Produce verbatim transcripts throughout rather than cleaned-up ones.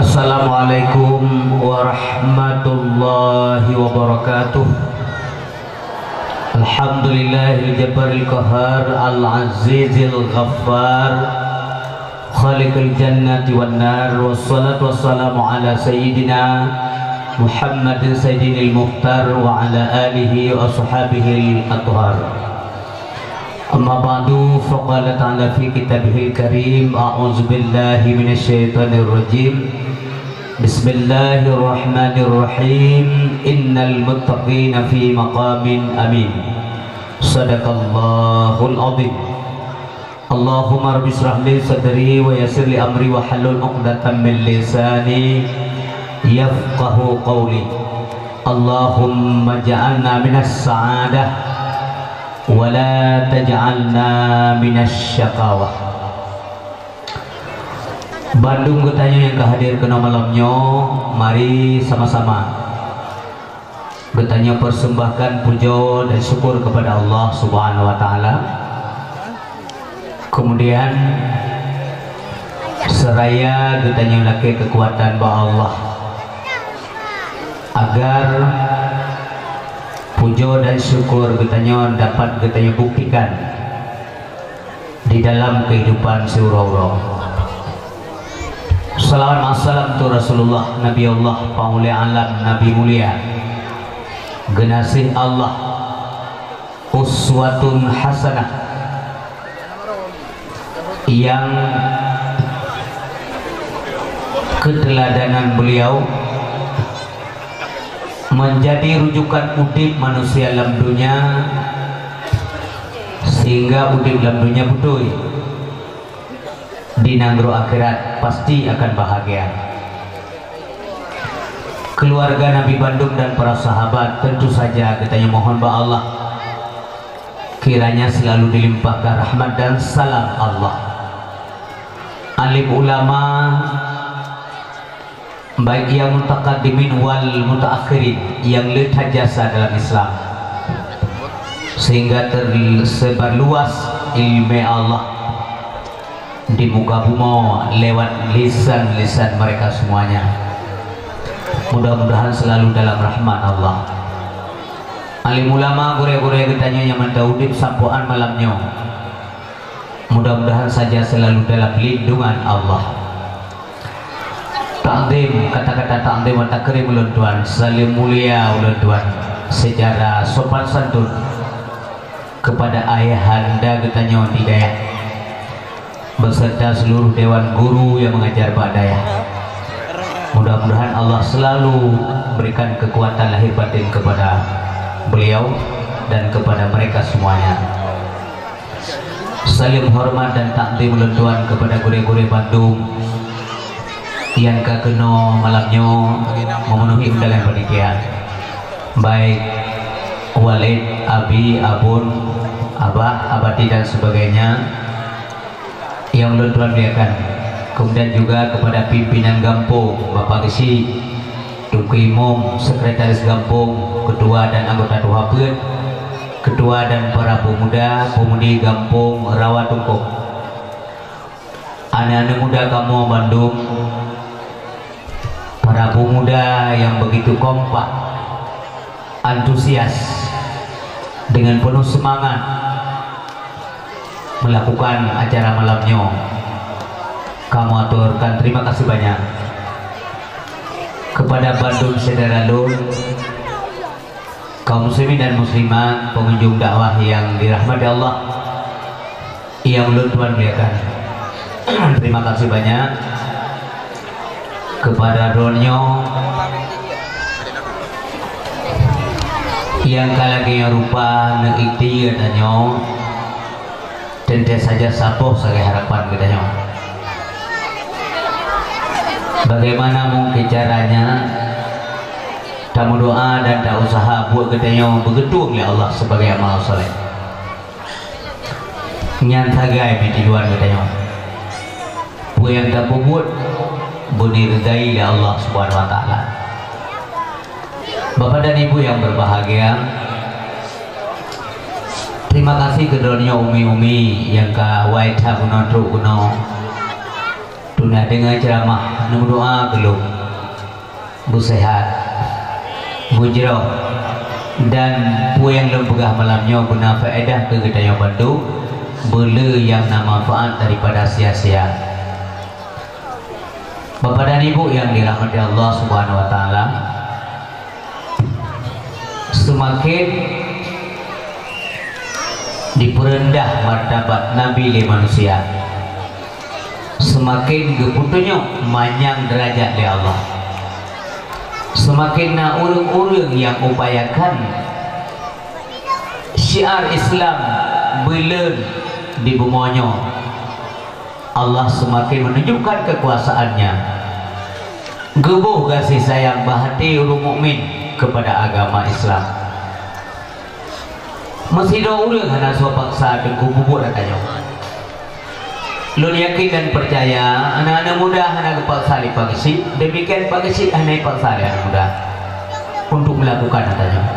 Assalamualaikum warahmatullahi wabarakatuh. Alhamdulillahil jabbaril qahhar, al azizil ghaffar, khaliqil jannati wan nar, wassalatu wassalamu ala sayyidina Muhammadin sayyidil muhtar wa ala alihi wa ashabihil athhar. Amma ba'du, faqala ta'ala fi kitabihil karim, a'udzubillahi minasyaitonirrajim. Bismillahirrahmanirrahim. Innal muttaqina fi maqamin amin. Sadaqallahul azim. Allahumma rabbi israh li sadri wa yassir li amri wahlul 'uqdatam min lisani yafqahu qawli. Allahumma ja'alna minas sa'adah wa la taj'alna minasy syaqawah. Bandum geutanyoe nyang ka hadir keunoe malam nyoe, mari sama-sama geutanyoe persembahkan pujoe dan syukur kepada Allah Subhanahu wa Taala. Kemudian, seraya geutanyoe lakée keukuatan bak Allah, agar pujoe dan syukur geutanyoe dapat geutanyoe buktikan di dalam kehidupan siuroe-uroe. Salawat dan salam tu Rasulullah, Nabi Allah, Panghulée Alam, Nabi Mulia, geunaséh Allah, uswatun hasanah, yang keteladanan beliau menjadi rujukan udeb manusia lam dunia, sehingga udeb lam dunia beutôi, di nanggroe akhirat pasti akan bahagia. Keluarga Nabi bandum dan para sahabat, tentu saja geutanyoe mohon bak Allah kiranya selalu dilimpahkan rahmat dan salam Allah. Alim ulama, baik yang mutaqaddimin wal mutaakhirin, yang le that jasa dalam Islam, sehingga tersebar luas ilmu Allah di muka bumoe lewat lisan-lisan mereka semuanya. Mudah-mudahan selalu dalam rahmat Allah. Alim ulama, gurée-gurée geutanyoe nyang mantong udeb sampoe án malam nyoe, mudah-mudahan saja selalu dalam lindungan Allah. Takzim, kata-kata takzim wa takrim ulôn tuan, saleuem mulia ulôn tuan secara sopan santun kepada ayahanda geutanyoe di dayah, beserta seluruh dewan guru yang mengajar bak dayah. Mudah-mudahan Allah selalu berikan kekuatan lahir batin kepada beliau dan kepada mereka semuanya. Saleuem hormat dan takzim ulôn tuan kepada gurée-gurée bandum nyang ka keunoe malam nyoe memenuhi undangan panitia, baik walid, abi, abon, abah, abati dan sebagainya yang ulôn tuan muliakan. Kemudian juga kepada pimpinan gampông, Bapak Geuchik, Teungku Imum, sekretaris gampông, ketua dan anggota tuha peuet, ketua dan para pemuda, pemudi gampông Rawa Tungkôk. Aneuk-aneuk muda kamoe bandum, para pemuda yang begitu kompak, antusias, dengan penuh semangat melakukan acara malam nyoe. Kamoe aturkan terima kasih banyak kepada bandum syedara lôn, kaum muslimin dan muslimat, pengunjung dakwah yang dirahmati Allah, yang ulôn tuan muliakan. Terima kasih banyak kepada droeneuh nyang ka lagée nyoe rupa neuikhtiar tanyoe. Teuntée saja saboh sagai harapan geutanyoe. Bagaimana mungkin caranya tameudoa dan tausaha buet geutanyoe beugeutueng lé Allah sebagai amal saleh? Nyan sagai meutujuan geutanyoe. Peue nyang tapeubuet beuneuridai lé Allah Subhanahu wa Taala. Bapak dan Ibu yang berbahagia, terima kasih keu droeneuh umi-umi nyang ka wai that bunoe trok keunoe. Tuna deungoe ceuramah Meudoa keu lôn beuseuhat, beujroh, dan peue nyang lôn peugah malam nyoe beuna faedah keu geutanyoe bandum, beuleu nyang na manfaat daripada sia-sia. Bapak dan Ibu yang dirahmati Allah Subhanahu wa Taala, seumaken dipeureundah martabat Nabi lé manusia, seumaken geupeutunyok manyang deurajat lé Allah. Seumaken na ureuëng-ureuëng nyang upayakan syiar Islam beuleuen di bumoe nyoe. Allah seumaken meununjukkan keukuasaan-Nya, geuboh gaséh sayang bak até ureuëng mukmin keupada agama Islam. Meusidroe ureuëng hana soe paksa teungku peubuet ata nyoe. Lôn yakin dan peucaya, aneuëk-aneuëk muda hana geupaksa lé Pak Geuchik, demikian Pak Geuchik hana jipaksa lé aneuëk muda untuk melakukan ata nyoe.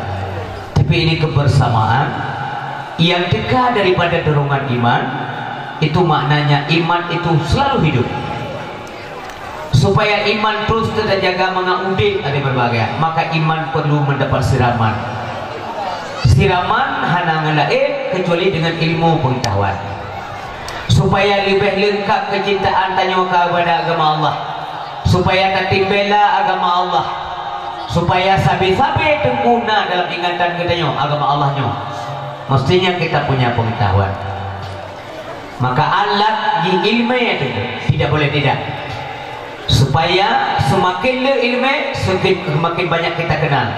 Tapi ini kebersamaan yang teuka daripada dorongan iman, itu maknanya iman itu selalu hidup. Supaya iman terus teujaga mangat udeb ada berbagai, maka iman perlu mendapat siraman. Siraman hana ngon laén kecuali dengan ilmu pengetahuan. Supaya leubeh leungkap keucintaan tanyoe kepada agama Allah, supaya tatem bela agama Allah, supaya sabe-sabe teungku na dalam ingatan geutanyoe agama Allah nyoe, mestinya kita punya pengetahuan. Maka alat di ilmu itu tidak boleh tidak. Supaya seumaken le ilmu, seumaken, seumaken banyak kita kenal.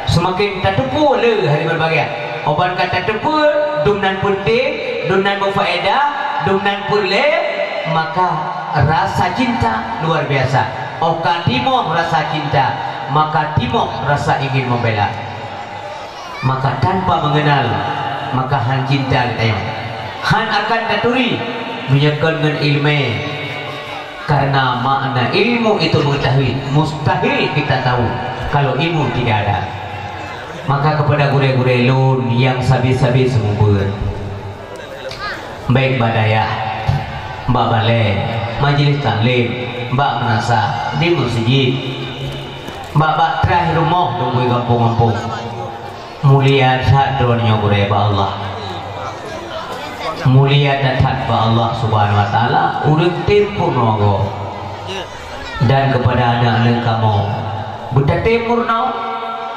Seumaken tateupeue le hal berbagai. Óh ban ka tateupeue, dum nan peunteng, dum nan meufaedah, dum nan peureulée, maka rasa cinta luar biasa. Óh ka timoh rasa cinta, maka timoh rasa ingin membela. Maka tanpa mengenal, maka han cinta geutanyoe. Han akan taturi meunyoe kon ngon ilmu. Karena makna ilmu itu mengetahui, mustahil kita tahu kalau ilmu tidak ada. Maka kepada gurée-gurée lôn nyang sabe-sabe seumeubeuet, baik bak dayah, bak balée, majelis taklim, bak meunasah, di meuseujid, bak-bak traih rumoh dong gampông-gampông. Mulia that droeneueh gurée bak Allah. Mulia that bak Allah Subhanahu wa Taala, ureuëng tem peurunoe gob. Dan kepada aneuk-aneuk kamoe, beutatem meurunoe,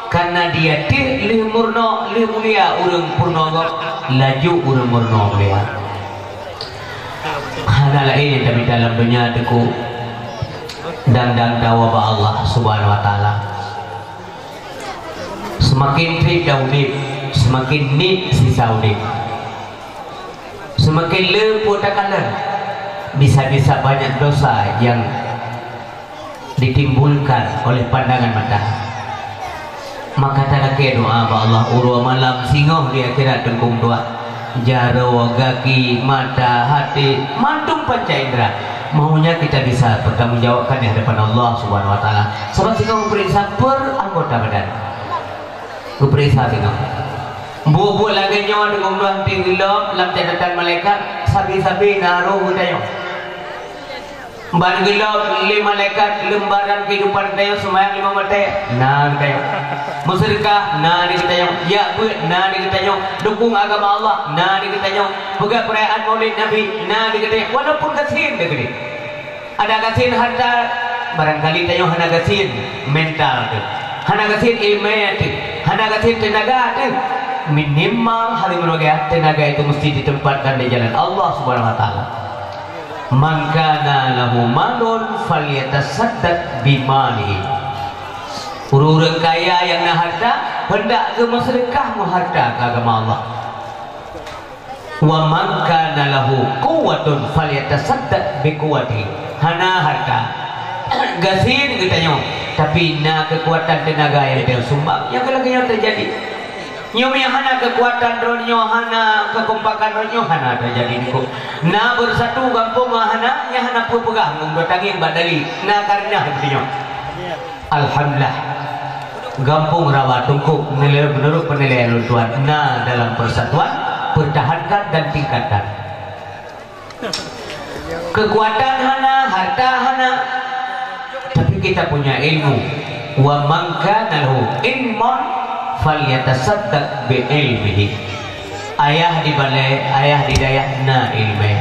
karena dia teuh lheueh meurunoe, lheueh mulia ureuëng peurunoe gob, laju ureuëng meurunoe mulia. Hana laén nyang tamita lam donya teungku, dan, dan tawoe bak Allah Subhanahu wa Taala. Seumaken treb taudeb, seumaken niet sisa udeb. Seumaken le peue takalon, bisa-bisa banyak dosa nyang ditimbulkan oleh pandangan mata. Maka talakée doa bak Allah uroe malam singoh di akhirat teungku meutuah. Jaroe, gaki, mata, até, mandum panca indra. Maunya kita bisa pertanggungjawabkan di hadapan Allah Subhanahu wa Taala. Sabab singoh geupeuriksa per anggota badan. Geupeuriksa singoh. Buet-buet lagée nyoe deungon ureuëng tinggi lom lam catatan malaikat, sabe-sabe na roh geutanyoe. Ban geulom lé malaikat lembaran kehidupan geutanyoe, seumayang limong watée na geutanyoe. Meuseudeukah na di geutanyoe, jak beuet na di geutanyoe, dukung agama Allah na di geutanyoe, peugah peurayaan Maulid Nabi na di geutanyoe, walaupun gasien di geutanyoe. Hana gasien hareuta, barangkali tanyoe hana gasien mental teuh, hana gasien iéleumé teuh, hana gasien teunaga teuh. Minimal hari meureuga teunaga itu mesti ditempatkan di jalan Allah Subhanahu wa Taala. "Man kana lahu malun falyatasaddaq bimalihi." Ureuëng-ureuëng kaya nyang na hareuta, heundak geumeuseudeukah meuhareuta keu agama Allah. "Wa man kana lahu quwwatun falyatasaddaq biquwwatihi." Hana hareuta, gasien geutanyoe, tapi na keukuatan teunaga nyang geutanyoe sumbang. Nyang keu lagée nyoe teujadi. Nyoe meunyoe hana keukuatan droeneueh, hana keukompakan droeneueh, hana teujadi niko. Na beusatu gampông hana, nyang hana peue peugah ngon geutangieng bak dali. Na kareuna geutanyoe. Alhamdulillah. Gampông Rawa Teungku menurut penilaian lôn tuan na dalam persatuan, pertahankan dan tingkatkan. Keukuatan hana, hareuta hana, Kita punya ilmu. Wa man kana lahu ilmun falyatasaddaq bi ilmihi. Ayah di balè, ayah di dayah na ilmè.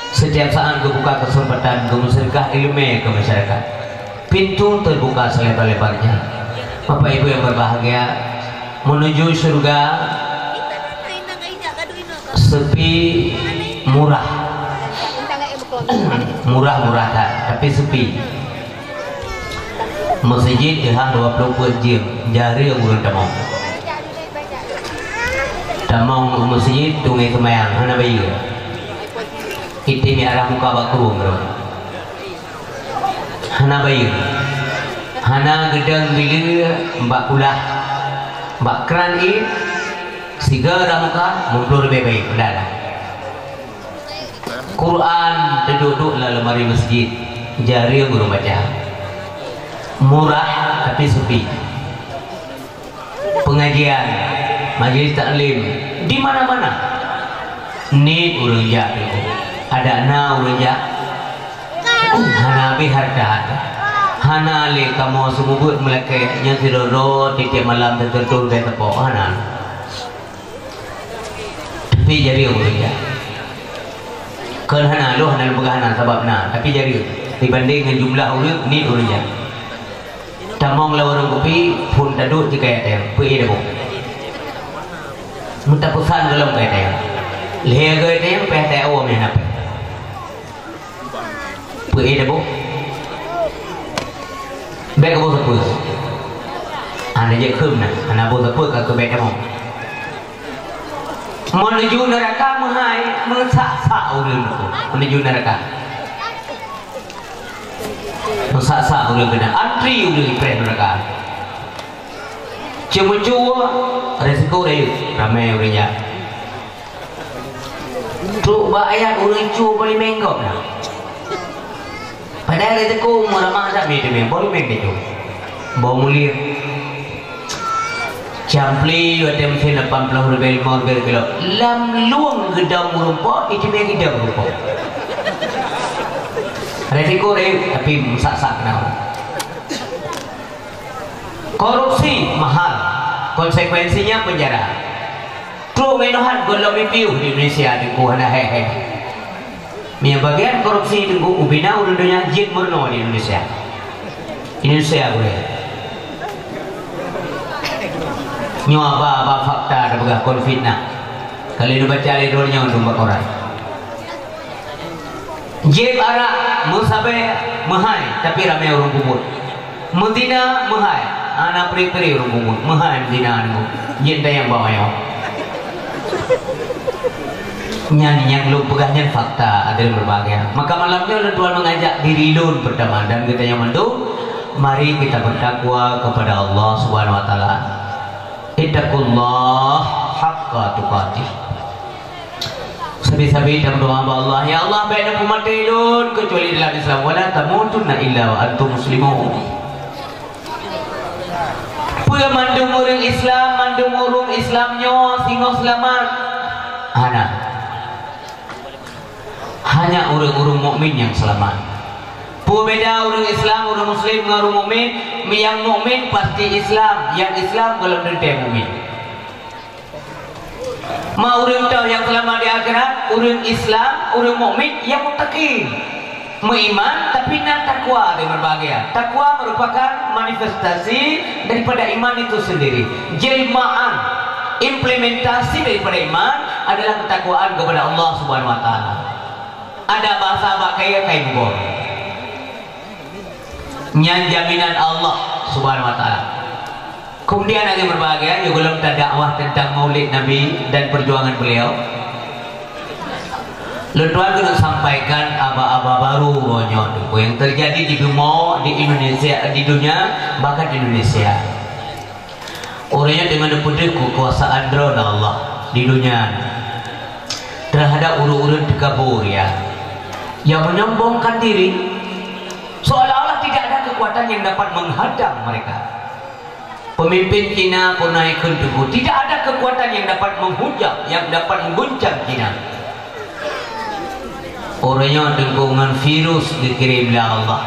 Setiap saat geubuka kesempatan geumeuseudeukah ilmè keu masyarakat. Pintu terbuka selebar-lebarnya. Bapak Ibu yang berbahagia, menuju surga sepi murah. Murah-murah that, tapi sepi. Meuseujid teuhah dua ploh peuet jeuem, jareueng ureueng tamong. Tamong u meuseujid, teungoh seumayang, hana bayeue. Item arah muka bak krueng droe. Hana bayeue. Hana geudong bileue bak kulah. Bak kran ié, sigoe arah muka, muplôh leubeh bayeue, peue dah. Quran teuduek-duek lam lemari meuseujid, jareueng ureueng baca. Murah, tapi sepi. Pengajian, majelis taklim, di mana-mana. Niet ureueng jak, adak na ureueng jak. Hana habéh hareuta. Hana lé kamoe seumeubeuet meulakèe, nyan sidroe-droe tiep-tiep malam teuntèe bèk teupok, hana. Tapi jareueng ureueng jak. Kon hana, lôn hana lôn peugah hana, sabab na, tapi jareueng. Dibanding ngon jumlah ureueng, niet ureueng jak. Tamong lam warông kupi, phôn taduek jikaya tayang, peuék dabôh. Meutapeusan gohlom kaya tayang. Lhèe goe tayang, pèh tayang awom nyang na pèh. Peuék dabôh. Bèk kabôh sapeue. Hana jeuet kheun na, hana bôh sapeue ka keu bèk tamong. Meuneuju neuraka meuhai, meusak-sak ureueng meuneuju neuraka. Meusak-sak ureueng keunan, antri ureueng ipreh neuraka. Ceumeucue, resiko rayeuk, ramè ureueng jak. Trok bak ayat ureueng cue boh limeng gob na. Padahai resiko meuramah that mi teumé, boh limeng teucue. Boh mulie. Campli watèe meusén lapan ploh ribèe, limong ribèe kilo. Lam lueng geudong meurumpok, itimé geudong meurumpok. Resiko rayeuk, tapi meusak-sak keunan. Korupsi mahal, konsekuensinya penjara. Trok meunohat gohlom piôh di Indonesia, di ku hana hék-hék. Meunyoe bagian korupsi teungku ubina ureueng donya jeuet meurunoe di Indonesia. Indonesia boleh. Nyoe haba-haba fakta tapeugah kon fitnah. Ka lheueh neubaca lé droeneuh nyoe dum bak koran. Jieb arak, meusabé, meuhai, tapi ramé ureueng peubuet. Meuzina, meuhai, hana pri-pri ureueng peubuet, meuhai meuzina nyoe. Jeuet tayang bak manyang. Nyan nyang lôn peugah nyan fakta, hadirin berbahagia. Maka malam nyoe lôn tuan mengajak diri lôn pertama dan geutanyoe mandum, mari kita bertakwa kepada Allah Subhanahu wa Taala. Ittaqullaha haqqa tuqatih. Sabe-sabe tameudoa bak Allah, "Ya Allah, bèk neupeumaté lôn keucuali dalam Islam, wala tamutunna illa wa antum muslimun." Peue mandum ureueng Islam, mandum ureueng Islam nyoe singoh seulamat? Hana. Hanya ureueng-ureueng mukmin nyang seulamat. Peue beda ureueng Islam, ureueng muslim ngon ureueng mukmin? Nyang mukmin pasti Islam, nyang Islam gohlom teuntèe mukmin. Ma ureueng toh nyang seulamat di akhirat, ureueng Islam, ureueng mukmin nyang muttaqin. Meuiman, tapi na takwa di berbahagia. Takwa merupakan manifestasi daripada iman itu sendiri. Jelmaan, implementasi daripada iman adalah ketakwaan kepada Allah Subhanahu wa Taala. Ada bahasa bak kaya kai mubor. Nyan jaminan Allah Subhanahu wa Taala. Kemudian, hadirin berbahagia, yôh gohlom tadakwah tentang Maulid Nabi dan perjuangan beliau. Lôn tuan keuneuk sampaikan aba-aba baru uroe nyoe tu, yang terjadi di bumoe, di Indonesia, di dunia, bahkan di Indonesia. Uroe nyoe teungoh neupeudeuh keukuasaan droe Allah di dunia terhadap ureueng-ureueng teukabur, ya, yang menyombongkan diri, seolah-olah tidak ada kekuatan yang dapat menghadang mereka. Pemimpin Cina pernah ikheun teungku, tidak ada kekuatan yang dapat menghujam, yang dapat mengguncang Cina. Uroe nyoe teungku ngon virus geukirém lé Allah.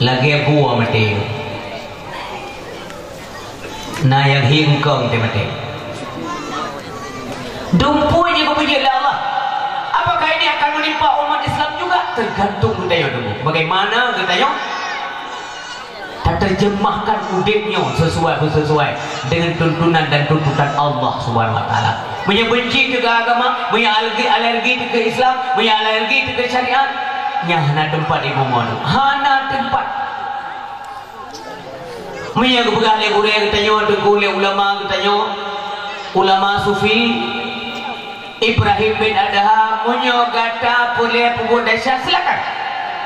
Lagèe bue maté. Na nyang hi eungkông teuh maté. Dum peue nyang geupeujeuet lé Allah. Apakah ini akan menimpa umat Islam juga? Tergantung geutanyoe dulu. Bagaimana geutanyoe taterjemahkan udép nyoe sesuai, beuseusuai dengan tuntunan dan tuntutan Allah Subhanahu wa Taala. Meunyoe benci teuh keu agama, meunyoe alergi, alergi teuh keu Islam, meunyoe alergi teuh keu syariat, nyan hana teumpat ibu monu. Hana teumpat. Meunyoe geupeugah lé gurèe geutanyoe, teungku, lé ulama geutanyoe, ulama sufi, Ibrahim bin Adham, meunyoe gata peureulèe peubuet desya, silakan.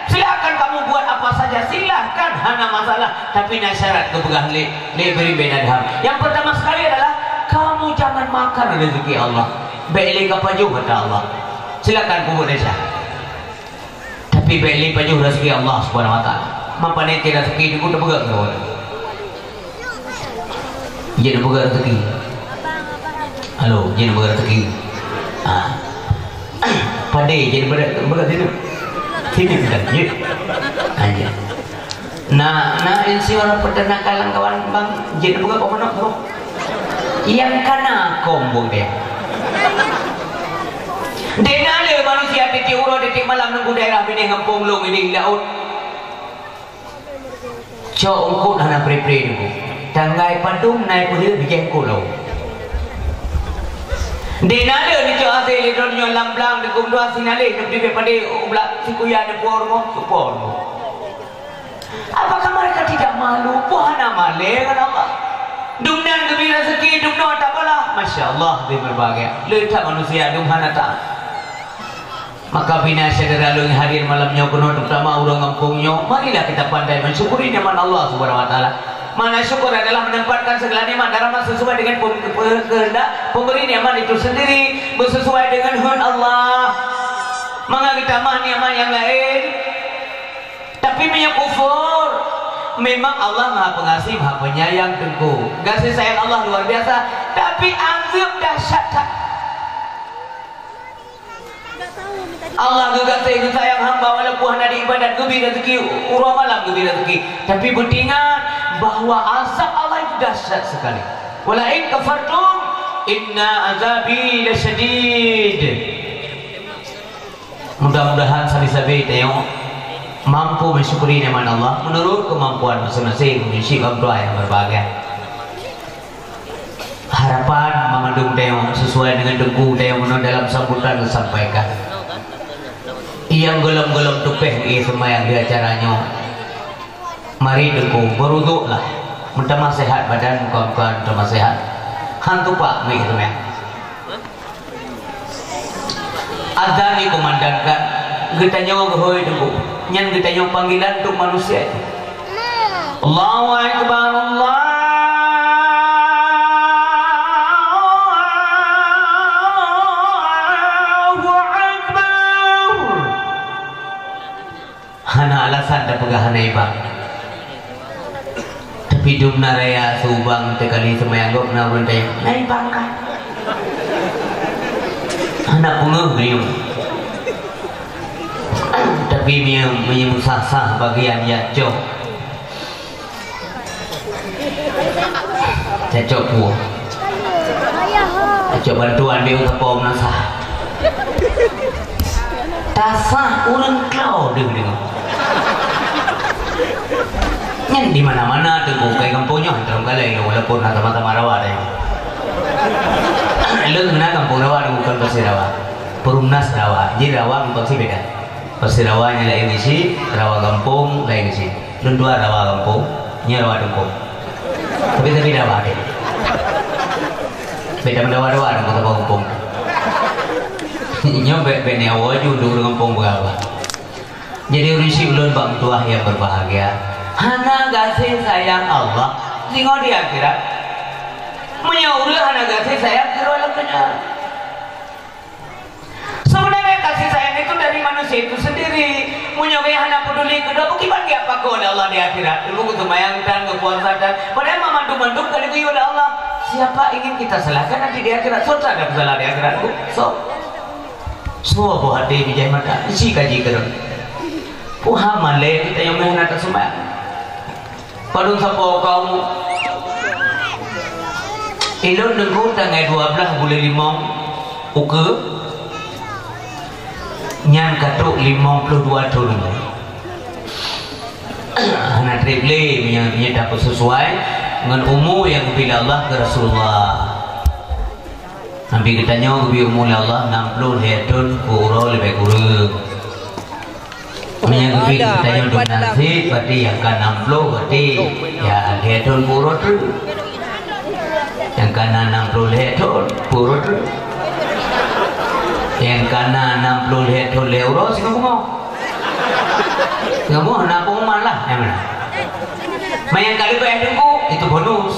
Silakan kamu buat apa saja, silakan, hana masalah. Tapi na syarat geupeugah lé, lé Ibrahim bin Adham. Yang pertama sekali adalah, kamu jangan makan rezeki Allah. Bèk lé kapajoh, kata Allah. Silakan peubuet desya. Tapi bèk lé pajoh rezeki Allah Subhanahu wa Taala. Mapa nyan keu rezeki, teungku, tapeugah keu awak. Jeuet tapeugah rezeki. Halo, jeuet tapeugah rezeki. Ha. Padé jeuet tapeugah, tapeugah sinoe. Sinoe bukan, jeuet. Ha, jeuet. Na, na insyaallah peternakan lam kawan bang, jeuet tapeugah keu manok, bro. Nyang kana kông buet deh. Dena le manusia tiep-tiep uroe, tiep-tiep malam nunggu daerah binéh gampông lôn idéh laôt. Cok eungkôt hana pre-pre nunggu. Tanggai padum nai peudeuh bijéh eungkôt lôn. Dena le neucok asèe lé droeneuh nyoe lam blang, deukum dua sinaléh, neupeudeuh padé u blang sikuya neupuwoe rumoh, neupuwoe rumoh. Apakah mereka tidak malu? Peue hana malèe ngon Allah? Dumnan geubri rezeki, dumnoe tabalah. Masya Allah, geubri berbahagia. Le that manusia dum hana taat. Maka bina syedara lôn hadir malam nyoe keunoe, terutama ureueng gampông nyoe, marilah kita pandai mensyukuri nikmat Allah Subhanahu wa Taala. Makna syukur adalah menempatkan segala nikmat dan rahmat sesuai dengan pem-, pe-, kehendak pemberi nikmat itu sendiri, bersesuai dengan kehendak Allah. Mangat geutamah nikmat nyang laén. Tapi meunyoe kufur, memang Allah Maha Pengasih, Maha Penyayang, teungku. Gaséh sayang Allah luar biasa, tapi azeueb dahsyat that. Allah geugaséh geusayang hamba walaupun hana diibadat, geubri rezeki uroe malam, geubri rezeki. Tapi beutingat bahwa azab Allah itu dahsyat sekali. "Wala in kafartum, inna azabi lasyadid." Mudah-mudahan sabe-sabe tanyoe mampu mensyukuri nikmat Allah menurut kemampuan masing-masing, meunyoe cit bang tuan nyang berbahagia. Harapan mamandum tanyoe sesuai dengan teungku tanyoe meunan dalam sambutan geusampaikan. Nyang gohlom-gohlom teupeh ngon seumayang di acara nyoe. Mari teungku, beuruduklah. Meutamah sehat badan, muka-muka meutamah sehat. Han tupak meuiék teumé. Azan dikumandangkan, geutanyoe geuhôi teungku. Nyan geutanyoe panggilan untuk manusia itu. Allahu Akbar, Allahu Akbar. Hana alasan tapeugah hana ié bang. Tapi dum na raya seubang teuh kali seumayang gob na ureueng tanyong, "Na ié bang kah?" Hana peungeuh geuyue. Tapi meunyoe, meunyoe meusah-sah bagian jak cok. Cocok puwoe. Cocok bantuan dia ke kampung na sah. Tasah ureueng klau deuh deungoe. Nyan di mana-mana teungku, kai kampung nyoe hantom kalai walaupun na sama-sama rawa deh. Lôn na kampung rawa, bukan Pasir Rawa. Perumnas Rawa. Jadi rawa memang si beda. Pasti rawa nyan laén isi, rawa gampông laén isi. Lôn dua rawa gampông, nyoe rawa gampông. Tapi, tapi rawa deh. Beda meudawa-dawa dong kata gampông. Nyoe bèk, bèk nyoe ju dong gampông beurawa. Jadi ureueng syik ulôn bak meutuah yang berbahagia. Hana gaséh sayang Allah singoh di akhirat. Meunyoe ureueng hana gaséh sayang keu ureueng lam donya. Sebenarnya kasih sayang itu dari manusia itu sendiri. Meunyoe gaya hana peduli keudroe, bukon dia pakoe oleh Allah di akhirat. Ilmu geuseumayang tan, geupuasa tan. Padahai mandum-mandum ka geuyue oleh Allah. Siapa ingin kita salahkan nanti di akhirat? Soe tan ada peusalah di akhirat, Bu? Soe? Soe boh até bijéh mata? Isi kaji keudroe. Puha malèe kita nyang meunan ka seumayang. Padum sapo kaum ilôn deungon tanggai dua belas buleuen limong ukeue nyan ka trok limong ploh dua thon. Hana treb lé meunyoe, meunyoe tapeusesuai ngon umu nyang geubri lé Allah keu Rasulullah. Nabi geutanyoe geubri umu lé Allah nam ploh lhèe thon, keu uroe leubeh kureueng. Meunyoe geubri geutanyoe dum nan cit, berarti nyang ka nam ploh, berarti ya lhèe thon, keu uroe treuk. Nyang ka na nam ploh lhèe thon, keu uroe treuk. Nyang ka na nam ploh lhèe thon, lhèe uroe, singoh bumoe. Singoh bumoe na pengumuman lah, nyang mana. Meunyoe nyang ka leubeh teungku, itu bonus.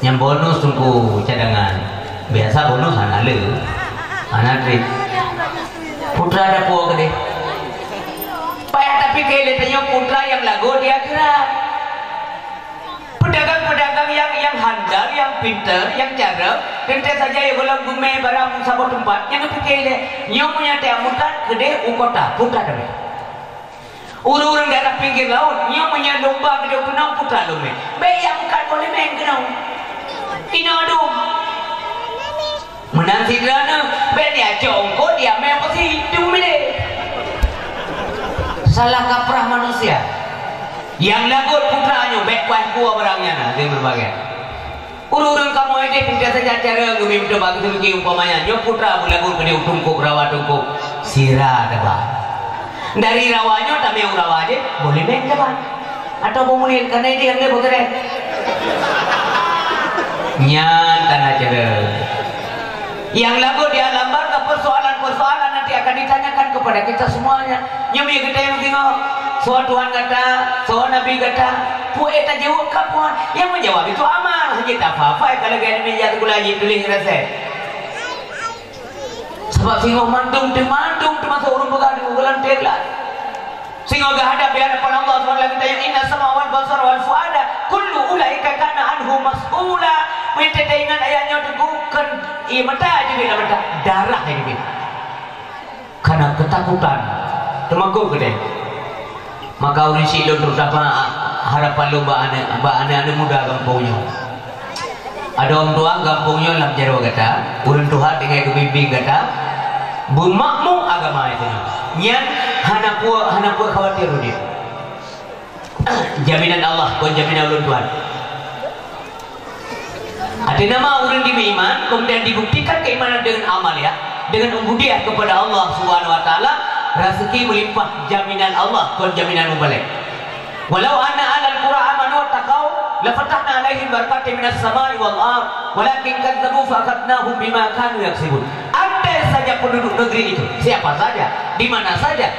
Nyang bonus teungku cadangan. Biasa bonus hana le. Hana treb. Putra dapo keudeh. Payah tapike lé tanyoe putra nyang lagot di akhirat. Peudagang-peudagang nyang, nyang handal, nyang pinter, nyang carông, teuntèe saja nyang gohlom geumè barang saboh teumpat, nyang geupike lé. Nyoe meunyoe teuh meukat keudeh u kota, putra tabeh. Ureueng-ureueng daerah pinggir laôt, nyoe meunyoe lumba keudeh keunong putra lôn mè. Bèk jak meukat boh limeng keunong. Inoe dum. Meunan sidroe nyoe, bèk dia cok eungkôt dia mè pasi dum milé. Salah kaprah manusia. Nyang lagot putra nyoe bèk kuah kuah barang nyan na, dia berbagai. Ureueng-ureueng kamoe deh, peugah saja cara geumim teuba geuteubiet umpamanya, nyoe putra beulagu keu di u teungku, rawa teungku, sira teuba. Dari rawa nyoe tamè u rawa jih, boh limeng teuba. Atau boh mulia, karena dia yang dia boh gerai. Nyan tanda cara. Yang lagu di alam baka persoalan-persoalan nanti akan ditanyakan kepada kita semuanya. Nyoe meukeue geutanyoe singoh, soe Tuhan gata, soe Nabi gata, peue tajaweueb ka puan? Nyang meujaweueb itu amal, hana tafa-fa ka lagèe nyan meja sikula jituléh ngon rasai. Sabab singoh mandum teuh, mandum teumasok ureueng peugah di bulan tiga belas. Singoh geuhadap di hadapan Allah Subhanahu wa Taala, "Inna sama wal basara wal fuada kullu ulaika kana anhu mas'ula." Meunyoe teuingat ayat nyoe teungku, kon ié mata jeuet lam mata, darah jeuet. Karena ketakutan, teumakot keudeh. Maka ureueng syiek lôn terutama harapan lôn bak aneuk, bak aneuk-aneuk muda gampông nyoe. Adoe ureueng tuha gampông nyoe lam jaroe gata, ureueng tuha tinggai geubimbéng gata, beumakmu agama itu. Nyan hana peue, hana peue khawatir udép. Jaminan Allah, kon jaminan ulôn tuan. Artinya ma ureueng di beriman, kemudian dibuktikan keimanan dengan amal, ya, dengan ubudiyah kepada Allah Subhanahu wa Taala, rezeki melimpah, jaminan Allah, kon jaminan mubalek. "Walau anna ahlal qura amanu wattaqau, lafatahna alaihim barakatim minas sama'i wal ard, walakin kadzabu fa akhadnahum bima kanu yaksibun." Andai saja penduduk negeri itu, siapa saja, di mana saja,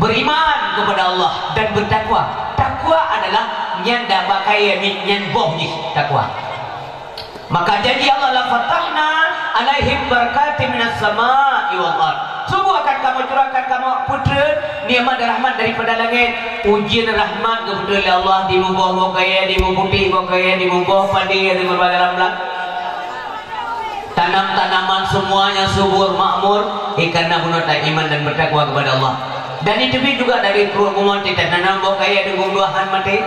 beriman kepada Allah dan bertakwa. Takwa adalah nyan daba kayèe mi-, nyan boh jih takwa. Maka janji Allah, "La fatahna alaihim barakatim minas sama'i wal ard." Sungguh akan Kamoe curahkan Kamoe peutrön nikmat dan rahmat daripada langét. Ujeuen rahmat geupeutrön lé Allah, dimuboh boh kayèe, dimuputéh boh kayèe, dimuboh padé, dimuboh garam lam. Tanam-tanaman semuanya subur makmur, eh, karena bunoe ta iman dan bertakwa kepada Allah. Dan itu pun juga dari pruet bumoe teutanam boh kayèe di bumoe han maté.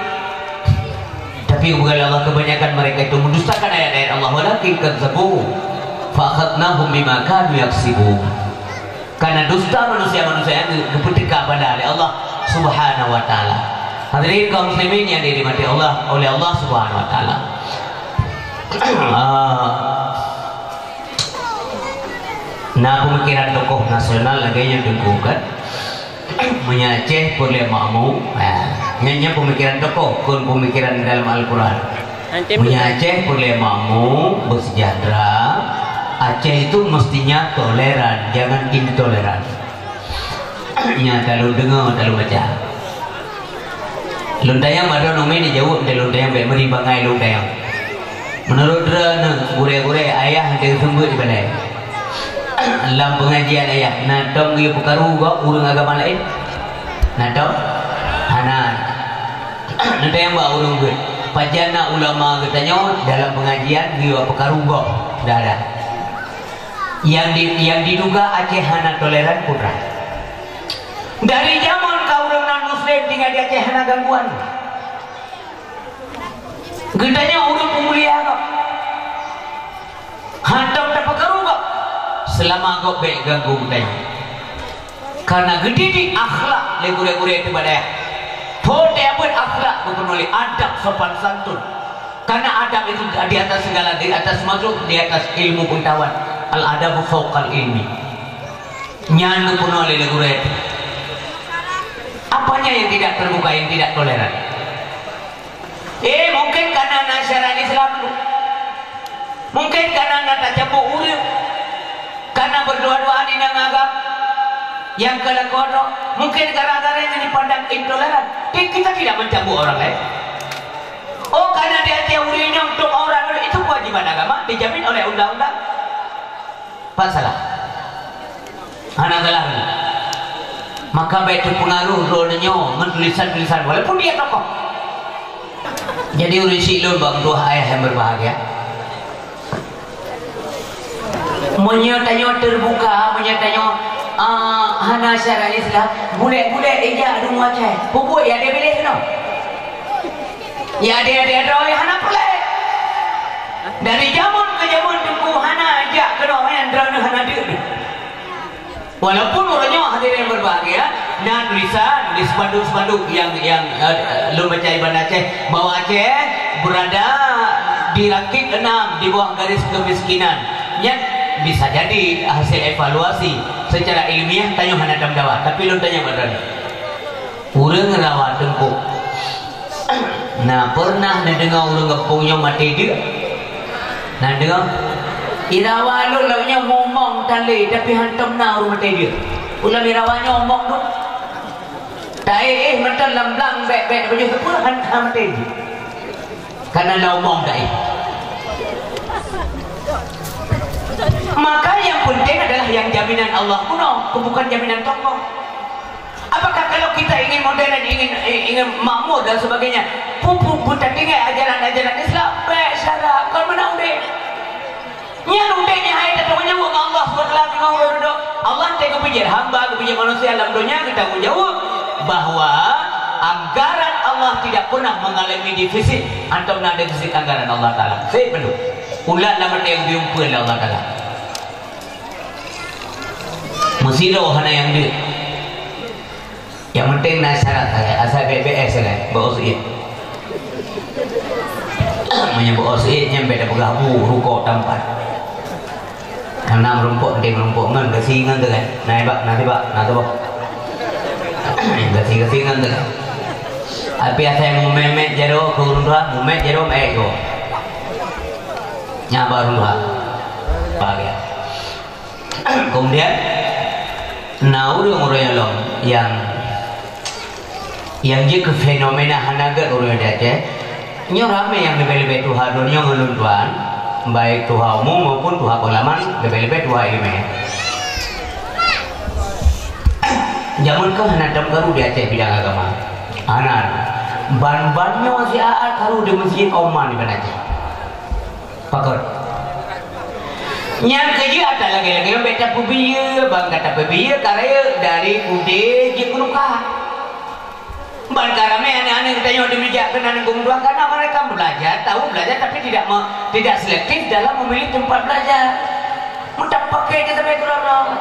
Tapi bukan Allah, kebanyakan mereka itu mendustakan ayat-ayat Allah. "Walakin kadzabu fa akhadnahum bima kanu yaksibun." Karena dusta manusia-manusia nyan geupeuteuka bala lé Allah Subhanahu wa Taala. Hadirin kaum muslimin yang dirahmati Allah, oleh Allah Subhanahu wa Taala. Ah, na pemikiran tokoh nasional lagèe nyan teungku kan. Meunyoe Aceh peureulèe makmu, ha, nyan, nyan pemikiran tokoh, kon pemikiran dalam Al-Quran. Meunyoe Aceh peureulèe makmu, bersejahtera, Aceh itu mestinya toleran, jangan intoleran. Nyan ka lôn deungoe, ka lôn baca. Lôn tanyong, meunan umi neujaweueb, lôn tanyong, bèk meuri bangai lôn tanyong. Meunurot droeneuh, gurèe-gurèe, ayah hana geuseumeubeuet di balèe? Lam peungajian ayah, na tom geuyue peukaru gob ureueng agama laén? Na tom? Hana. Neutanyong bak ureueng geuh, pajan na ulama geutanyoe dalam peungajian geuyue peukaru gob? Dah, dah. Nyang di, nyang diduga Aceh hana toleran peue? Dari jameun ka ureueng non muslim tinggai di Aceh hana gangguan. Geutanyoe ureuëng peumulia gob. Hantom tapeukaru gob. Seulama gob bék ganggu geutanyoe. Karena geudidik akhlak lé gurée-gurée teuh bak dayah. Phon teuabeuet akhlak geupeunuléh adab sopan santun. Karena adab itu di atas segala, di atas makhluk, di atas ilmu pengetahuan. Al-adabu fauqal ilmi. Nyan geupeunuléh lé gurée teuh. Apanya yang tidak terbuka, yang tidak toleran? Eh, mungkin karena na syariat Islam tu. Mungkin karena na tacabok ureuëng. Karena berdoa-doa di nang agam yang ke lakoe droe. Mungkin gara-gara yang dipandang intoleran. Tapi kita tidak mencabok orang lain. Oh, karena di hati ureuëng nyoe untuk orang lain, itu kewajiban agama, dijamin oleh undang-undang. Pat salah? Hana salah. Maka bék teupeungaruh droeneuh nyoe ngon tulisan-tulisan, walaupun dia tokoh. Jadi ureuëng syiek lôn bak dua ayah yang berbahagia. Meunyoe tanyoe terbuka, meunyoe tanyoe, ah, hana syariat Islam, bulek-bulek ijak deungon Aceh. Peubuet ya dia pilih keunoe. Ya dia, dia droe hana peureulée. Dari jameun keu jameun teungku hana jak keunoe nyan droeneuh hana deuk. Walaupun uroe nyoe hadirin berbahagia, na tulisan di spanduk-spanduk yang, yang, eh, lôn baca di Banda Aceh, bahwa Aceh berada di rakit enam di bawah garis kemiskinan. Nyan bisa jadi hasil evaluasi secara ilmiah tanyoe hana tameudawa, tapi lôn tanyong bak droeneuh. Ureuëng rawa teungku. Na pernah neudeungoe ureuëng gampông nyoe maté deuk? Na deungoe? Irawa lôn lagée nyoe mumong talé, tapi hantom na ureuëng maté deuk. Ulam irawa nyoe mumong tu. Taéh-éh mantong lam blang bék-bék bajée sapeue han, han maté deuk. Karena na umong dai. Maka yang penting adalah yang jaminan Allah kuno, bukan jaminan tokoh. Apakah kalau kita ingin modern, ingin, ingin makmur dan sebagainya, pupu pun tak tinggal ajaran-ajaran Islam, baik syarat, kon mana udeh. Nyan udeb nyan hai tateumeunyoe ngon Allah subhanahu wa taala teungoh uroe dudoe. Allah teuka geupijak hamba, geupijak manusia lam donya geutanggong jaweueb bahwa anggaran Allah tidak pernah mengalami defisit. Hantom na defisit anggaran Allah Taala. Sép mandum. Ulat lam até geuyue peue lé Allah Taala. Meusidroe hana nyang deuk. Nyang penting na syarat sagai, asai B B S sagai, bak O C I. Meunyoe bak O C I nyan beda peugah bu, rukok tampat. Karena meurumpok, nanti meurumpok ngon gasi ngon tu kan. Na ibak, na tibak, na tuboh. Gasi-gasi ngon tu kan. Tapi asai mumet-met jaroe keu ureueng tuha, mumet jaroe maet keu. Nyan bak ureueng tuha. Bahagia. Kemudian na ureueng-ureueng lom nyang, nyang jeuet keu fenomena hana gét ureueng di Aceh. Nyoe ramé nyang leubeh-leubeh tuha droeneuh nyoe ngon lôn tuan, baik tuha umum maupun tuha pengalaman, leubeh-leubeh tuha ileumèe. Jameun keuh hana tom karu di Aceh bidang agama. Hana. Ban-ban nyoe siat karu di meuseujid Oman di Banda Aceh. Pakon. Nyang keujeuet ata lagèe-lagèe nyoe bèk tapeubiyeu, ban ka tapeubiyeu ka rayeuk dari udeb jeuet keu luka. Ban ka ramé aneuk-aneuk geutanyoe di meujak keunan geumeudua karena mereka belajar, tahu belajar tapi tidak me-, tidak selektif dalam memilih tempat belajar. Meutampa keu sabe keudroe.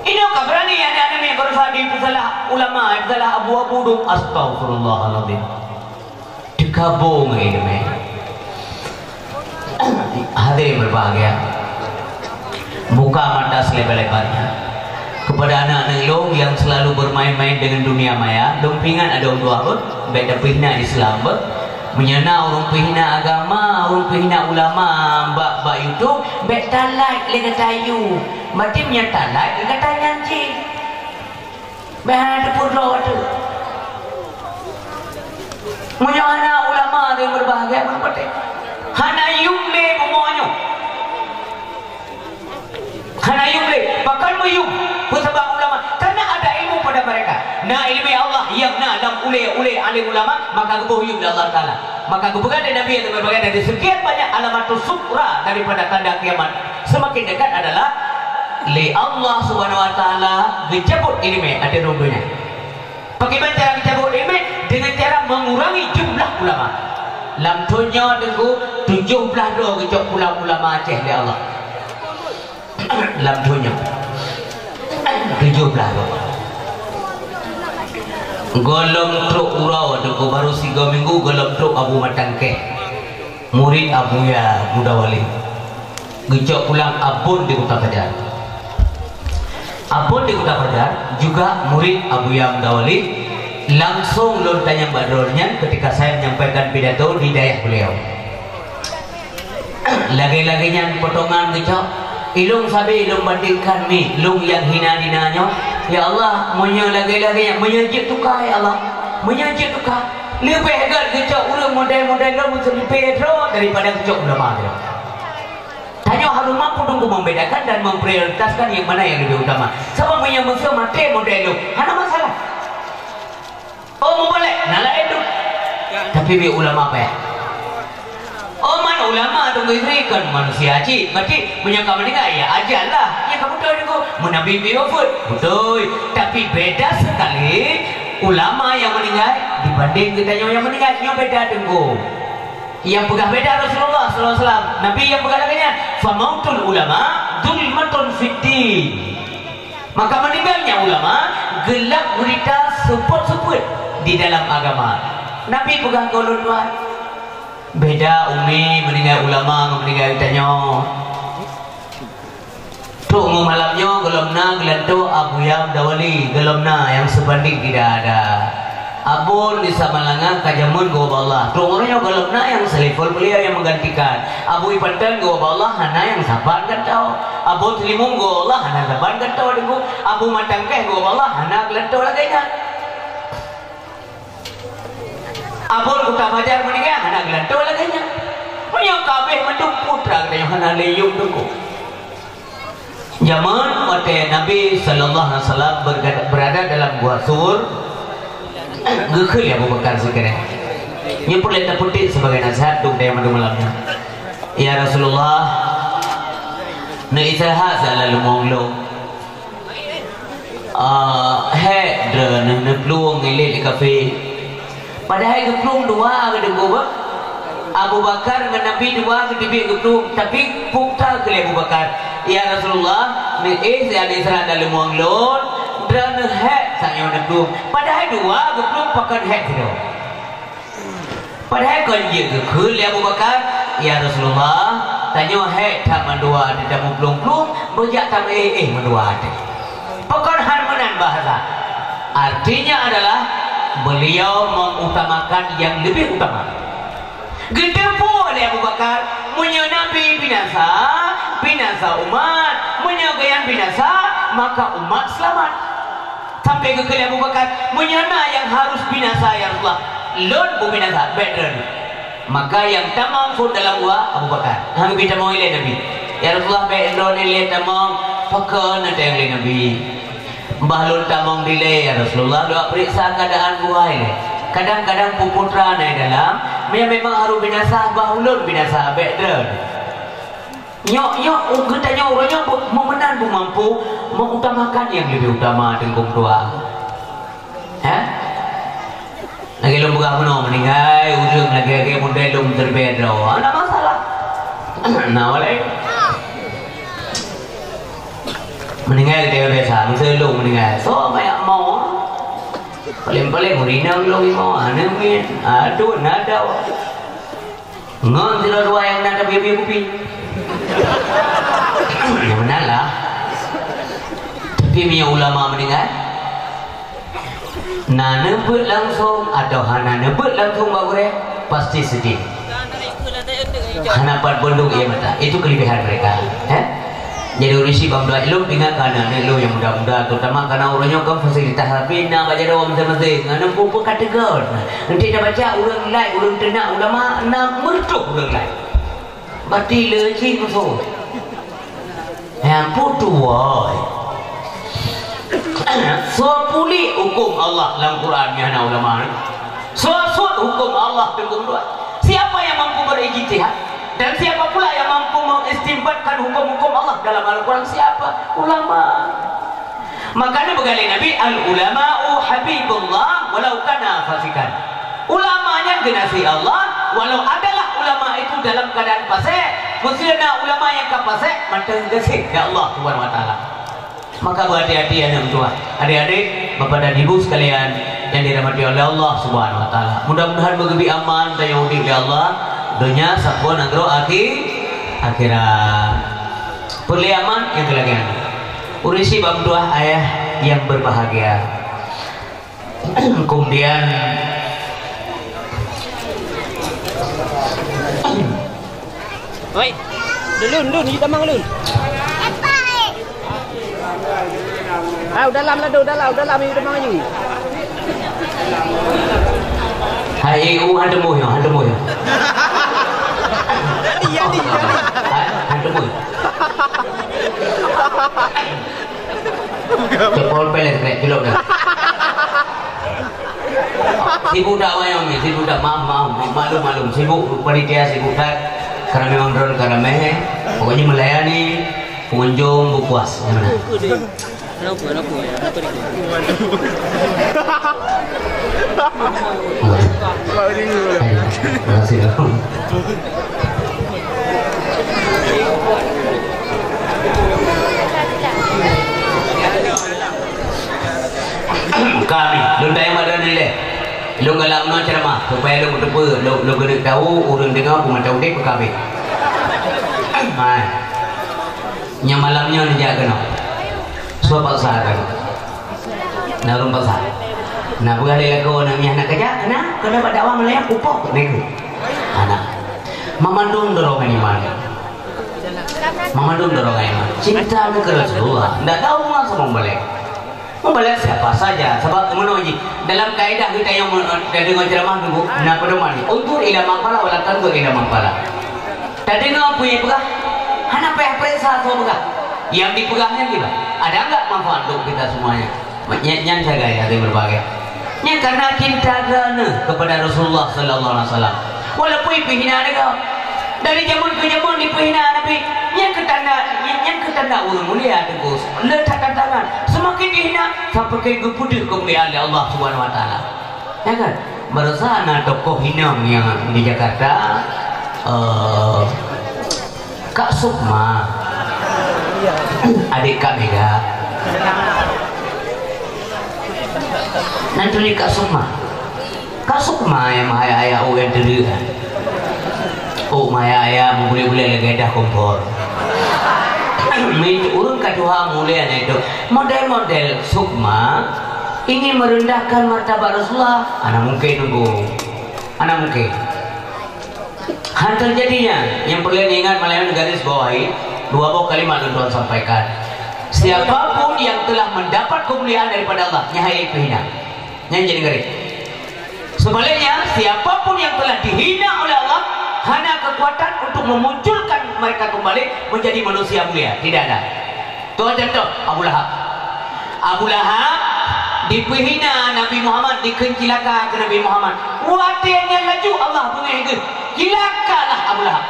Inoe ka beurani aneuk-aneuk miet beureusaha jipeusalah ulama, jipeusalah abu-abu dum. Astaghfirullahalazim. Teukabô ngon ileumèe. Hadirin berbahagia. Buka mata selebar-lebarnya. Kepada anak-anak lôn yang selalu bermain-main dengan dunia maya, lôn peuingat adoe dua beuh, bèk tapeuhina Islam beuh. Meunyoe na ureueng peuhina agama, ureueng peuhina ulama bak, bak YouTube, bèk ta-like lé gata yue. Maté meunyoe ta-like lé gata nyan cit. Bèk hana teupeu droe teuh. Meunyoe hana ulama nyang berbahagia, meunyoe patéh hana yum lé bumoe nyoe. Hana yum lé. Pakon meuyum? Peue sabab ulama? Karena ada ilmu pada mereka. Na ileumèe Allah nyang na lam ulèe-ulèe alim ulama, maka geuboh yum lé Allah Taala. Maka geupeugah lé Nabi nyang berbahagia dari sekian banyak alamatus sughra daripada tanda kiamat. Semakin dekat adalah lé Allah Subhanahu wa Taala geucabut ileumèe ateueh rhueng donya. Bagaimana cara geucabut ileumèe? Dengan cara mengurangi jumlah ulama. Lam thôn nyoe Teungku, tujoh blaih droe geucok pulang ulama Aceh lé Allah. Lam thôn nyoe. Tujoh blaih droe. Gohlom trok uroe Teungku, baru sigoe minggu gohlom trok Abu Matangkeh. Murit Abuya Mudawali. Geucok pulang Abon di Kota Fajar. Abon di Kota Fajar juga murid Abuya Mudawali. Langsung lôn tanyong bak droeneuh nyan ketika saya menyampaikan pidato di dayah beliau. Lagée-lagée nyan potongan geucok, ilong sabe ilong bandingkan mi, lôn nyang hina dina nyoe. Ya Allah, meunyoe lagée-lagée nyan, meunyoe jeuet tuka, ya Allah, meunyoe jeuet tuka, leubeh gét geucok ureuëng model-model lôn meuseulipée droe daripada geucok ulama droe. Tanyoe harus mampu untuk membedakan dan memprioritaskan yang mana yang lebih utama. Sabab meunyoe meuseu maté model lôn, hana masalah. Oh, mubalek, na laén tu. Tapi bi ulama payah. Oh, man ulama tu geutri kon manusia cit. Berarti meunyoe ka meuninggai, ya ajallah. Ya ka beutôi tu. Meunabi bi wafat. Beutôi. Tapi beda sekali ulama yang meninggal dibanding geutanyoe yang meninggal. Nyoe beda Teungku. Nyang peugah beda Rasulullah sallallahu alaihi wasallam. Nabi nyang peugah lagée nyan, "Famautul ulama zulmatun fid din." Maka meuninggalnya ulama gelap gulita seupôt-seupôt di dalam agama. Nabi peugah keu ulôn tuan, beda umi meuninggai ulama ngon meuninggai geutanyoe. Trok ngon malam nyoe gohlom na geulantoe Abuya Mudawali, gohlom na nyang seubanding tidak ada. Abon di Samalanga ka jameun geuwoe bak Allah. Trok ngon nyoe gohlom na nyang seulifol beliau nyang menggantikan. Abu Ipanten geuwoe bak Allah hana nyang saban gantoe. Abon Seulimong geuwoe bak Allah hana saban gantoe Teungku. Abu Matangkeh geuwoe bak Allah hana geulantoe lagée nyan. Abon Kota Fajar meuninggai hana geulantoe lagée nyan. Meunyoe ka abéh mandum putra geutanyoe hana lé yum Teungku. Jameun watée Nabi sallallahu alaihi wasallam bergada-, berada dalam Gua Sur, geukheun lé Abu Bakar sikrek. Nyoe peureulée tapeutik sebagai nasihat untuk geutanyoe mandum malam nyoe. Ya Rasulullah, neuistirahat salah leumo lôn. Ah, hék droeneuh neuplueng ilée lé kafé. Padahai geuplueng dua geudeunggô beuh. Abu Bakar ngon Nabi dua geuteubiet geuplueng, tapi peugah keu lé Abu Bakar, "Ya Rasulullah, meu-éh siat Isra dan leumueng lôn, droeneuh hék sang nyoe neuplueng." Padahai dua geuplueng pakon hék sidroe. Padahai kon jeuet geukheun lé Abu Bakar, "Ya Rasulullah, tanyoe hék that mandua tameuplueng-plueng, beujak tameuéh-éh mandua teuh." Pakon hana meunan bahasa? Artinya adalah beliau mengutamakan yang lebih utama. Geuteupeue lé Abu Bakar, meunyoe Nabi binasa, binasa umat. Meunyoe gobnyan binasa, maka umat seulamat. Sampai geukheun lé Abu Bakar, "Meunyoe na nyang harus binasa, ya Rasulullah, lôn beubinasa, bék droeneuh." Maka nyang tamong phon dalam gua Abu Bakar. Hana geubi tamong ilée Nabi. "Ya Rasulullah, bék droeneuh ilée tamong." "Pakon?" na tanyong lé Nabi. "Bah lôn tamong dilée, ya Rasulullah, lôn peuriksa keuadaan gua ilée. Kadang-kadang puputra na dalam, meunyoe memang harus binasa, bah ulôn binasa, bék droeneuh." Nyoe, nyoe, geutanyoe uroe nyoe bu-, meunan beumampu mengutamakan nyang leubeh utama, Teungku Ketua. Hah? Lagée lôn peugah bunoe, meuninggai ureuëng lagée-lagée model lôn teuleubeh droe, hana masalah. Na walai. Meuninggai geutanyoe biasa, meuseu lôn meuninggai. Soe manyak mo? Paléng-paléng ureuëng inong lôn imo, aneuk miet, aduen, adau. Ngon sidroe dua nyang na tabi-bi kupi. Nyang meunan lah. Tapi meunyoe ulama meuninggai, na neubeuet langsong atawa hana neubeuet langsong bak gurée, pasti seudeh. Hana pat beundong ie mata. Itu kelebihan mereka. Eh? Jadi ureuëng syiek bang dua ilong ingat keu aneuk-aneuk lôn nyang muda-muda, terutama karena ureuëng nyoe kan fasilitas tapi na bak jaroe masing-masing. Aneuk pun peukategon. Nanti dah baca ureuëng like, ureuëng teunak ulama, na meureutôh ureuëng like. Berarti le cit musoh. Nyang peutuwoi. Soe puléh huköm Allah lam Quran nyang hana ulama? Soe sot huköm Allah Teungku Ketua? Siapa yang mampu berijtihad? Dan siapa pula yang mampu mengistinbatkan hukum-hukum Allah dalam Al-Quran? Siapa? Ulama. Makanya peugah lé Nabi, "Al-ulama'u habibullah walau kana fasikan." Ulama nyan Keuneuk Allah, walau adalah ulama itu dalam keadaan fasik, meuseu na ulama nyang ka fasik, mantong gaséh lé Allah Subhanahu wa Taala. Maka beuhati-hati aneuk meutuah, adék-adék, bapak dan ibu sekalian yang dirahmati oleh Allah Subhanahu wa Taala. Mudah-mudahan beugeubri aman dan nyang udeb lé Allah, donya sampoe nanggroe akhi-, akhirat. Peureulée aman nyang keulagian. Ureueng syiek bak meutuah ayah yang berbahagia. Kemudian, oi, lôn, lôn, yue tamong lôn. Ah, u dalam laju, u dalam, u dalam, yue tamong laju. Hai, u, han teumbôh nyoe, han teumbôh nyoe. Iya, iya. Hai, han teumbôh. Cepol pelet, pelet, culok dah. Sibuk that wayang ni, sibuk that. Maaf, maaf, maaf, maklum, maklum. Sibuk panitia, sibuk that. Karena memang droen ka ramé. Pokoknya melayani pengunjung bupuas. Yang mana? Kenapa, kenapa, kenapa dia? Terima kasih. Kami, lôn tanyong bak droeneuh ilée. Lôn galak meunoe ceuramah, supaya lôn meuteupeue, lôn, lôn keuneuk tahu ureueng deungoe peue mantong udeb peukabeh. Hai. Nyang malam nyoe neujak keunoe. Soe paksa keunoe? Na ureueng paksa. Na peugah lé lakoe, na miyah na keujak, na, keunoe bak dakwah meulayan pupok, na ikot. Hana. Mamandum dorongan iman. Mamandum dorongan iman. Cinta keu Rasulullah. Ndak tahu masa mubalek. Mubalek siapa saja. Sabab meunoe jih. Dalam kaedah geutanyoe meu-, tadeungoe ceuramah nunggu, na pedoman jih. Unzur ila man qala wa la tanzur ila man qala. Tadeungoe peue nyang peugah, hana payah peuriksa soe peugah. Nyang dipeugah nyan kiban. Ada enggak manfaat untuk kita semuanya? Nyan, nyan sagai hati berbagai. Nyan karena cinta droeneuh kepada Rasulullah sallallahu alaihi wasallam. Walaupun ipeuhina lé gob. Dari jameun keu jameun ipeuhina Nabi. Nyan keu tanda, nyan, nyan keu tanda ureueng mulia, Teungku. Le that tantangan. Semakin dihina, semakin geupeudeuh keumuliaan lé Allah Subhanahu wa Taala. Ya kan? Baroesa na tokoh inong nyang di Jakarta, eh, Kak Sukma. Adék Kak Mega. Nan teuliek Kak Sukma. Kak Sukma nyang meuhayat-hayat ureueng teuliek. Oh, meuhayat-hayat, meubulék-bulék lagèe dah kompor. Meuitu ureueng ka tuha mulai na itu. Model-model Sukma ingin merendahkan martabat Rasulullah. Hana mungkin, Teungku. Hana mungkin. Han teujadi nyan, nyang peureulèe ingat malam nyoe garis bawahi, dua boh kalimat lôn tuan sampaikan. Siapapun yang telah mendapat kemuliaan daripada Allah, nyan han jeuet ipeuhina. Nyan jadi garis. Sebaliknya, siapapun yang telah dihina oleh Allah, hana kekuatan untuk memunculkan mereka kembali menjadi manusia mulia. Tidak ada. Tuan contoh, Abu Lahab. Abu Lahab dipeuhina Nabi Muhammad, dikheun cilaka keu Nabi Muhammad. Watèe nyan laju Allah beungèh geuh, cilakalah Abu Lahab.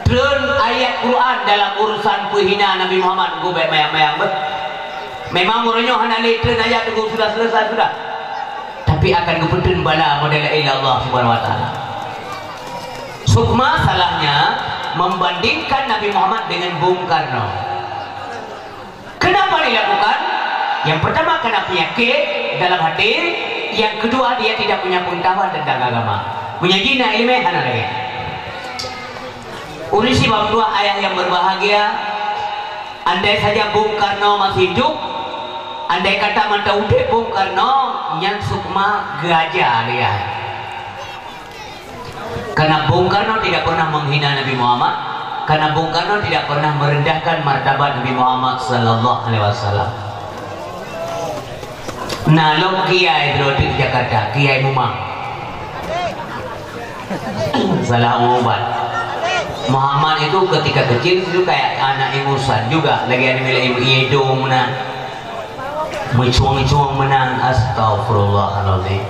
Treun ayat Quran dalam urusan peuhina Nabi Muhammad, gubek mayang-mayang beuh. Memang uroe nyoe hana lé treun ayat, Teungku, sudah selesai sudah. Tapi akan geupeuteun bala model laén lé Allah Subhanahu wa Taala. Sukma salahnya membandingkan Nabi Muhammad dengan Bung Karno. Kenapa dilakukan? Yang pertama, karena penyakit dalam hati. Yang kedua, dia tidak punya pengetahuan tentang agama. Meunyoe jih na ileumèe, hana lagèe. Ureueng sibak dua ayah yang berbahagia, andai saja Bung Karno masih hidup, andai kata mantong udép Bung Karno, nyan Sukma geuaja lé ayah. Karena Bung Karno tidak pernah menghina Nabi Muhammad, karena Bung Karno tidak pernah merendahkan martabat Nabi Muhammad sallallahu alaihi wasallam. Na lom kiai droe di Jakarta, Kiai Mumang. Salah ubat. Muhammad itu ketika kecil itu kayak anak ingusan juga, lagi ada milik ibu idung meunan. Meucuang-cuang meunan, astagfirullahalazim.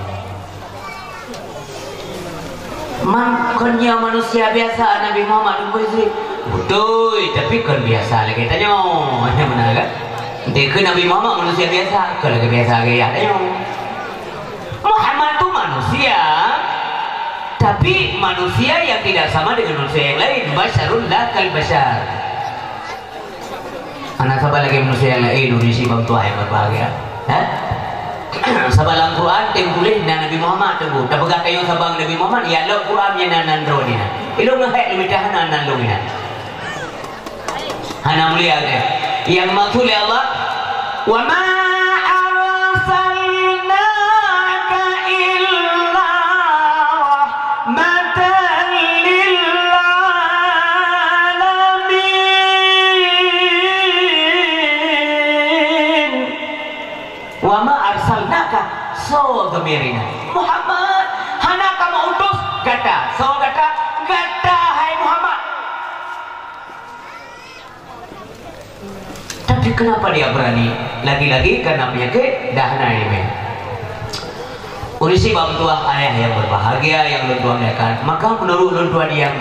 Man, kon nyoe manusia biasa Nabi Muhammad, beutôi, tapi kon biasa lagèe tanyoe. Meunan kan? Dikheun Nabi Muhammad manusia biasa, kon lagèe biasa gaya tanyoe. Muhammad tu manusia Ya, tapi manusia yang tidak sama dengan manusia yang lain. Basyarun la kal basyar. Hana saban lagèe manusia nyang laén, ureueng sibang tuha nyang berbahagia. Ha? Sabab lam Quran tem tuléh na Nabi Muhammad teungku. Tapeugah tanyoe saban Nabi Muhammad, ya, lam Quran nyan na, na droeneuh na. Ilôn ngehek lôn mita hana na lôn na. Hana mulia ke? Nyang maksud lé Allah, "Wa ma arsalnaka illa rahmatan lil alamin." Wa ma arsalnaka, soe dhamir nyan? Muhammad, hana kamoe utus gata. Soe gata? Gata, hai Muhammad. Tapi kenapa dia berani? Lagi-lagi karena penyakit dah hana ileumèe. Ureueng sibang tuha ayah yang berbahagia yang lôn tuan muliakan, maka menurut lôn tuan yang,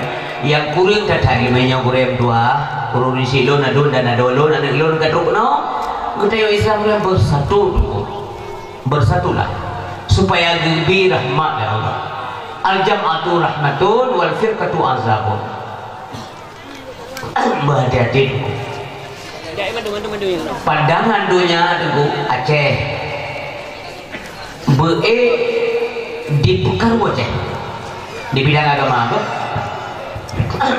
yang kureueng that-that ileumèe nyoe gurèe meutuah, ureueng syiek lôn, aduen dan adoe lôn, aneuk lôn ka trok keunoe, geutanyoe Islam nyan bersatu dulu. Bersatulah supaya geubri rahmat dari Allah. Al-jam'atu rahmatun wal firqatu azabun. Beuhati-hati. Pandangan donya teungku Aceh beu-ék dipeukaru Aceh di bidang agama apa?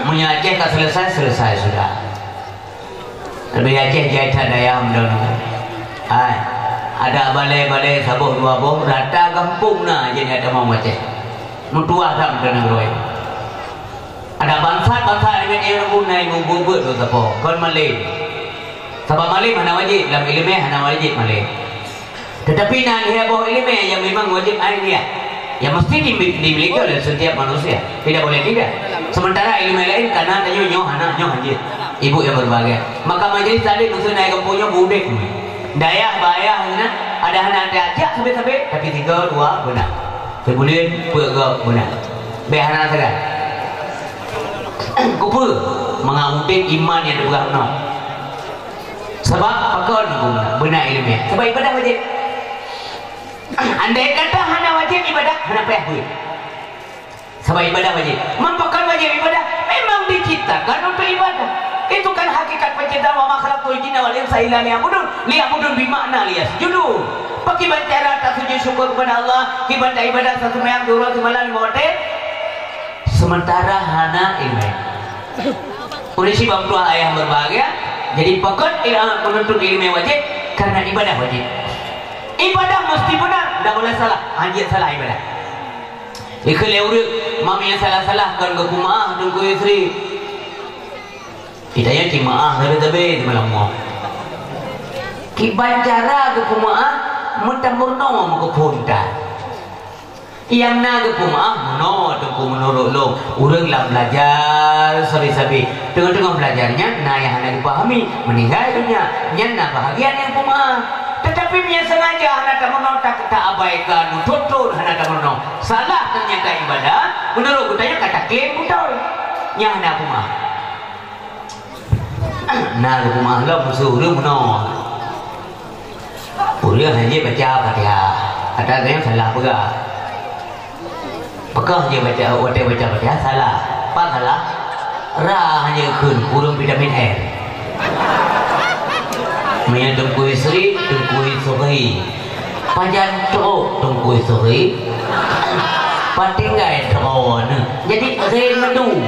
Meunyoe Aceh ka selesai, selesai sudah. Leubeh Aceh jai that dayah meudon. Hai, ada balai-balai saboh dua boh, rata gampông na jih nyang tamong Aceh. Meutuah that meutuah nanggroe. Ada bangsat-bangsat nyang guna ibu beuet tu sapo, kon malém. Sabab malém hana wajéb, lam ileumèe hana wajéb malém. Tetapi na lhèe boh ileumèe yang memang wajib ainiah, yang mesti di-, dimiliki oleh setiap manusia. Tidak boleh tidak. Sementara ileumèe laén kana tanyoe nyoe hana, nyoe hanjeuet. Ibu yang berbahagia. Maka majelis taklim meuseuh na gampông nyoe beudeh. Dayah bayah na, ada hana tajak sabe-sabe, tapi tiga dua beuna. Sibuleuen peuet gob beuna. Bèk hana sagai. Kupeue? Mangat udeb iman nyang teupeugah bunoe. Sabab pakon beuna ileumèe? Sabab ibadah wajéb. Andai kata hana wajéb ibadah, hana payah beuet. Sabab ibadah wajéb. Meunyoe pakon wajéb ibadah, memang diciptakan untuk ibadah. Itu kan hakikat penciptaan, "Wa ma khalaqtul jinna wal insa illa liya'budun." Liya'budun bermakna liyasjudu. Pakiban cara tasujud syukur kepada Allah, kiban ibadah seumayang dua rakaat seumalam lima watèe, sementara hana ileumèe. Ureueng sibang tuha ayah berbahagia, jadi pakon il-, menuntut ileumèe wajéb, karena ibadah wajéb. Ibadah mesti beuna, ndak boleh salah. Hanjeuet salah ibadah. Ikheun lé ureueng, mami nyang salah-salah kon geupeumeu'ah Teungku Yusri. Kita nyang cimeu'ah sabe-sabe di malam nyoe. Kiban cara geupeumeu'ah, meutameurunoe meukeupon ta. Nyang na geupeumeu'ah meunoe Teungku, meunurot lôn, ureueng lam belajar sabe-sabe. Teungoh-teungoh belajar nyan na nyang hana geupahami, meuninggai donya, nyan na bahagian nyang peumeu'ah. Tetapi meunyoe sengaja hana tameurunoe, ta-, taabaikan, meuthon-thon hana tameurunoe, salah ternyata ibadah, meunurot geutanyoe ka taklaim beutôi. Nyan hana peumeu'ah. Na geupeumeu'ah lom musoh ureueng meunoe. Ureueng hanjeuet baca Fatihah. Ata geuh salah peugah. Peugah jeuet baca, watèe baca Fatihah salah. Pat salah? Ra hanjeuet kheun, kureueng vitamin R. Meunyoe Teungku Yusri, Teungku Yusri. Pajan trok Teungku Yusri? Pat tinggai droeneuh? Jadi, re meudu.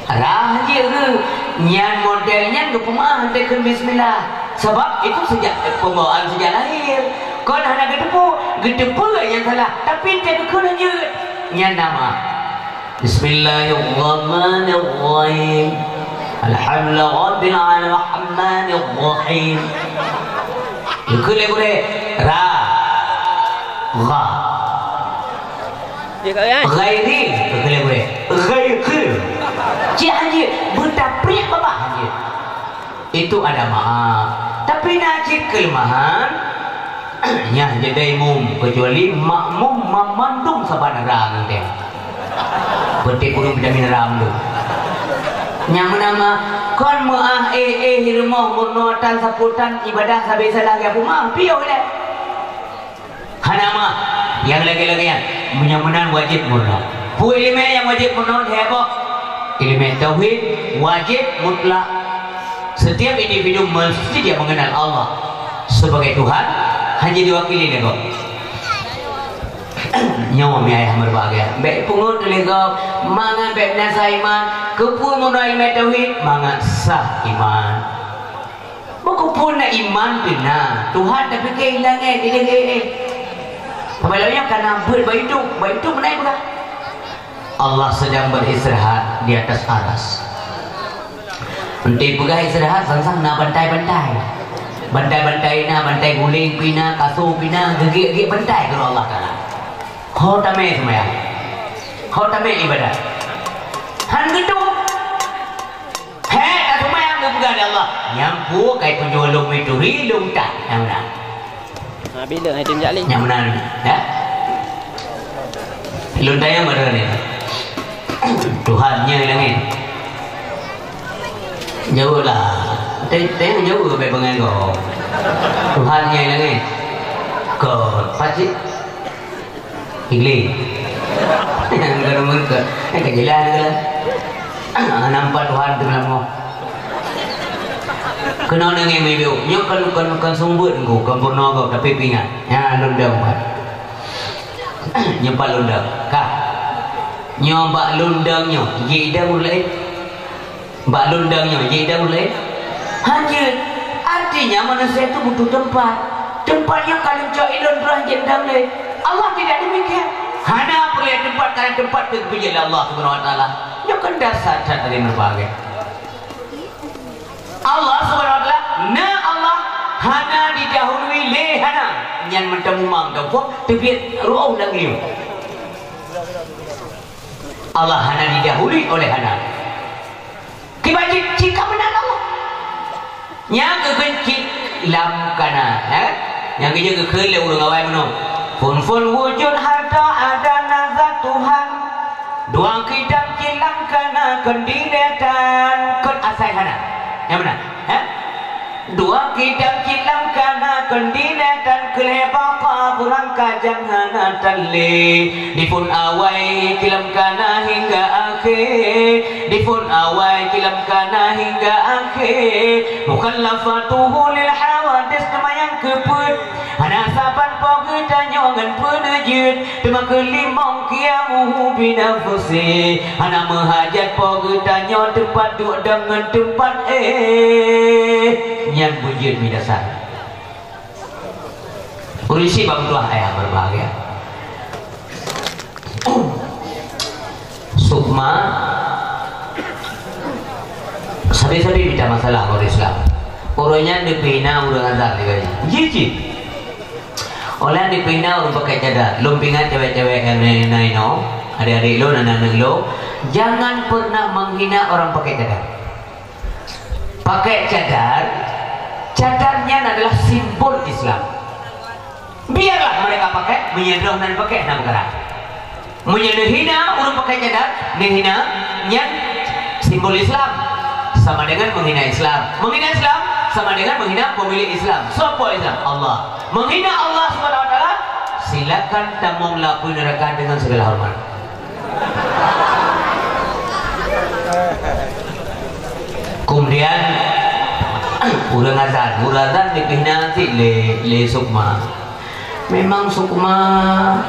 Ra jeuet geuh, nyan model nyan geupeumeu'ah teuh kheun bismillah. Sabab itu sejak, pembawaan sejak lahir. Kon hana geuteupeue, geuteupeue nyang salah, tapi teuh geukheun jeuet. Nyan na meu'ah. Bismillahirrahmanirrahim. Alhamdulillahirabbil alamin. Rahmanirrahim. Geukheun lé gurèe. Ra. Gha. Ghairi, beutôi. Ghairi. Cit hanjeuet, beutapriek babah hanjeuet. Itu ada meu'ah. Tapi na cit keuleumahan, nyan jeuet imum, kecuali makmum mamandum saban ra ngon tem. Beutôi kureueng vitamin ra mandum. Nyang meunama kon meu'ah éh-éh rumoh meunoe tan sapeue tan ibadah sabe salah ya peumeu'ah piôh ilèe. Hana meu'ah nyang lagèe-lagèe nyan. Meunyoe meunan wajéb meurunoe. Peue ileumèe nyang wajéb meurunoe lhèe boh? Ileumèe tauhid wajéb mutlak. Setiap individu mesti dia mengenal Allah sebagai Tuhan, hana diwakili lé gob. Nyoe mi ayah meubahgia, bèk peungeut lé gob, mangat bèk binasa iman. Keupeue meurunoe ileumèe tauhid? Mangat sah iman. Meukeupue na iman pih na, Tuhan tapike i langét, i langét. Apalagi nyoe kana beuet bak induk, bak induk meunan peugah, "Allah sedang beristirahat di atas aras." Enteuk peugah istirahat, sang-sang na bantai-bantai. Bantai-bantai na, bantai guléng pih na, kasô pih na, geugèt-geugèt bantai keu Allah Taala. Ho tamè seumayang. Ho tamè ibadat. Han geuduek. Hèk, ka teuma nyang geupeugah lé Allah, "Nyan peue ka tuju lôn meuturi lôn that." Nyang meunan. Ha, bila hai tem jak lé? Nyang meunan, ya? Lôn tanyong bak droeneuh. Tuhan nyoe i langét. Jaweueb lah. Tanyong, tanyong jaweueb bèk bangai gob. Tuhan nyoe i langét. Kon, pasti Iblih. Nyang ka nomor ke, nyang ka jeulaih ke lah. Ah, nampak Tuhan teuh lam moh. Keunoe neungieng meuidu. Nyoe kon, kon, kon seumeubeuet ngku, kon peurunoe gob, tapi peuingat. Nyan lôn dong pat. Nyoe pat lôn dong. Ka. Nyoe bak lôn dong nyoe, jidong ureueng laén. Bak lôn dong nyoe, jidong ureueng laén? Hanjeuet. Artinya manusia itu butuh tempat. Tempat nyang ka leuncok ilôn droe jeuet dong lé. Allah tidak demikian. Hana peureulèe tempat, karena tempat teuh geupeujiet lé Allah Subhanahu wa Taala. Nyoe kan dasar that dari meubahgia. Allah Subhanahu wa Taala, na Allah hana didahului lé hana. Nyan mantong mumang gampông teubiet ru'uh lam lieu. Allah hana didahului oleh hana. Kiban jih, cit ka meunan Allah. Nyang keukeuen cit lam kana, eh? Nyang geujeuet geukheun lé ureueng awai meunoe. Phôn-phôn wujud harta ada na zat Tuhan. Dua kidam cit lam kana kon dinetan, kon asai hana. Nyang meunan, eh? Dua kidam cit lam kana kon dinetan, keu lhèe baka beurangkajan hana tan lé. Diphôn awai cit lam kana hingga akhé, diphôn awai cit lam kana hingga akhé. Mukhallafatuhu lil hawadis, teuma nyang keupeuet, hana saban po geutanyoe ngon peuneujeuet, teuma keulimong qiyamuhu binafsihi, hana meuhajat po geutanyoe teumpat duek dan ngon teumpat éh. Nyan beujeuet mi dasar. Ureueng syiek bak meutuah ayah meubahgia. Sukma, sabe-sabe mita masalah bak ureueng Islam. Ureueng nyan neupeuhina ureueng azan lé geuh nyan. Jih cit. Óh lheueh neupeuhina ureueng pakai cadar. Lôn peuingat cewek-cewek nyang na inoe, adik-adik lôn, aneuk-aneuk lôn, jangan pernah menghina orang pakai cadar. Pakai cadar, cadar nyan adalah simbol Islam. Biarlah mereka pakai, meunyoe droe hana pakai, hana peukara. Meunyoe neuhina ureueng pakai cadar, neuhina nyan simbol Islam, sama dengan menghina Islam. Menghina Islam sama dengan menghina pemilik Islam. Soe po Islam? Allah. Menghina Allah Subhanahu wa Taala, silakan tamong lapui neuraka dengan segala hormat. Kemudian, ureueng azan, ureueng azan dipeuhina cit lé, lé Sukma. Memang Sukma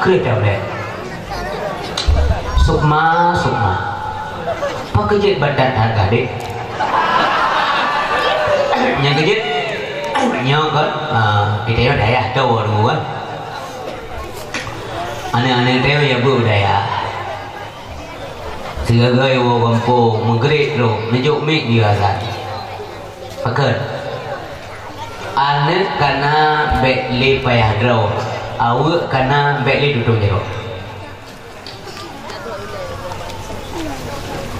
kreueh that ulèe. Sukma, Sukma. Pakon jeuet batat that ka, Dek? Nyang keujeuet, nyoe kon, ah, kita nyoe dayah tu, dua. Aneuk-aneuk teuh ya bu dayah. Sigoe-goe woe gampông, meugrét lom, neujok miet di azan. Pakon? Aneuk kana bèk lé payah droe, aweuek kana bèk lé tutong jaroe.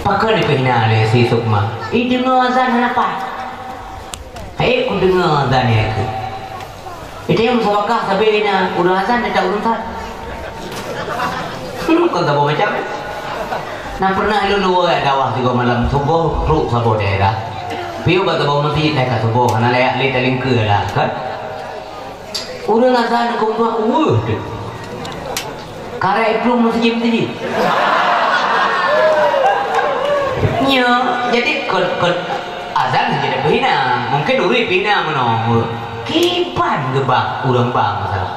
Pakon dipeuhina lé si Sukma? Ideungoe azan hana paih. Hai, kudeungoe azan nyan keuh. Ita nyang musabakah sabe na ureueng azan dan ureueng that. Hmm, kon saboh macam. Na pernah lôn luwa dakwah tiga malam suboh trok saboh daerah. Piôh bak saboh meuseujid ka suboh, hana layak lé talingkeue lah, kan? Ureueng azan kong tuah uweuh tu. Karek plueng meuseujid-seujid. Nyo, jadi kon, kon azan saja dak peuhina. Mungkin ureuëng peuhina meunoe. Kiban geubang ureuëng bang masalah.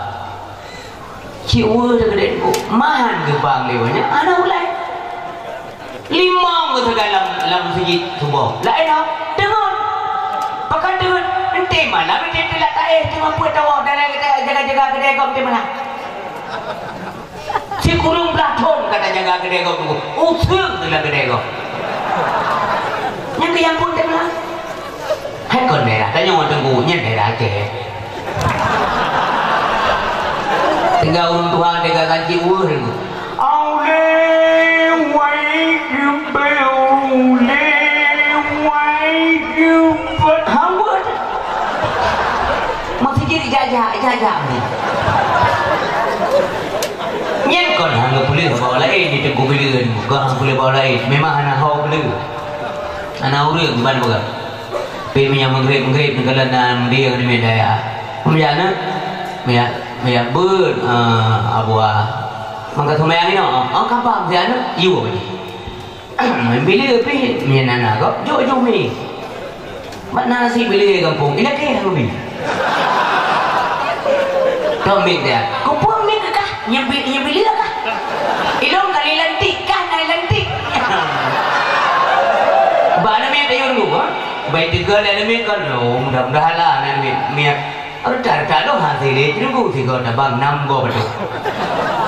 Cik ureuëng dak keudeh ku, mahan geubang lewatnya, ana ulai. Limong geusagai lam, lam meuseujid suboh. Laén ho, teungeut. Pakon teungeut? Enté malam enté teulat taéh teungoh peuet tawoe dalam jaga-jaga keudè gob enté malam. Sikureueng blah thon ka tajaga keudè gob teungku. Useung teuh lam keudè gob. Nyang keu nyang pun teungoh. Hai kon daerah, tanyoe Teungku, nyan daerah Aceh. Tinggai ureuëng tuha, tinggai saji ureuëng. Aulé wai jeuet, aulé wai jeuet. Hambeuet. Meuseujid ijak-jak, ijak-jak ni. Nyan kon hana peuleueh bak laén di Teungku Bileuen, kon hana peuleueh bak laén. Memang hana ho peuleueh. Hana ureuëng ban peugah. Pi meunyoe meugreb-meugreb neukalon na meudeh ngon miet daya. Meujak na, meujak, meujak beuet, eh, abuah. Mangka seumayang inoe, oh, ka bang si aneuk, yue bagi. Bila pi, meunyoe na, na gob, jok-jok mi. Mat nasi bila gampông, ilakée hang mi. Kau mi dia. Kupung mi kekah, nyembi, nyembi dia kah? Ilong kali lantik kah, nai lantik. Ba aneuk miet ayun ku, ha? Bai teugah lé aneuk miet kan, oh, mudah-mudahan lah aneuk miet, miet. Rata-rata lôn hase lé, teungku sigoe tabang nam goe bacut.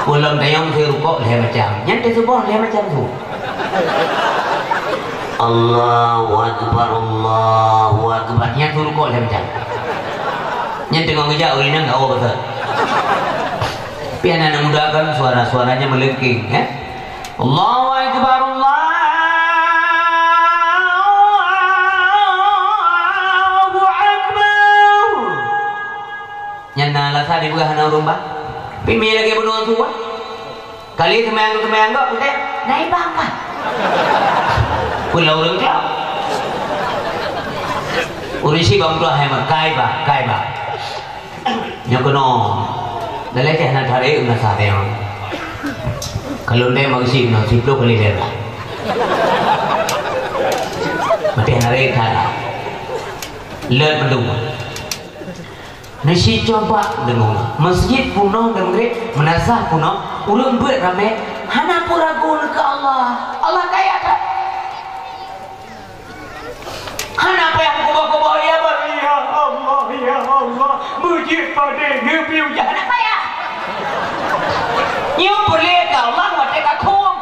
Ulôn tanyong si rukok lhée macam. Nyan teuh suboh lhée macam su. Allahu Akbar, Allahu Akbar. Nyan su rukok lhée macam. Nyan teungoh geujak ureuëng inong ka woe beutôi. Pi aneuk muda kan suara-suaranya melengking, ya. Allahu Akbar, Allahu Akbar. Nyan na alasan dipeugah hana ureuëng bang. Pi mi lagée bunoe tuha. Kali seumayang-seumayang gob, putée, na ibang bang. Pula ureuëng klau. Ureuëng si bang tuha hai mat, kai bang, kai bang. Nyoe keunoe, dalé teh na tarek na sareng. Kalau ndai magsi na siploh kali lhée blah. Maté narek that. Leuet mandum. Nasi coba deungoe. Masjid punoh dan grek, meunasah punoh, ureuëng beuet ramé, hana peue ragu keu Allah. Allah kaya that. Hana payah meukuboh-kuboh, ya Allah, ya Allah, ya Allah. Beujeuet padé neupiôh jahanam payah. Nyoe peureulée keu Allah watée ka khueng.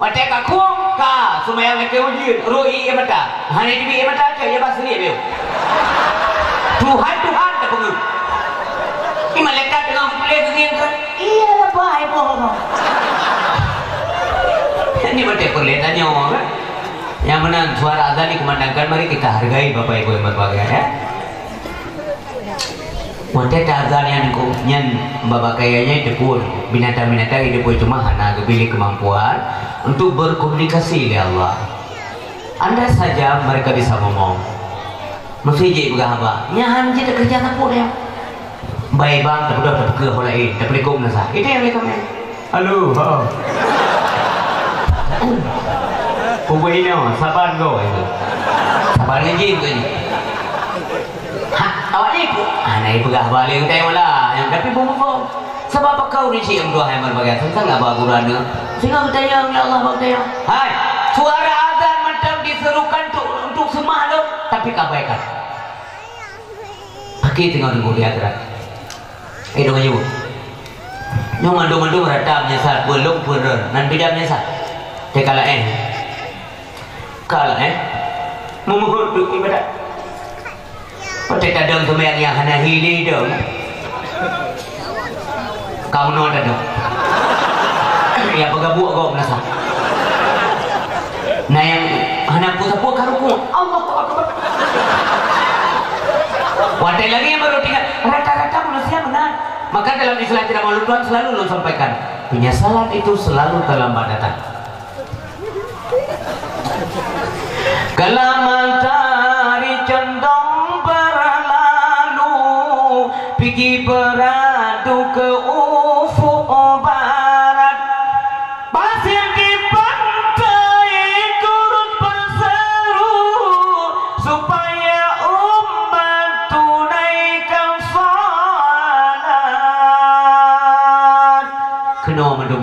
Watée ka khueng, ka seumayang lakée ujeuen, rôh ié mata. Hana jibi ié mata, cok ya bah seuriet piôh. Tuhan, Tuhan, tapeungeuet. Ni malaikat teungoh geupeulée geungieng kan? Iya lah, bah, iboh. Ini watée peureulée tanyoe kan? Nyang meunan suara azan dikumandangkan, mari kita hargai Bapak Ibu yang berbahagia, ya. Watée taazan nyan ku, nyan babah kaya nyan teupeu binatang-binatang hidup cuma hana geubri kemampuan untuk berkomunikasi lé Allah. Andai saja mereka bisa ngomong. Meusti jih peugah haba, nyan jih teukeureuja sapeue nyan. Bai bang, tapeudong, tapeukeuh ho laén, tapeulikot meunasah. Itu yang mereka main. Halo, ha. Kubu ino, saban go itu. Saban ngeji tu ni. Ha, awak ni ku. Ah, nai peugah balik utai wala. Yang tapi bumbu. Sebab apa kau ni cik yang dua hai berbagai tentang apa gurana? Sehingga bertanya ya Allah bertanya. Hai, suara azan macam diserukan untuk untuk semah lo, tapi kabaikan. Pakai tengok dulu di akhirat. Eh, dong aja bu. Nyoe mandum-mandum rata meunyeusal, peue lôn peue droen, nan bida meunyeusal. Teuka laén. Ka laén. Meumeuhot duek ibadat. Watée tadong seumayang nyang hana hili dong. Ka meunoe tadong. Ya peugah buet gob meunasah. Nah, nyang hana peue-sapeue ka rukuk. Allahu Akbar. Watée lagée nyan baru teuingat, rata-rata manusia meunan. Maka dalam istilah ceramah ulôn tuan selalu ulôn sampaikan, penyesalan itu selalu terlambat datang. Kala matahari condong berlalu, pigi beradu ke ufuk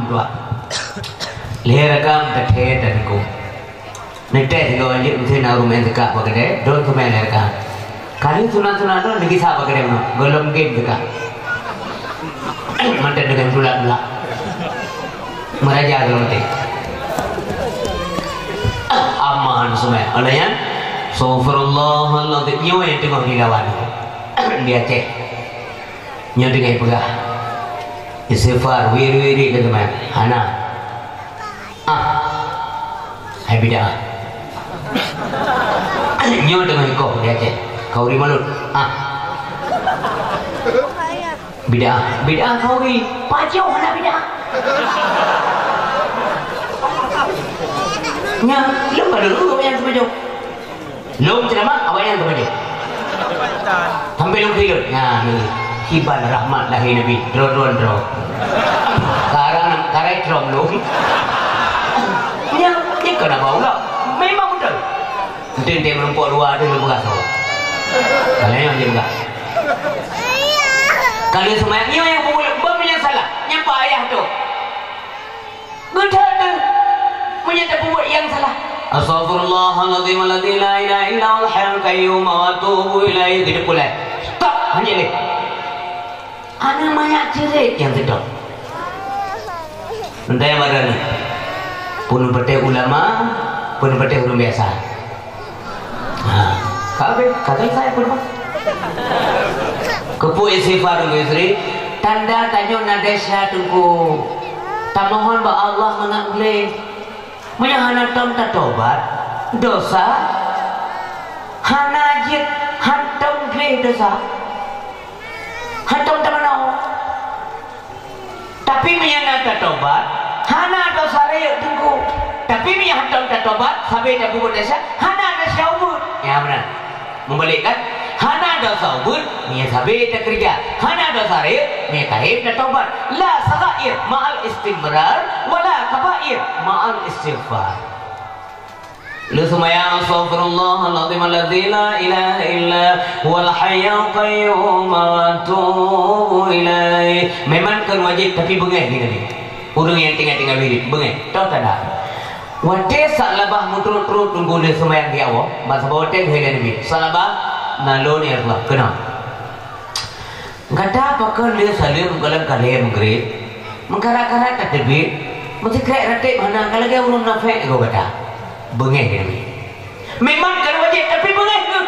Dua. Lhèe rakang teuthèe dan kum. Neuteh sigoe anjeuk meuseuen na ureueng meu'en teuka bak keudè, don seumè lhèe rakang. Kali sunat-sunat don lagi sa bak keudè meunoe, gohlom game teuka. Mantan dengan tulak-tulak. Meuraja gohlom teh. Aman seumè. Oleh nyan, astagfirullahalazim nyoe nyang teungoh dilawan. Di Aceh. Nyoe teungoh peugah. Istighfar, wirid-wirid dan teuma. Hana. Ah. Hai bid'ah. Nyoe teungoh ikoh di Aceh. Khauri Mulod. Ah. Bid'ah. Bid'ah khauri. Pajoh hana bid'ah. Nya, lôn padahai lôn yang sepajoh. Lôn ceramah, awak nyan teumanyong. Sampai lôn keuneuk. Nah, ni. Kiban rahmat lahé Nabi. Droe-droe droe. Karang, karai trom lôn. Nyan, ni kena bau lah. Memang betul. Mungkin dia menumpuk dua tu lôn peugah tu. Kalau yang dia peugah. Kalau semayang ni yang pun boleh, bom yang salah. Nyapa ayah tu. Geutanyoe, meunyoe tapeubuet nyang salah. Astaghfirullahalazim alladzi la ilaha illa huwal hayyul qayyum wa atubu ilaih. Geuteupeue lé. Stop, hana lé. Aneuk manyak cirét nyang seutôt. Entah nyang badan. Pun patéh ulama, pun patéh ureueng biasa. Ha, ka habéh, ka selesai pun, Pak. Keupeue istighfar, Teungku Yusri? Tanda tanyoe na desya, Teungku. Tamohon bak Allah mangat gleh. Meunyoe hana tom tatobat, dosa hana jeuet, hantom gleh dosa. Hantom tamanoe. Tapi meunyoe na tatobat, hana desya rayeuk, Teungku. Tapi meunyoe hantom tatobat, sabe tapeubuet desya, hana desya ubeut. Ya, beuna. Meubalek kan? Hana desya ubeut, meunyoe sabe takeureuja. Hana desya rayeuk, meunyoe tahem tatobat. La saghair ma'al istimrar, wala kabair ma'al istighfar. Lôn seumayang, astaghfirullahalazim alladzi la ilaha illa huwal hayyul qayyum wa atubu ilaih. Memang kon wajéb, tapi beungéh geutanyoe. Ureueng nyang tinggai-tinggai wirid, beungéh. Toh tanda. Watée sak labah meutrôt-trôt Teungku lôn seumayang di awak, ban saboh watée geuhilée Nabi. Sak labah, na lôn ya Allah, keunong. Gata pakon lheueh saleuem gohlom ka lhée meugrib, meukarat-karat ka teubiet, meusikrek ratéb hana ka lagée ureueng munafék goe gata. Beungéh keu Nabi. Memang ka wajéb, tapi beungéh keu.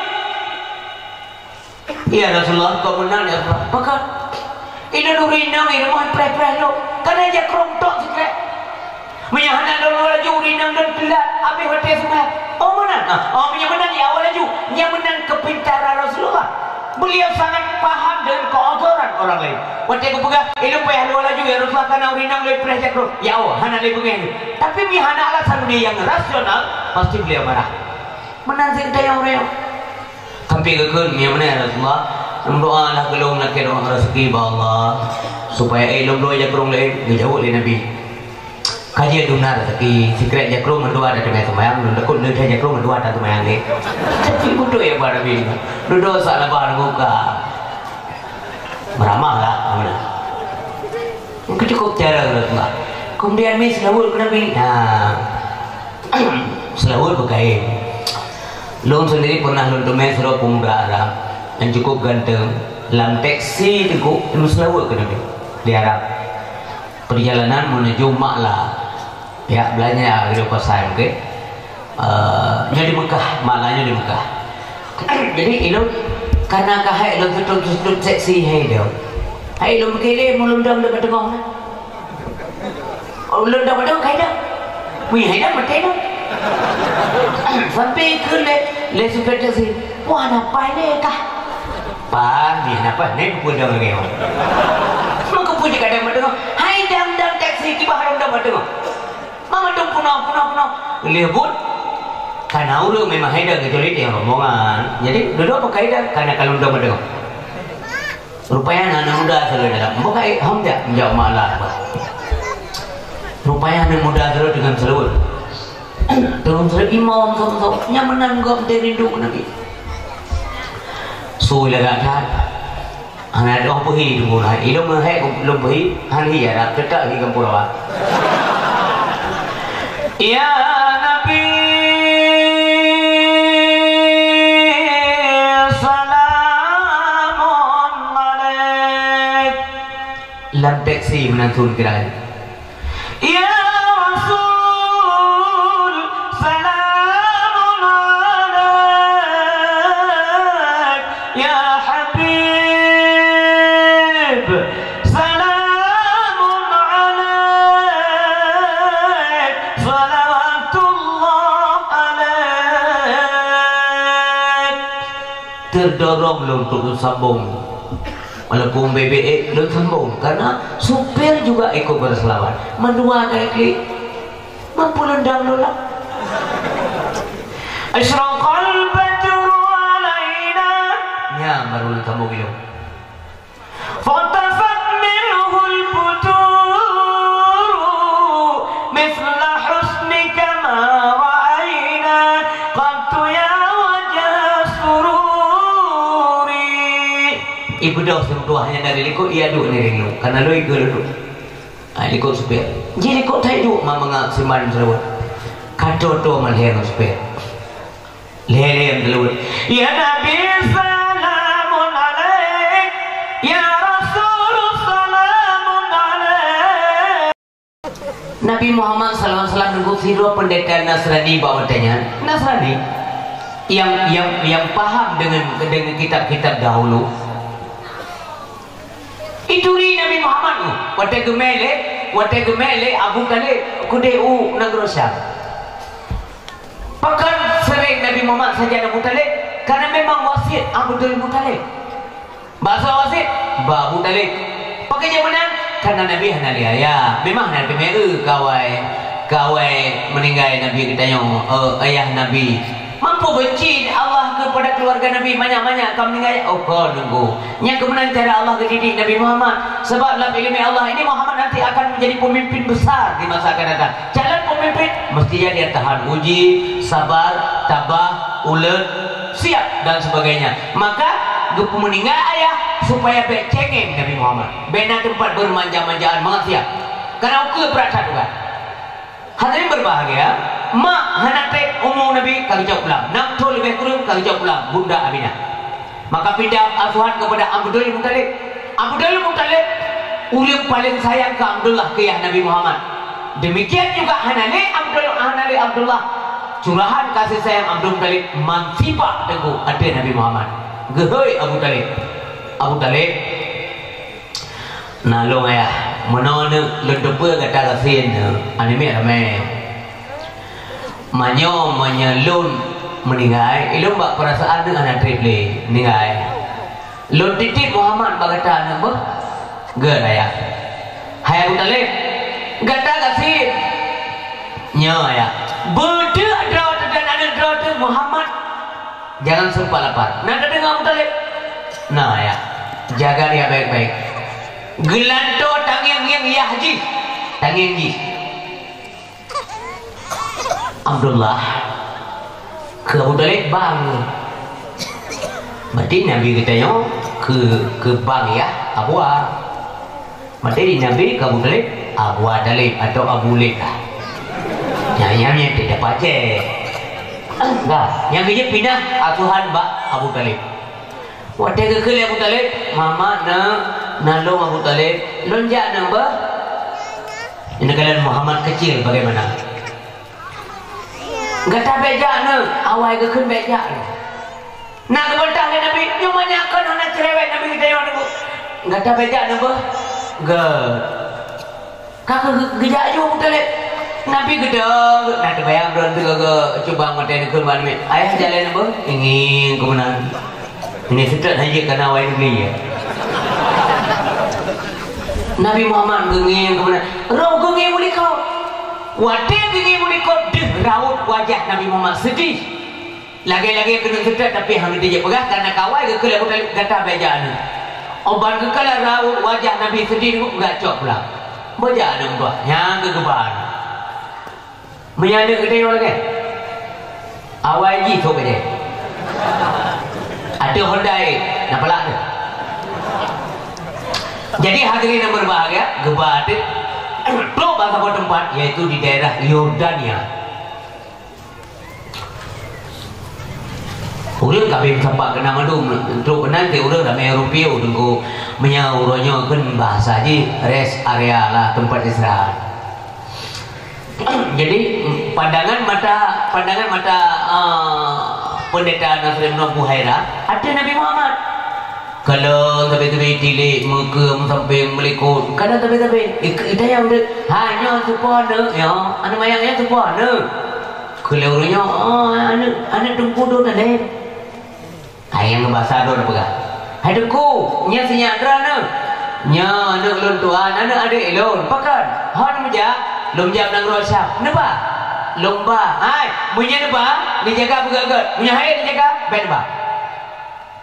Ya Rasulullah, kok meunan ya Rasulullah? Pakon? Inong ureueng inong i rumoh preh-preh lom, ka na jakrong tok sikrek. Meunyoe hana lôn laju, ureueng inong lôn teulat, habéh watée seumayang. Oh, meunan? Ah, oh, meunyoe meunan, ya, awai laju. Nyan meunan keupintaran Rasulullah. Beliau sangat paham dengan keozoran orang lain. Watée geupeugah, "Eh, lôn payah lôn laju, ya Rasulullah, kana ureueng inong lôn preh jakrong." Ya, oh, hana lé beungéh lé. Tapi meunyoe hana alasan meunyoe nyang rasional, pasti beliau marah. Meunan cit tayong ureueng. Sampai geukheun, "Meunyoe meunan, ya Rasulullah, lôn doa lah keu lôn, lakée doa raseuki bak Allah, supaya, eh, lôn bloe jakrong laén." Geujaweueb lé Nabi. Ka jeuet dum na raseuki, sikrek jakrong mandua tateumé seumayang, lôn takot leucah jakrong mandua tateumé angén. Tapi beutôi ya, Pak Nabi. Dudoe sak labah lam muka. Meuramah lah, meunan. Mungkin cukup cara Rasulullah. Kemudian mi seulaweuet keu Nabi. Nah, seulaweuet beukaén. Lôn sendiri pernah lôn teumé sidroe pemuda Arab yang cukup ganteng. Lam teksi teungku, lôn seulaweuet keu Nabi di Arab. Perjalanan menuju Makla, pihak belanja di pasar mungkin. Eh, nyoe di Mekah, Makla nyoe di Mekah. Jadi, ilôn karena ka hai lôn seutôt-seutôt seksi hai lôn. Hai lôn meukeulé meulundong di teungoh na. Oh, lôn dong-dong hai dah. Wih, hai dah maté dah. Sampai keu lé, lé supir teksi. Wah, na pai lé kah? Pan, ni na pai, ni pun dong lagée. Maka pun kadang mendengar, "Hai dang-dang teksi, kiban hareuem dong mendengar." Mama dong punong, punong, punong. Lheueh buet, kana ureueng memang hai dang kecuali di rombongan. Jadi, dudoe pakai dang, kana kalon dong mendengar. Rupanya aneuk muda selalu dalam. Bukai, hom jak, jak malah. Rupanya aneuk muda selalu dengan seluruh. Dengan seluruh imam, sama-sama. Nyan meunan gop rindu keu Nabi. Sui lagak that. Hana dong beuhi tu pun. Ilong meuhek lom beuhi, han hi Arab, teutap hi gampông lawa. Ya Nabi, salamun alaik. Lam teksi meunan thôn kirai. Ya Rasul, salamun alaik. Ya Habib, salamun alaik. Salawatullah alaik. Terdorong lôn untuk sambung. Walaupun bebek lôn sambung, karena supir juga ikut berselawat. Mandua ka klik. Mampu lôn dang lôn lah. Asyraqal badru alaina. Nyan baru lôn sambung ilong. Fatafat minhul buturu mithla husnika ma ra'aina qattu ya wajha sururi. Ibeudôh simeutuah nyan dari likot, ia duek ngieng lôn, kana lôn igeue lôn duek. Ah, likot supir. Ji likot that duek ma meungab siman seulaweuet. Ka tô-tô malhée ngon supir. Lhée-lhée meuteuleuet. Ya Nabi, salamun alaik. Ya Rasul, salamun alaik. Nabi Muhammad sallallahu alaihi wasallam neugok sidroe peundeta Nasrani bak watée nyan. Nasrani. Yang, yang, yang paham dengan, dengan kitab-kitab dahulu. Ituri Nabi Muhammad tu. Watée geumé lé, watée geumé lé Abu Thalib keudeh u nanggroe Syam. Pakon sering Nabi Muhammad sajan Abu Thalib? Karena memang wasiet Abdul Muthalib. Bahasa wasiet, ba Abu Thalib. Pakon jeuet meunan? Karena Nabi hana lé ayah. Memang hana teumé eu kawai, kawai meuninggai Nabi geutanyoe, eh, ayah Nabi. Mampu benci Allah kepada keluarga Nabi, manyak-manyak ka meuninggai, oh, kon nunggu. Nyang keumeunang cara Allah geudidik Nabi Muhammad. Sebab lam ileumé Allah ini Muhammad nanti akan menjadi pemimpin besar di masa akan datang. Calon pemimpin mesti jadi tahan uji, sabar, tabah, uleut, siap dan sebagainya. Maka geupeumeuninggai ayah supaya bék cengeng Nabi Muhammad. Bék na teumpat beurmanja-manjaan, mangat siap. Karena ukeue brat that tugaih. Hadirin berbahagia, mak hana treb umu Nabi ka geucok pulang, nam thon leubeh kureueng ka geucok pulang, Bunda Aminah. Maka pindah asuhan kepada Abdul Muthalib. Abdul Muthalib ureueng paléng sayang keu Abdullah keu yah Nabi Muhammad. Demikian juga hana lé Abdul, hana lé Abdullah curahan kasih sayang Abdul Muthalib meusipak teungku ateueh Nabi Muhammad. Geuhôi Abu Thalib. Abu Thalib, Na lôn ayah, meunoe neuk lôn teupeue gata gasien neuk, aneuk miet ramé. Manyoe meunyoe lôn meuninggai, ilôn bak peurasaan neuk hana treb lé meuninggai. Lôn titip Muhammad bak gata neuk beuh, gét ayah. Hai Abu Thalib, gata gasien. Nyoe ayah, beudeuk droe teuh dan aneuk droe teuh Muhammad. Jangan sempat lapar. Na tadeungoe Abu Thalib? Na, ya. Jaga dia baik-baik. Geulantoe tangieng-ngieng yah jih. Tangieng jih. Abdullah. Keu Abu Thalib bang. Berarti Nabi geutanyoe keu, keu bang yah Abu Thalib. Maté di Nabi keu Abu Thalib, Abu Thalib atau Abu Lib lah. Nyang, nyang, nyang tidak pacé. Enggak, nyang geujeuet pinah asuhan bak Abu Thalib. Watée geukheun lé Abu Thalib, "Muhammad, neuk, na lôn Abu Thalib, lôn jak neuk beuh." Ini kalian Muhammad kecil bagaimana? Gata bék jak neuk, awai geukheun bék jak neuk. Na geubantah lé Nabi, nyoe manyak kon hana cerewet Nabi geutanyoe teungku. Gata bék jak neuk beuh. Gét. Ka geu-, geujak ju Abu Thalib. Nabi geudong, na teubayang droe teuh geu-, cuba meutai neukheun bak Nabi. Ayah jak lé neuk beuh. Ingieng keu meunan. Ini seutôt hana jeuet kana awai Nabi ya. Nabi Muhammad geungieng keu meunan. Roh geungieng meulikot. Watée geungieng meulikot deuh raut wajah Nabi Muhammad seudih. Lagée-lagée keuneuk seutôt tapi hana geujeuet peugah karena kawai geukheun lé Abu Thalib gata bék jak neuk. Óh ban geukheun lé raut wajah Nabi seudih teungku geucok pulang. Bék jak neuk meutuah, nyan keuh geuba. Meunyan neuk geutanyoe lagée. Awai jih sôk keudeh. Ateueh Honda, na palak teuh. Jadi hadirin yang berbahagia, geuba teuk trok bak saboh teumpat, yaitu di daerah Yordania. Ureueng ka beusapat keunan mandum, trok keunan teuh ureueng ramé ureueng piôh teungku. Meunyoe uroe nyoe kheun bahasa jih rest area lah, teumpat istirahat. Jadi pandangan mata, pandangan mata, ah, Pendeta Nasrul Buhaira ateueh Nabi Muhammad. Kalon sabe-sabe tilik, meukeue, meusampéng, meulikot. Kadang sabe-sabe, ik-, itayang deuek, "Hai, nyoe seupôt aneuk, nyoe. Aneuk manyak nyoe seupôt aneuk." Keu lheueh uroe nyoe, "Oh, aneuk, aneuk Teungku Dot Alem." Hai nyang basa droe na peugah, "Hai Teungku, nyan sinyak droeneuh. Nyan aneuk lôn tuan, aneuk adék lôn. Pakon? Hon meujak?" "Lôn jak nanggroe Syam." "Neuba?" "Lôn ba." "Hai, meunyoe neuba, neujaga beugét-gét. Meunyoe han neujaga, bèk neuba."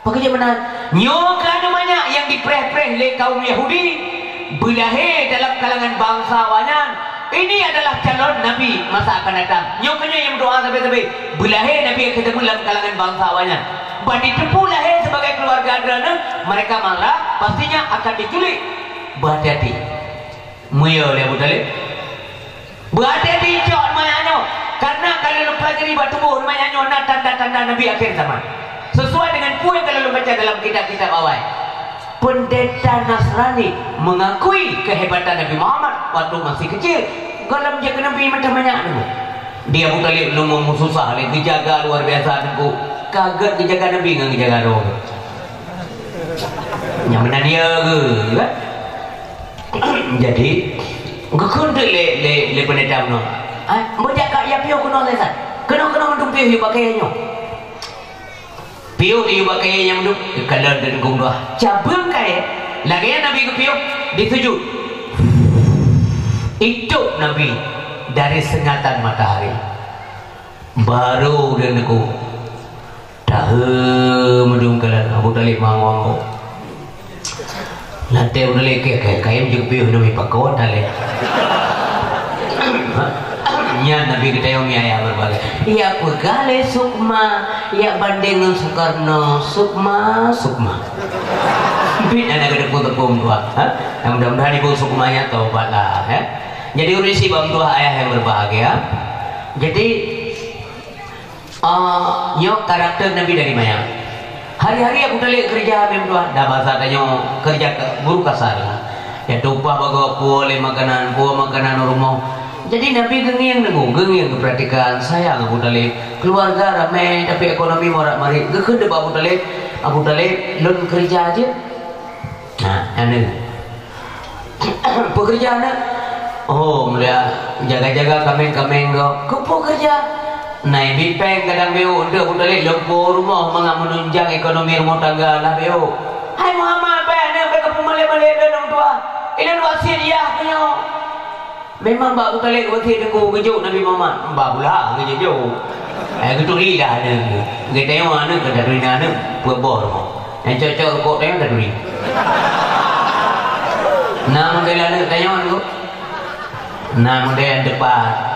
Pakon jeuet meunan? Nyoe keuh aneuk manyak nyang jipreh-preh lé kaum Yahudi, beulahé dalam kalangan bansa awaknyan. Ini adalah calon nabi masa akan datang. Nyoe keuh nyoe nyang meudoa sabe-sabe, beulahé nabi nyang ka teumé lam kalangan bansa awaknyan. Ban jiteupeue lahé sibagai keuluwarga droeneuh, mereka marah, pastinya akan diculik. Beuhati-hati. Meuyue lé Abu Thalib. Beuhati-hati cok aneuk manyak nyoe, karena ka lôn peulajari bak tuboh aneuk manyak nyoe na tanda-tanda nabi akhir zaman. Sesuai dengan peue nyang ka lôn baca dalam kitab-kitab awai. Pendeta Nasrani mengakui kehebatan Nabi Muhammad waktu masih kecil. Gohlom jeuet keu nabi mantong manyak nyoe. Di Abu Thalib lom susah lé, geujaga luar biasa teungku. Ka gét geujaga nabi ngon geujaga droe. Nyang meunan ya ke, kan? Jadi, geukheun teuk lé, lé, lé pendeta nyoe. "Ah, beujak kak ya piôh keunoe, Ustaz. Keunoe, keunoe mandum piôh yue bak kayèe nyoe." Piôh yue bak kayèe nyang mandum, kalon dan gumdoh. Cabeueng kayèe, lagèe nyan Nabi geupiôh, disujut. Itôb Nabi dari sengatan matahari. Baru dia neugok. Tahe meudong kalon Abu Thalib meuanggô-anggô. Lam até Abu Thalib, "Kayém jeuet piôh nami pakon Thalib." Nyan Nabi geutanyong mi ayah beureubagai. "Ya peugah lé Sukma, ya bandeng ngon Sukarno, Sukma, Sukma." Bit hana geuteupeue-teupeue meutuah, ha? Mudah-mudahan ibu Sukma nyan taubat lah, ya. Jadi ureueng syiek bak meutuah ayah nyang beureubahagia. Jadi, Ah, nyoe karakter Nabi dari manyang. Hari-hari Abu Thalib keureuja meudoa, dan bahasa tanyoe keureuja ka-, buruh kasar lah. Ya tumpah bagoe, puwoe lé makanan, puwoe makanan u rumoh. Jadi Nabi geungieng deungoe, geungieng geupeuratikan, sayang Abu Thalib. Keuluwarga ramé, tapi ekonomi morat-marit. Geukheun bak Abu Thalib, "Abu Thalib, lôn keureuja jeuet." Nah, aneuk. Peue keureuja aneuk? Oh, mulia jaga-jaga kaméng-kaméng gob. Keupeue keureuja? Nai bit péng kadang beu untuk Abu Thalib lom po rumoh mangat meununjang ekonomi rumoh tangga lah beu. Hai Muhammad, bèk aneuk bèk kapeumalèe-malèe lôn tuha. Ilôn wasiet yah keunoe. Memang bak Abu Thalib wasiet teungku geujok Nabi Muhammad, bah pula geujok-jok. Eh, geuturi dah aneuk. Geutanyong aneuk, geuturi aneuk, peuet boh rumoh. Nyang cok-cok rukok tanyoe taturi. Na model aneuk tanyoe tu. Na model nyang tepat.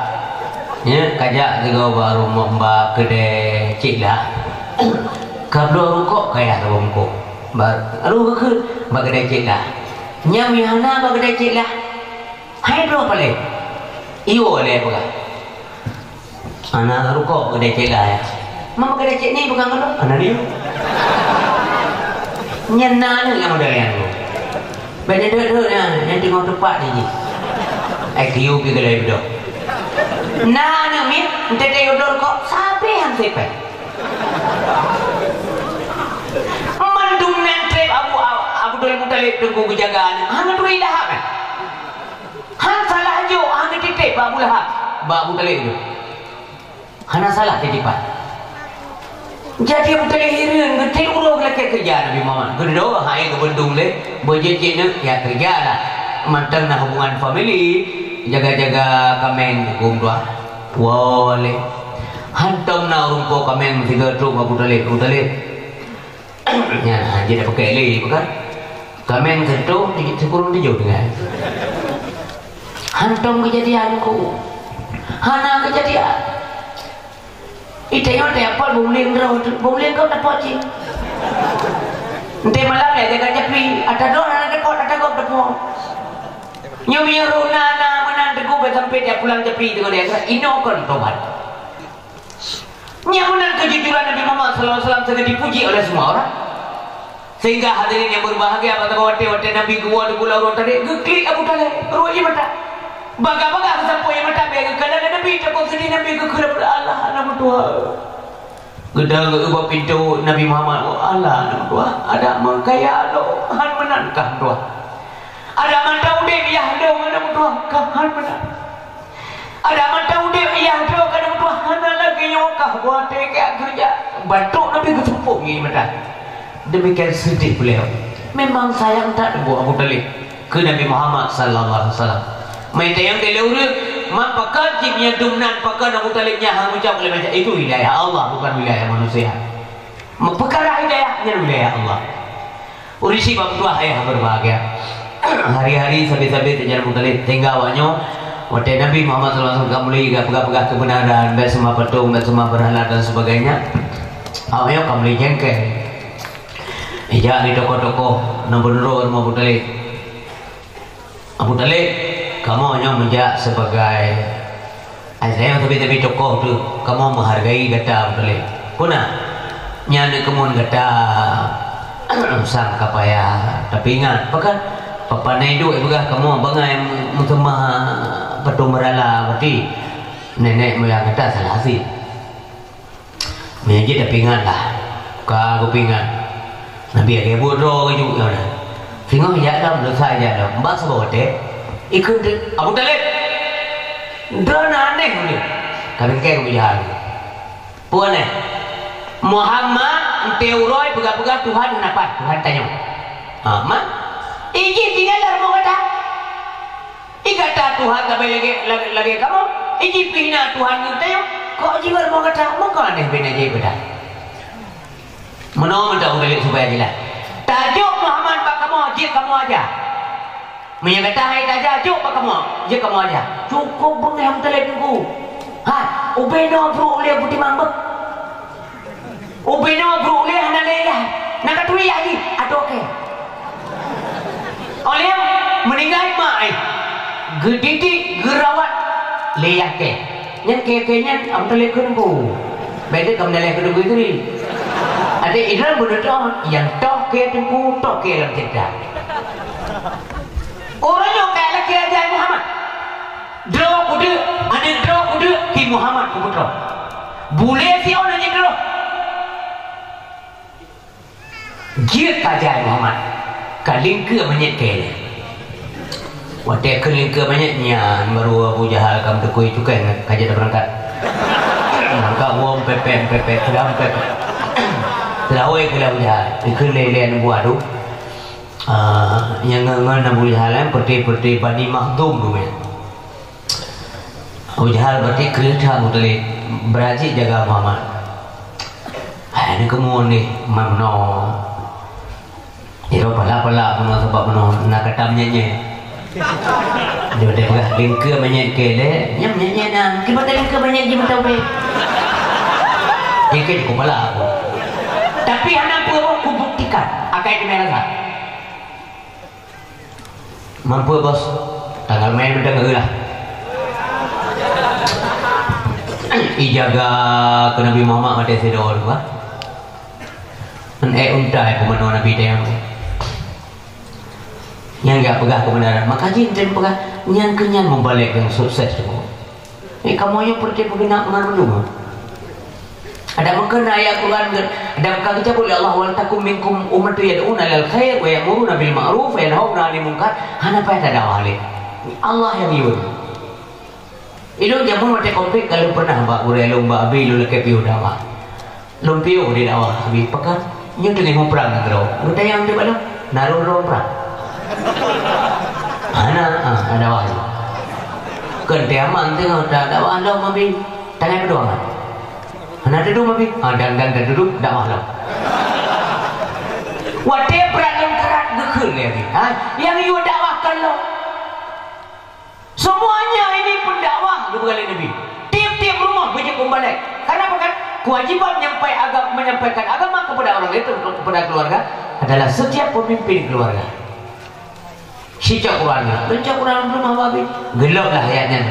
Nya, kajak sigoe bak rumoh bak keudè Cik Lah. Kabloe rukok kaya saboh mungkong. Ba-, aduh, geukheun bak keudè Cik Lah. Nyang meuhana bak keudè Cik Lah. Hai droe paleng. Iyo lé peugah. Hana rukok keudè Cik Lah, ya. Mama keudè Cik ni peugah ngon lôn. Hana dia. Nyan na aneuk nyang model nyan tu. Bèk deuek-deuek nyan, nyan teungoh teupat jih. Ai kiyu pi geulai beudôh. Na aneuk miet, entèt-tèt yue bloe rukok, sabe han sipèh. Mandum nan trép Abu, Abdul Muthalib teungku geujaga aneuk, hana turi Lahab, eh. Han salah jok, han geutitép bak Abu Lahab, bak Abu Thalib tu. Hana salah titipan. Jadi Abu Thalib hireuen, geutem uroe geulakèe keureuja Nabi Muhammad. Geuduek hai geubeuntong lé, beujeuet cit neuk, ya keureuja lah. Mantong na hubungan famili, jaga-jaga kaméng huköm tuha. Woe lé. Hantom na ureueng po kaméng sigoe trok bak Abu Thalib, Abu Thalib. Nyan, ha, jeuet pakèk lé, bukan? Kaméng seutoh, sikureueng tujoh tinggai. Hantom keujadian ku. Hana keujadian. Itayong teuapot bumling droe, bumling gob dapot cit. Enté malam ya jaga japri, ata droe hana dapot, ata gob dapot. Nyoe meunyoe roh na, na meunan teungku, bèk sampai dia pulang tepi teungoh dia, inoe kon tobat. Nyan meunan keujujuran Nabi Muhammad sallallahu alaihi wasallam sangat dipuji oleh semua orang. Sehingga hadirin yang berbahagia, pada watèe-watèe Nabi geuwoe di Pulau Rotadek, geuklik Abu Thalib, rot ie mata. Bagah-bagah geusampôh ie mata, bèk geukalon Nabi, takot seudeh Nabi geukheun, "Allah, aneuk meutuah." Geudong ubak pintoe Nabi Muhammad, "Oh Allah, aneuk meutuah, adak meukaya lom, han meunan kah meutuah. Adak mantong udép yah lom, aneuk meutuah, kah han meunan." Adak mantong udép yah droe keuneuk tuha hana lagèe nyoe kah buat teuka keureuja. Bantuk Nabi geuseupôt ie mata. Demikian sedih beliau. Memang sayang that buet Abu Thalib keu Nabi Muhammad sallallahu alaihi wasallam. Meunan nyang dilèe ureueng, man pakon cit nyan dum nan pakon Abu Thalib nyan hana meucok lé macam itu, wilayah Allah, bukan wilayah manusia. Meupeukara hidayah nyan wilayah Allah. Ureueng syiek bak meutuah ayah berbahagia. Hari-hari sabe-sabe teujalan meugaleh tinggai awak nyoe. Watèe Nabi Muhammad sallallahu alaihi wasallam ka mulai geupeugah-peugah keubeunaran, bèk seumah patong, bèk seumah beurhala dan sebagainya. Awak nyoe ka mulai jengkel. Ijak di tokoh-tokoh, na beunurot rumoh Abu Thalib. Abu Thalib, kamoe nyoe meujak sebagai, ai, sabe-sabe tokoh tu, kamoe meuhargai gata Abu Thalib. Peue na? Nyan keumun gata sang ka payah. Tapi ingat, pakon? Papa na iduek peugah kamoe bangai meuseumah patong beurhala, berarti nenek moyang gata salah hasé. Meunyoe jeuet tapeuingat lah. Ka geupeuingat. Nabi lagèe buet droe geujok nyoe na. Singoh jak lom, desya jak lom. Bak saboh watèe, ikheun teuk, "Abu Thalib! Droeneuh aneh ulôn." Ka bingkai Abu Jahal. Peue aneh? Muhammad, eunteuk uroe peugah-peugah Tuhan hana pat, Tuhan tanyoe. Ha, man? Ijih tinggai lam rumoh gata. I gata Tuhan sabe lagèe, lagèe, lagèe kamoe, i jih pih na Tuhan ngon tanyoe, kok jiweuet rumoh gata, meuko aneh bina jih beda. Meunoe mantong ulèe supaya jeulaih. Tajok Muhammad bak kamoe, jeuet kamoe aja. Meunyoe gata hai taja, jok bak kamoe, jeuet kamoe aja. Cukôp beungèh meuteulét teungku. Hai, ubé noe brôk ulèe peutimang beuh. Ubé noe brôk ulèe hana lé yah, na ka tuwi yah jih, adoe kèe. Óh lheueh meuninggai mak, eh, geudidik, geurawat lé yah kèe. Nyan kèe-kèe nyan, am, teuléh kheun bu. Bèk deuh ka meunalèe keu teungku tadi. Adak idroe beuneutoh, nyang toh kèe teungku, toh kèe lam ceurita. Uroe nyoe ka lakèe aja Muhammad. Droe kudeuk, aneuk droe kudeuk, Ki Muhammad kuputroe. Bulèe siôn aneuk droe. Jeuet ka jai Muhammad, ka lingkeue manyét kèe lé. Watèe kheun lingkeue manyét nyan, baru Abu Jahal ka meuteukui cukai ka jeuet beurangkat. Beurangkat woe pepet, pepet, seudang pepet. Seulaweuet keu Abu Jahal, dikheun lé, lé aneuk buah tu. Ah, nyang ngon, ngon Abu Jahal, eh, peuti-peuti Bani Makhzum tu, eh. Abu Jahal berarti kreueh that Abu Thalib, beurajik jaga Muhammad. Hai, ni keumun ni, man meunoe. Jaroe pala-pala meunoe sabab meunoe na kata meunyeue-nyeue. Dia udah peugah lingkeue manyét kèe lé, nyan meunyeue-nyeue na, kiban lingkeue manyét jih meutabé. Jih keu pala aku. Tapi hana peue kubuktikan, akai keumeung rasa. Mampu, Bos? Tanggal mei mantong geulah. Ijaga keu Nabi Muhammad maté sidroe tu, bah. Ngon ék unta, eh, peumanoe Nabi teuh. Nyang gak peugah keubeunaran. Maka jih tem peugah, nyan keuh nyan mubalek nyang sukses tu. Eh, kamoe nyoe peureute peugeuna ngon meunurot. Ada meukeuna ayat Quran, ada ka geucabut lé Allah, "Wal takum minkum ummatun yad'una ilal khair wa ya'muruna bil ma'ruf wa yanhauna 'anil munkar." Hana payah tadakwah lé. Allah nyang yue. Ilôn jameun watèe konflik ka lôn pernah bak gurèe lôn, bak abi lôn lakèe piôh dakwah. Lôn piôh di dakwah, abi peugah, "Nyoe teungoh muprang nanggroe." Geutanyong di bak lôn, "Na rôh-rôh muprang?" "Hana, ah, na dakwah." "Keu teuma teungoh ta dakwah lom, abi, tangai padum amat?" "Hana teudum, abi." "Ah, dan, dan, dan teudum, dakwah lom." Watèe brat lôn karat geukheun lé abi, ha? Nyang yue dakwah kon lôn. Semuanya ini pendakwah, geupeugah lé Nabi. Tiep-tiep rumoh beujeuet mubalek. Karena apa kan? Kewajiban nyampai agam-, menyampaikan agama kepada orang lain, kepada keluarga, adalah setiap pemimpin keluarga. Cicok Quran nyoe. Lôn cok Quran lôn teuma habéh. Geulok lah ayat nyan.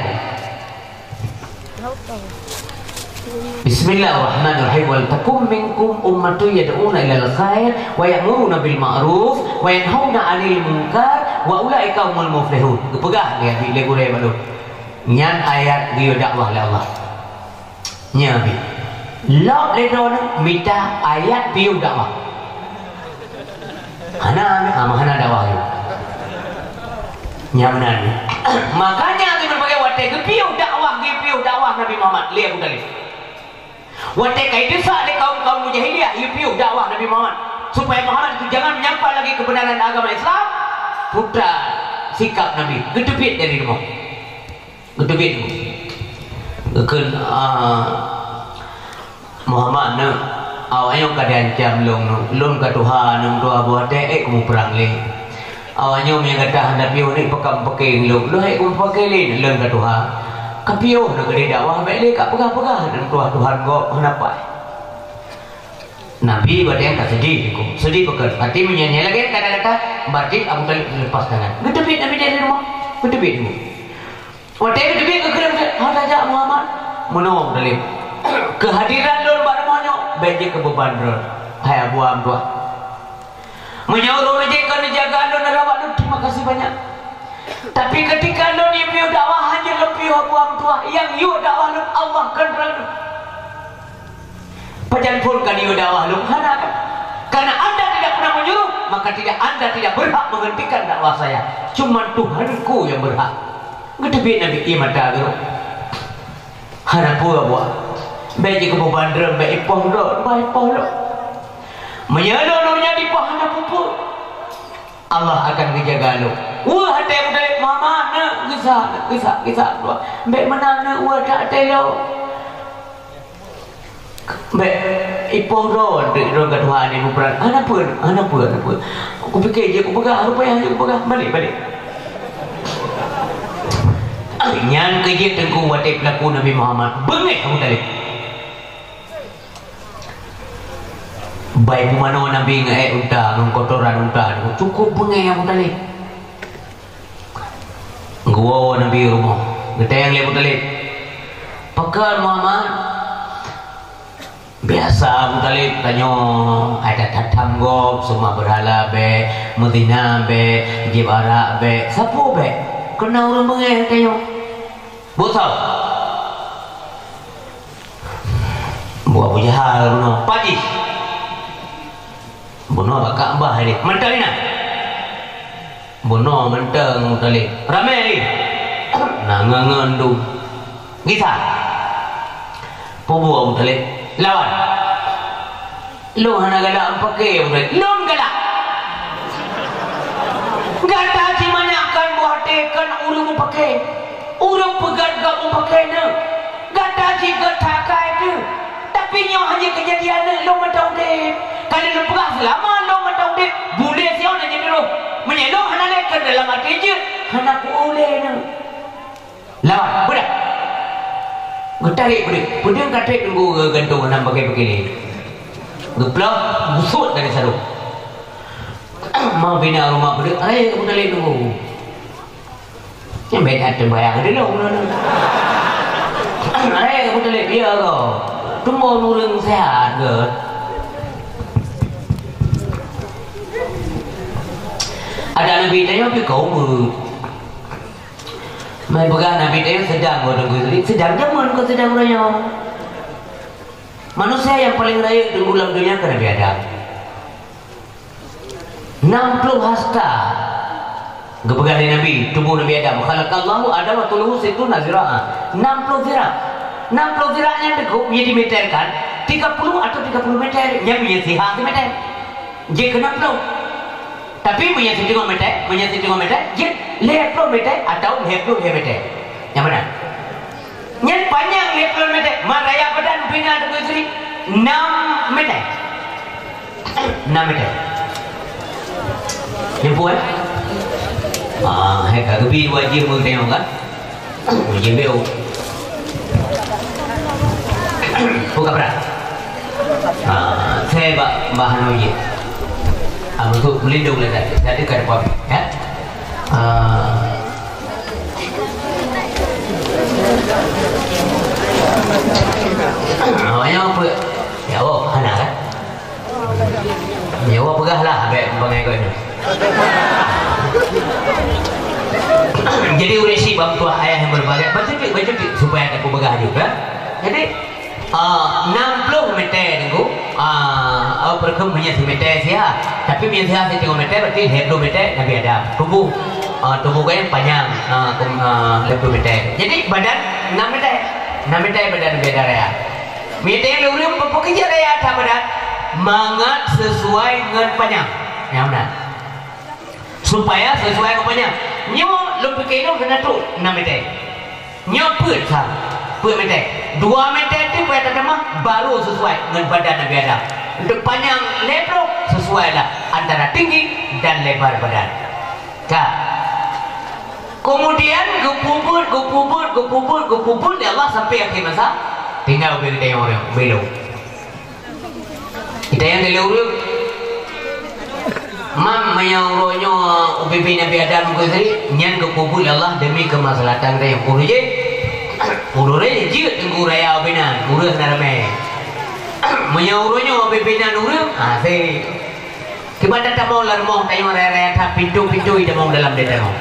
Bismillahirrahmanirrahim. Wal takum minkum ummatun yad'una ilal khair wa ya'muruna bil ma'ruf wa yanhauna 'anil munkar wa ulaika humul muflihun. Geupeugah lé, lé gurée bak lôn. Nyan ayat geuyue dakwah lé Allah. Nyan bi. Lom lé droeneuh mita ayat piôh dakwah. Hana, hana, hana dakwah lé. Nyan meunan. Makanya di berbagai watée geupiôh dakwah, geupiôh dakwah Nabi Muhammad lé Abu Thalib. Watée ka ideusak lé kaum-kaum jahiliyah, geupiôh dakwah Nabi Muhammad supaya Muhammad itu jangan menyampaikan lagi kebenaran agama Islam. Putra sikap Nabi, geuteubiet dari rumah. Geuteubiet. Geukheun, ah, Muhammad nyoe, awak nyoe ka diancam lôn nyoe. Lôn ka tuha nyoe, tuha buah tée ék kumuprang lé. Awak nyoe meunyoe gata hana piôh ni, pakon pake lôn. Lôn ék kumupake lé, lôn ka tuha. Ka piôh nyoe keudeh dakwah, bék lé ka peugah-peugah, dan tuha Tuhan gob hana pai. Nabi watée ka seudeh, seudeh pakon. Berarti meunyoe nyan lagée kata-kata, berarti Abu Thalib lepas tangan. Geuteubiet Nabi dari rumah. Geuteubiet. Watée geuteubiet keu keureung, "Hana jak Muhammad." Meunoe dalem. Keuhadiran lôn bak rumoh nyoe bék jeuet keu beuban droe, hai Abu Hamzah. Meunyoe ureuëng jeuet keu neujaga lôn, rawat lôn, terima kasih banyak. Tapi ketika lôn yue piôh dakwah, hana lôn piôh Abu Hamzah, nyang yue dakwah lôn Allah keudroe lôn. Pajan phon ka neuyue dakwah lôn hana kan? Karena anda tidak pernah menyuruh, maka tidak, anda tidak berhak menghentikan dakwah saya. Cuman Tuhanku yang berhak. Geuteubiet Nabi ie mata geuh. Hana peue buah. Bék jikeupeubandrem, bék ipoh lom, bah ipoh lom. Meunyoe lôn nyan dipoh hana peue-peue. Allah akan geujaga lôn. Weueh até Abu Thalib, "Mama, neuk gisa, gisa, gisa, Abdullah. Bék meunan neuk weueh até lôn. Bék ipoh droe, droe ka tuha ni muprang." "Hana peue, hana peue, hana peue. Kupike jeuet kupeugah, hana payah jeuet kupeugah. Balek, balek." Nyan keuh jeuet teungku watée peulaku Nabi Muhammad. Beungéh Abu Thalib. Bai pumanoe Nabi ngon ék unta, ngon kotoran unta, cukup beungéh Abu Thalib. Geuwoe Nabi rumoh, geutanyong lé Abu Thalib, "Pakon Muhammad?" "Biasa Abu Thalib, tanyoe adat that-tham gob, seumah beurhala bék, meuzina bék, jieb arak bék, sapeue bék. Keunan ureuëng beungéh tanyoe." Bôh soe? Bôh Abu Jahal bunoe. Pat jih? Bunoe bak Ka'bah jih. Mantong inan? Bunoe mantong Abu Thalib. Ramé lé. Na ngon-ngon dum. Gisa. Peue buet Abu Thalib? Lawan. Lôn hana galak meupaké, Abu Thalib. Lôn galak. Gata simanyak kan buah até kan ureuëng meupaké. Ureuëng peugah gak meupaké nyoe. Gata cit gata kai teuh. Tapi nyoe hanya kejadian nyoe lôn mantong udeb. Kalau lôn peugah selama lôn mantong udeb, buleuen siôn hana jeuet rôh. Meunyoe lôn hana lé keu dalam até jeuet, hana ku ulée nyoe. Lawan, beudôh. Geutarek beudôh. Peudeueng ka trép teungku geugantung nam paké-paké lé. Geuplôh, geusuet dari sarong. Mau bina rumah beudôh, hai Abu Thalib teungku. Nyang beda teubayang dulu. Hai Abu Thalib, ya Allah. Tumbuh nurung sehat ke? Ada Nabi tanya, tapi kau Mai peugah Nabi teuh sedang ureuëng Yahudi, sedang jameun keu sedang raya. Manusia yang paling rayeuk teungku lam donya keu Nabi Adam. Nam ploh hasta geupeugah lé Nabi, tuboh Nabi Adam. Khalaqallahu Adam wa tuluhu sittuna zira'an. Nam ploh zira'. Nam ploh zira' nyan teungku, meunyoe dimeterkan, tiga puluh atau tiga puluh meter, nyan meunyoe siha simeter. Jeuet keu nam ploh. Tapi meunyoe siteungoh meter, meunyoe siteungoh meter, jeuet lhèe ploh meter atau lhèe ploh lhèe meter. Nyang meunan. Nyan panyang lhèe ploh meter, ma raya badan pih na teungku Yusri, nam meter. Nam meter. Nyan peue, eh? Ah, hai ka geubi dua jeuem meutanyong kan? Meujeubieu. Buka bra. Ah, saya bak bahan uji. Ah, untuk melindung lah tadi. Tadi kan apa? Ya. Ah, Awaknyan apa? Ya Allah, hana kan? Ya Allah, peugah lah, abek bangai kau ni. Jadi, ureueng syiek bang tuah ayah yang berbagai, bacut-bacut supaya tak peugah juga. Jadi, ah, enam puluh meter tu, ah, oh, perkem hanya semeter siha. Tapi meunyo siha setengah meter, berarti lhèe ploh meter Nabi Adam. Tubuh, ah, tubuh kan panjang, ah, kem-, ah, lhèe ploh meter. Jadi, badan enam meter. Enam meter badan Nabi Adam raya. Meunyo tanyong lé ureueng, peue keuh jeuet raya that badan? Mangat sesuai ngon panyang. Nyang meunan. Supaya sesuai ngon panyang. Nyoe lôn pike lôn hana trok enam meter. Nyoe peuet sa, peuet meter. Dua meter tu payah tatamah, baru sesuai ngon badan Nabi Adam. Untuk panyang lhèe ploh, sesuai lah antara tinggi dan lebar badan. Ka. Kemudian geupeubuet, geupeubuet, geupeubuet, geupeubuet lé Allah sampai akhir masa, tinggai ubé geutanyoe ureueng, ubé lôn. Geutanyoe lé ureueng. Mam, meunyo uroe nyoe ubé-bé Nabi Adam keu Idris, nyan geupeubuet lé Allah demi kemaslahatan geutanyoe. Ureueng jih, ureueng jih jeuet teungku raya ubé nan, ureueng na ramé. Meunyo uroe nyoe ubé-bé nan ureueng, ha, sé. Kiban tatamong lam rumoh tanyoe raya-raya that, pintoe-pintoe tamong dalam deh tanyoe.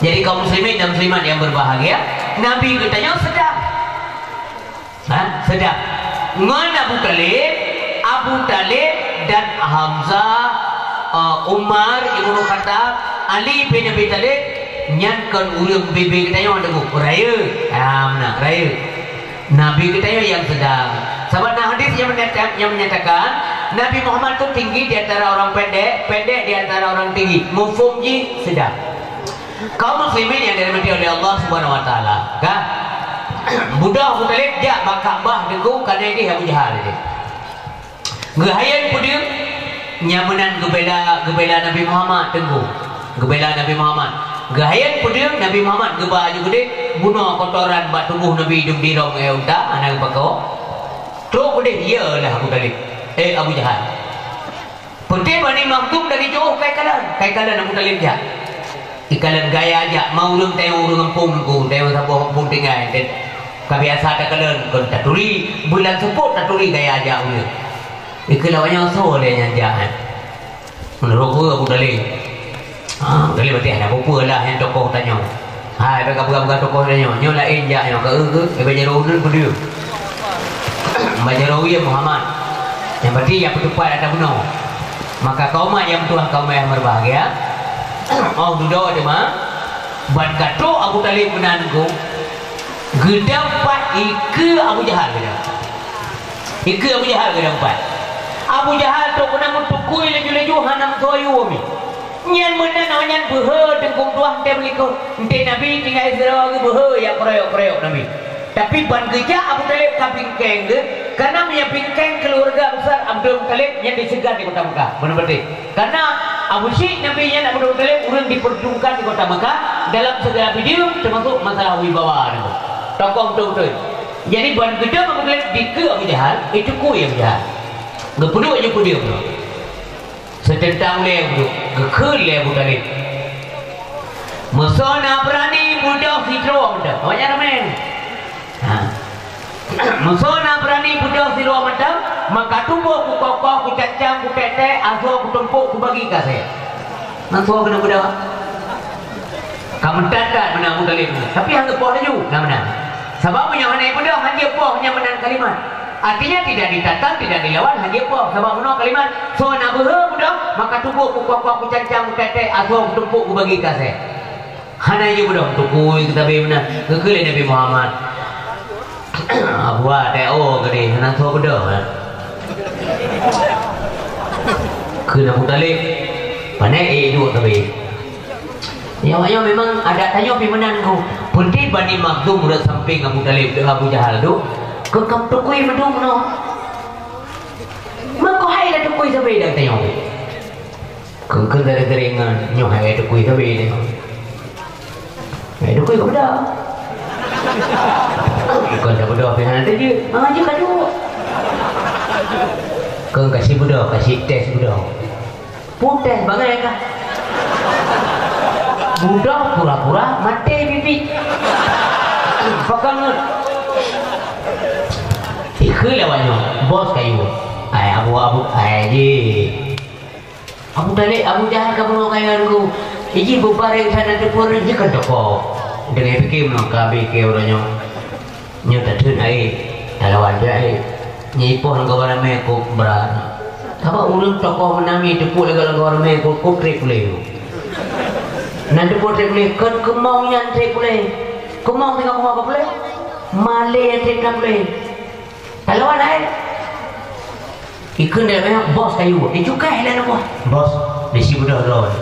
Jadi kaum muslimin dan muslimat yang berbahagia, Nabi geutanyoe sedang. Ha? Sedang. Ngon Abu Talib, Abu Talib dan Hamzah, eh, Umar Ibnu Khattab, Ali bin Abi Talib, nyan kon ureueng bebe geutanyoe teungku. Raya. Ha, meunan, raya. Nabi geutanyoe nyang sedang. Sabab na hadis nyang menyata-, nyang menyatakan, Nabi Muhammad tu tinggi di antara orang pendek, pendek di antara orang tinggi. Mufhum jih sedang. Kaum muslimin yang dirahmati oleh Allah Subhanahu wa Taala, ka? Beudôh Abu Talib jak bak Ka'bah teungku, ka na idéh Abu Jahal idéh. Geuhayôn peudeueng, nyang meunan geubela, geubela Nabi Muhammad teungku. Geubela Nabi Muhammad. Geuhayôn peudeueng Nabi Muhammad geuba aju keudeh, bunoe kotoran bak tuboh Nabi idong dirong, eh, unta, hana geupakoe. Trok keudeh, iyalah Abu Talib. Eh, Abu Jahal. Peunteng Bani Makhzum dari jôh ka ikalon, ka ikalon Abu Talib jak. Ikalon gaya jak, ma ureueng tanyoe ureueng gampông teungku, tanyoe saboh gampông tinggai. Ka biasa takalon, kon taturi, bulan seupôt taturi gaya jak ureueng. Ikheun lawak nyoe soe lé nyang jak, eh? Meunurot peue Abu Talib? Ah, Abu Talib berarti hana peue-peue lah nyang tokoh tanyoe. Hai, bèk kapeugah-peugah tokoh tanyoe. Nyoe laén jak nyoe, ka eu-eu, eh, bak jaroe uneun peudeueng. Bak jaroe wie Muhammad. Nyang berarti nyang peutupat ata bunoe. Maka kaum umat nyang tuha, kaum nyang berbahagia, oh dudoe teuma, ban ka trok Abu Talib meunan teungku, geudong pat ikeue Abu Jahal geudong. Ikeue Abu Jahal geudong pat. Abu Jahal trok keunan meutukui laju-laju hana meusoe yue mi. Nyan meunan awaknyan beuhe teungku tuah, enteuk meulikot. Enteuk Nabi tinggai sidroe geuh beuhe jak keroyok-keroyok Nabi. Tapi ban geujak Abu Talib ka bingkeng geuh, karena meunyo bingkeng keuluwarga besar Abdul Muthalib nyan diseugat di kota Mekah. Beuna berarti. Karena Abu Syik Nabi nyan Abdul Muthalib ureueng diperhitungkan di kota Mekah dalam segala video, termasuk masalah wibawa nyan. Tokoh beutôi-beutôi. Jadi, ban geudong Abu Talib dikeue Abu Jahal, itukui Abu Jahal. Geupeuduek ju peudeueng. Seuteuntang ulèe Abu, geukheun lé Abu Talib. Meusoe na beurani beudôh sidroe mantong. Awaknyan ramè. Ha. Meusoe na beurani beudôh sidroe mantong, maka tuboh kukoh-koh, kucancang, kutèk-tèk, asoe kutumpôk, kubagi keu asèe. Meusoe keuneuk beudôh. Ka meutat-tat meunan Abu Talib. Tapi han geupoh laju, na meunan. Sabab meunyoe hana beudôh, han jipoh nyan meunan kalimat. Artinya tidak ditantang, tidak dilawan, han jipoh. Sabab meunoe kalimat, soe na beuhe beudôh, maka tuboh kukoh-koh, kucancang, kutèk-tèk, asoe kutumpôk, kubagi keu asèe. Hana jibeudôh, tukui keu sabe meunan. Geukheun lé Nabi Muhammad. Abu Talib, oh, geudeh, hana soe beudôh, eh. Kheun Abu Talib, pané, eh, duek sabe. Nyoe, nyoe memang adat tanyoe pih meunan ku. Peunteng Bani Makhzum rot sampéng Abu Talib, Abu Jahal tu, keu ka tukui meudong nyoe. Meuko hai la tukui sabe dan tanyoe. Keu, keu dari teringat nyoe hai tukui sabe ni. Hai tukui keu beudôh. Bukan dah beudôh pih hana teujeuet. Ah, jeuet ka duek. Keu kasih beudôh, kasih tes beudôh. Putih bangai kah? Budak pura-pura maté bibit. Pakangeut. Keu lewat nyoe, bos kayue. Ai Abu, Abu, ai jih. Abu Talib, Abu Jahal ka bunoe kayue ngon ku. Iji beubareng sana teupeu jih kan toko. Deungon pike meunoe ka abéh keu uroe nyoe. Nyoe tatheun hai, talawan pih hai. Nyoe ipoh lam kawan ramé kok brat. Sabab ureueng tokoh meunan teupeu lagèe lam kawan ramé kok, kok trép puléh. Nan teupeu trép puléh, kon keumong nyan trép puléh. Keumong tinggai keumong ka puléh. Malèe trép ka puléh. Talawan hai. Ikheun lé meuh, bos kayue, icukai lé aneuk buah. Bos, di sibeudôh droe.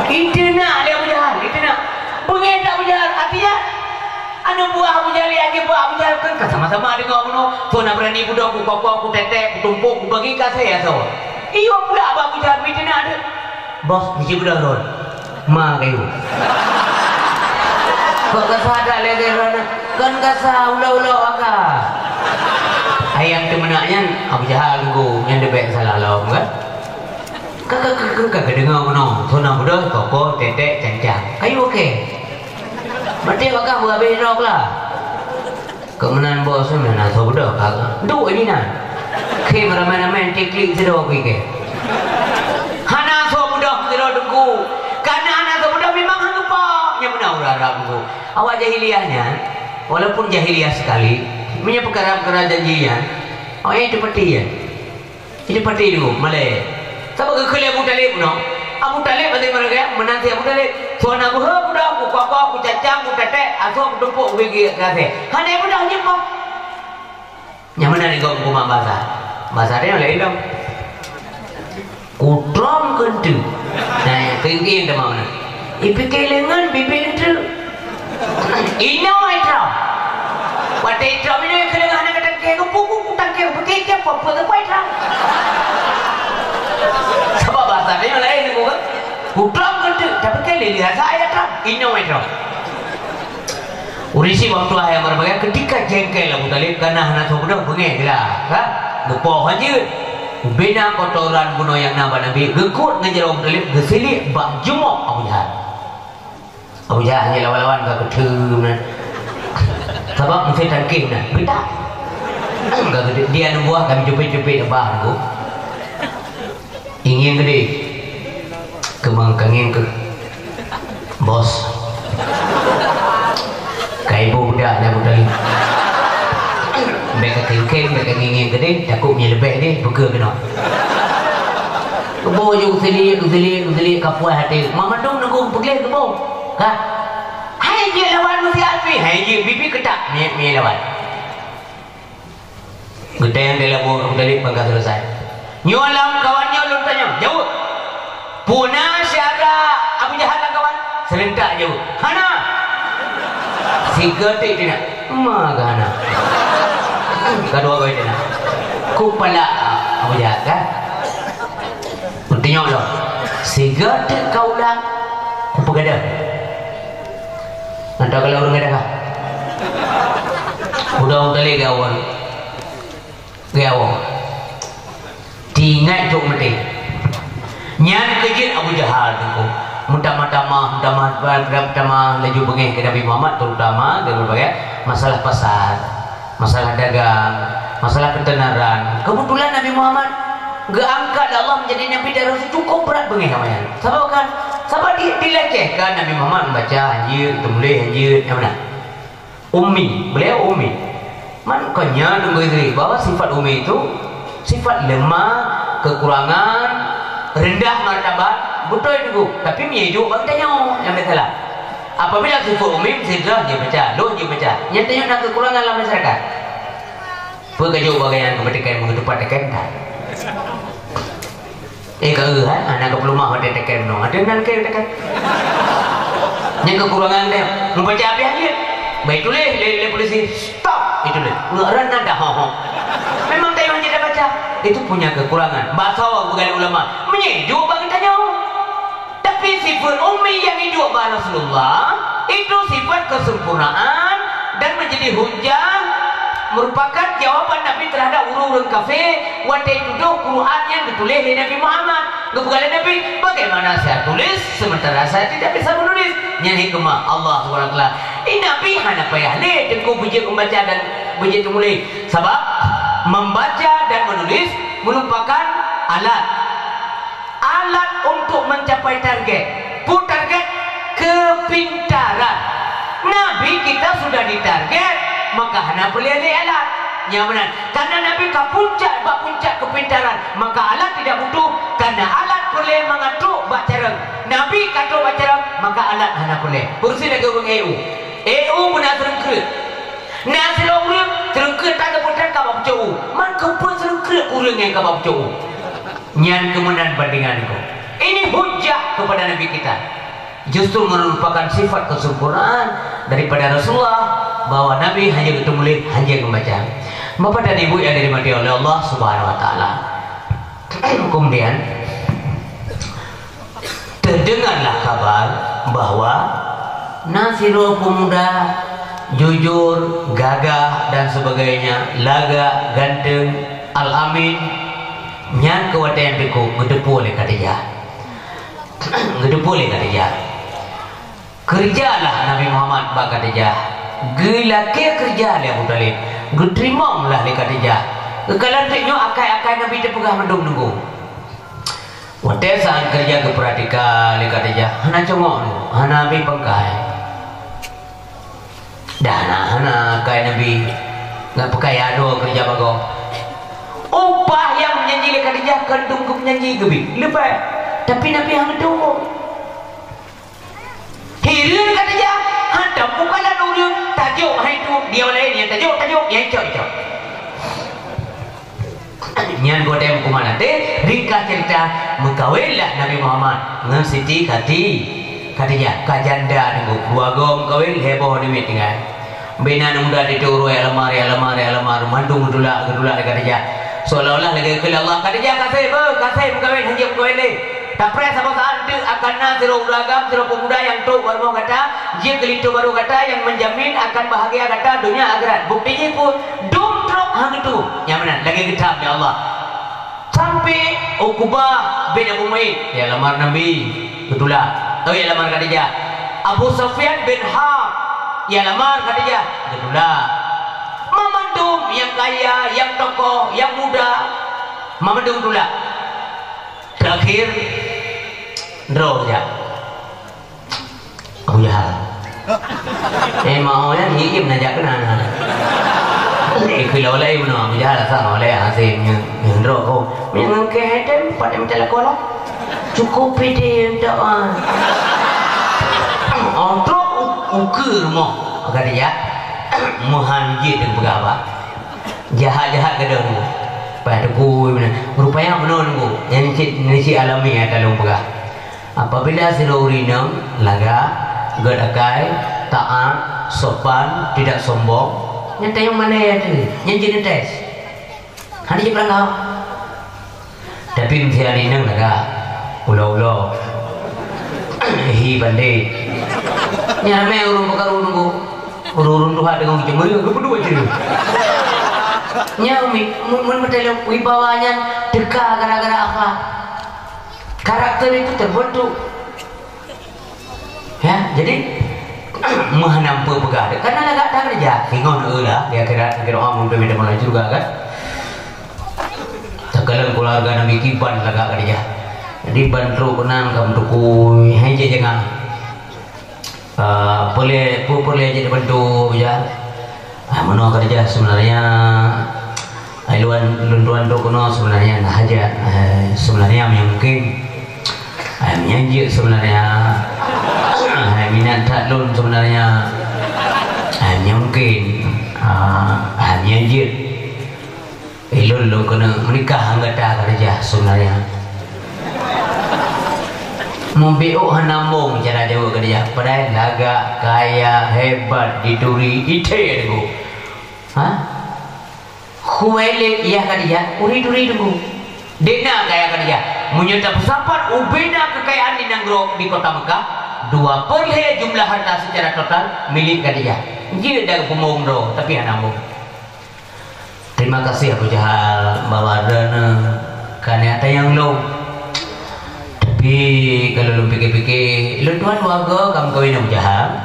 Iteunak lé Abu Jahal, iteunak. Beungéh that Abu Jahal, artinya aneuk buah Abu Jahal nyang jeuet bak Abu Jahal kan ka sama-sama deungoe bunoe. Soe na beurani beudôh, kukoh-koh, kutetek, kutumpôk, kubagi kasé asoe. Iyue pula bak Abu Jahal, iteunak deuh. Bos, di sibeudôh droe. Ma kayue. Kok gasa that lé droeneuh? Kon gasa ulo-ulo aka. Ayam teumeunak nyan Abu Jahal nunggu nyan debek salah lom kan? Ka ka ka ka ka deungoe meunoe, soe na beudôh, kokoh, tetek, cancang. Kayue oke. Maté baka beuhabéh droe lah. Keu meunan bos nyan hana soe beudôh ka duek di nan. Khém ramé-ramé tiklik sidroe pike. Hana soe beudôh sidroe teungku. Kana hana soe beudôh memang hana lupa. Nyang meunan ureueng Arab teungku. Awak jahiliyah nyan, walaupun jahiliyah sekali, meunyoe peukara-peukara janji nyan, awak nyan teupati nyan. Jadi patéh deungoe malèe. Sabab geukheun lé Abu Talib bunoe. Abu Talib até meureuga meunan si Abu Talib. Soe na beuhe kuda, kukokoh, kucacang, kutetek, asoe kutumpôk, kubigi kasé. Hana beudôh jeuet boh. Nyang meunan gob kuman basa. Basa dia laén dong. Kutrom keunteuk. Nah, keuingking teuma meunan. Ipike leungeun bibit eunteuk. Inoe itrok. Watèe itrok inoe keuleungan hana katangkeng, kupu-kupu tangkeng, peuke-ke, peue-peue keupai itrok. Sabab basa nyoe laén nyoe kan. Kutrok keunteuk, tapi kan lé rasa ayat trok. Inoe itrok. Ureueng si waktu ayah meureubagai ketika jengkel Abu Talib kana hana soe beudôh beungéh gila, kan? Geupoh hanjeuet. Ubena kotoran bunoe nyang na bak Nabi, geukot ngon jaroe Abu Talib, geusiliek bak jumok Abu Jahal. Abu Jahal nyan lawan-lawan ka keuteum na. Sabab meusé tangkeng na, beutak. Ka keuteum dia aneuk buah kami cupet-cupet leubah nunggu. Ingin gede. Keumang kangin keu bos. Kai bu budak dah budai. Bèk ka kengkeng, bèk ka ngingin gede, takut nyan leubeh deh, peugah keunoe. Keubo ju sili, ju sili, ju sili, ka puas até. Mak mandum nunggu peugléh keubo. Ka. Hai jeuet lawan meusiat pih, hai jeuet bibi keutak, miet-miet lawan. Geutanyong di labueng Abu Talib ban ka selesai. Nyoe lam kawan nyoe lôn tanyong, jaweueb. Peue na syedara Abu Jahal lam kawan? Seurentak jaweueb, "Hana!" Sigoe teuk teunak, "Ma ka hana?" Ka dua goe teunak. Kupala Abu Jahal kan? Kutunyok lom. Sigoe teuk ka ulang, kupeugadang. Mantong kalau ureueng gadang ka. Udah ureueng talé gawan. Geuwoe. Teuingat cok meuté. Nyan keu jeuet Abu Jahal teungku. Meutamah-tamah, meutamah, meutamah laju beungéh keu Nabi Muhammad, terutama dalam berbagai masalah pasar, masalah dagang, masalah ketenaran. Kebetulan Nabi Muhammad geuangkat lé Allah menjadi nabi dan rasul cukup berat beungéh awaknyan. Sabab kan? Sabab di, dilecehkan Nabi Muhammad membaca hanjeuet, teumuléh hanjeuet, nyang meunan. Ummi, beliau ummi. Man kon nyan Teungku Idris bahwa sifat ummi itu sifat lemah, kekurangan, rendah martabat, beutôi Teungku. Tapi meunyo iduek bak geutanyoe nyang biasalah. Apabila sifat ummi meusidroe jeuet baca, lôn jeuet baca. Nyan tanyoe na kekurangan lam masyarakat. Peue ka jeuet bak gobnyan keu peutikai meukeuteupat teuken that. Eh, ka eu, hai, hana geupeuleumah watèe teuken nyoe. Ada nan keu teuken. Nyang kekurangan dia, membaca habis aja. Baik tulis lé, lé polisi, "Stop!" Itu dia. Ngeran nada, ho, ho. Memang tayo hanya dah baca. Itu punya kekurangan. Bahasa orang bukan ulama. Menyejuk bagi tanya. Tapi sifat ummi yang hidup bak Rasulullah, itu sifat kesempurnaan dan menjadi hujah, merupakan jawaban Nabi terhadap ureueng-ureueng kafé watèe tudoh Quran nyang geutuléh lé Nabi Muhammad. Geupeugah lé Nabi, "Bagaimana saya tulis sementara saya tidak bisa menulis?" Nyan hikmah Allah Subhanahu wa Taala. Eh, Nabi hana payah lé teungku beujeuet membaca dan beujeuet menulis. Sabab Membaca dan menulis merupakan alat. Alat untuk mencapai target. Peue target? Kepintaran. Nabi kita sudah ditarget, maka hana peureulée lé alat. Nyang meunan, karena Nabi ka puncak, bak puncak kepintaran, maka alat tidak butuh, karena alat peureulée mangat trok bak carông. Nabi ka trok bak carông, maka alat hana peureulée. Kursi lagée ureuëng E U. E U beuna seureueng kreuet. Na sidroe ureuëng, seureueng kreuet that geupeutrang ka bak pucok u. Man keupeue seureueng kreuet ureuëng nyang ka bak pucok u? Nyan keuh meunan bandingan nyoe. Ini hujah kepada Nabi kita. Justru merupakan sifat kesempurnaan daripada Rasulullah, bahwa Nabi hanya geuteumuléh, hanya geubaca. Bapak dan Ibu yang dirahmati oleh Allah Subhanahu wa Taala. Kemudian, terdengarlah kabar bahwa na sidroe pemuda jujur, gagah, dan sebagainya, lagak, ganteng, Al-Amin, nyan keuh watée nyang teuka geuteupeue lé Khadijah. Geuteupeue lé Khadijah. Keureujalah Nabi Muhammad bak Khadijah. Geulakée keureuja lé Abu Thalib. Geuteurimong lah lé Khadijah. Geukalon teuk nyoe akai-akai Nabi teupeugah mandum teungku. Watée saát keureuja geupeuratika lé Khadijah, hana cungok teungku, hana habéh pangkai. Dah hana, hana akai Nabi, ngat peukai adoe keureuja bagoe. Upah nyang meujanji lé Khadijah kandong keu meujanji keubiet leubeh, tapi Nabi hana teurimong. Hireuen Khadijah, hantom bukan lalu ureuëng, tajok hai tu, dia laén nyang tajok, tajok, nyang icok, icok. Nyan godem kuman até, ringkas cerita, meukawenlah Nabi Muhammad ngon Siti Khadi-, Khadijah, ka janda teungku, dua goe meukawen, lhée boh namiet tinggai. Bina aneuk muda di Tiro, ya lamar, ya lamar, ya lamar, mandum geutulak, geutulak lé Khadijah. Seolah-olah lagée keu Allah, "Khadijah, kaseh, beuh, kaseh meukawen, hanjeuet meukawen lé." Tapreh saboh saát teuk akan na sidroe ureuëng agam, sidroe peumuda nyang trok bak rumoh gata, jeuet keu linto barô gata nyang meujamin akan bahagia gata donya akhirat. Bukti jih peue? Dum trok hana geutuwoe. Nyang meunan, lagée geutham, ya Allah. Sampai Uqbah bin Abu Mu'aid, ya lamar Nabi, geutulak. Oh, ya lamar Khadijah. Abu Sufyan bin Harb, ya lamar Khadijah, geutulak. Mamandum nyang kaya, nyang tokoh, nyang muda, mamandum tulak. Terakhir, droe jak. Abu Jahal. Eh, mau nyan hiim na jak keunan. Eh, keu lawai meunoe Abu Jahal asai oleh Hasim nyan, nyan droe ko. Meunyo ngon keu hai tem, pat tem teulako lah. Cukup pede untuk, ah. Oh, trok u-, ukeue rumoh. Maka dia, meuhan jeuet deungon peugah apa? Jahat-jahat gadôh nunggu. Payah teupui meunan. Rupanya meunoe nunggu. Nyan cit, nyan cit alami nyang ka lôn peugah. Apabila sidroe ureuëng inong lagak, gét akai, taat, sopan, tidak sombong, nyan tayong malée tu. Nyan jeuet neutés. Hana jeuet peulangga. Tapi meuseuti inong lagak, ulo-ulo. Hi bandét. Nyan ramé ureuëng peukaru nunggu. Ureuëng-ureuëng tuha deungon geuceumeureue, geupeudua jeuet. Nyan umi, mun, mun meuteuleu wibawa nyan teuka gara-gara apa? Karakter itu terbentuk. Ya, jadi, meuhana peue peugah deh. Karena lagak that keureuja. Singoh neueu lah, di akhirat, akhir doa mun peuminta meunan syeuruga kan. Takalon keuluwarga Nabi kiban lagak keureuja. Jadi, ban trok keunan ka meutukui, hai cit jengah. Ah, peureulée, peue peureulée jadi bantu, ya. Ah, meunoe keureuja seubeunarnya, ai luan lôn tuan trok keunoe seubeunarnya na hajat, eh, seubeunarnya meunyo mungkin, eh, meunyo jeuet seubeunarnya, eh, minat that lôn seubeunarnya, eh, meunyo mungkin, ah, eh, meunyo jeuet. Ilôn lôn keuneuk meunikah ngon gata keureuja seubeunarnya. Mubiôh hana mong cara jaweueb keureuja, padahai lagak, kaya, hebat, dituri, ithée teungku. Ha? Khuwailid, yah keureuja, uri-duri teungku. Dék na kaya keureuja. Meunyoe tapeusapat ubena keukayaan di nanggroe di kota Mekah, dua per lhée jumlah harta secara total milék keureuja. Jeuet dak peumong droe, tapi hana mong. Terima kasih Abu Jahal bahwa droeneuh ka neuk tanyong lôn. Tapi kalau lôn pike-pike, lôn tuan warga ka meukawen Abu Jahal.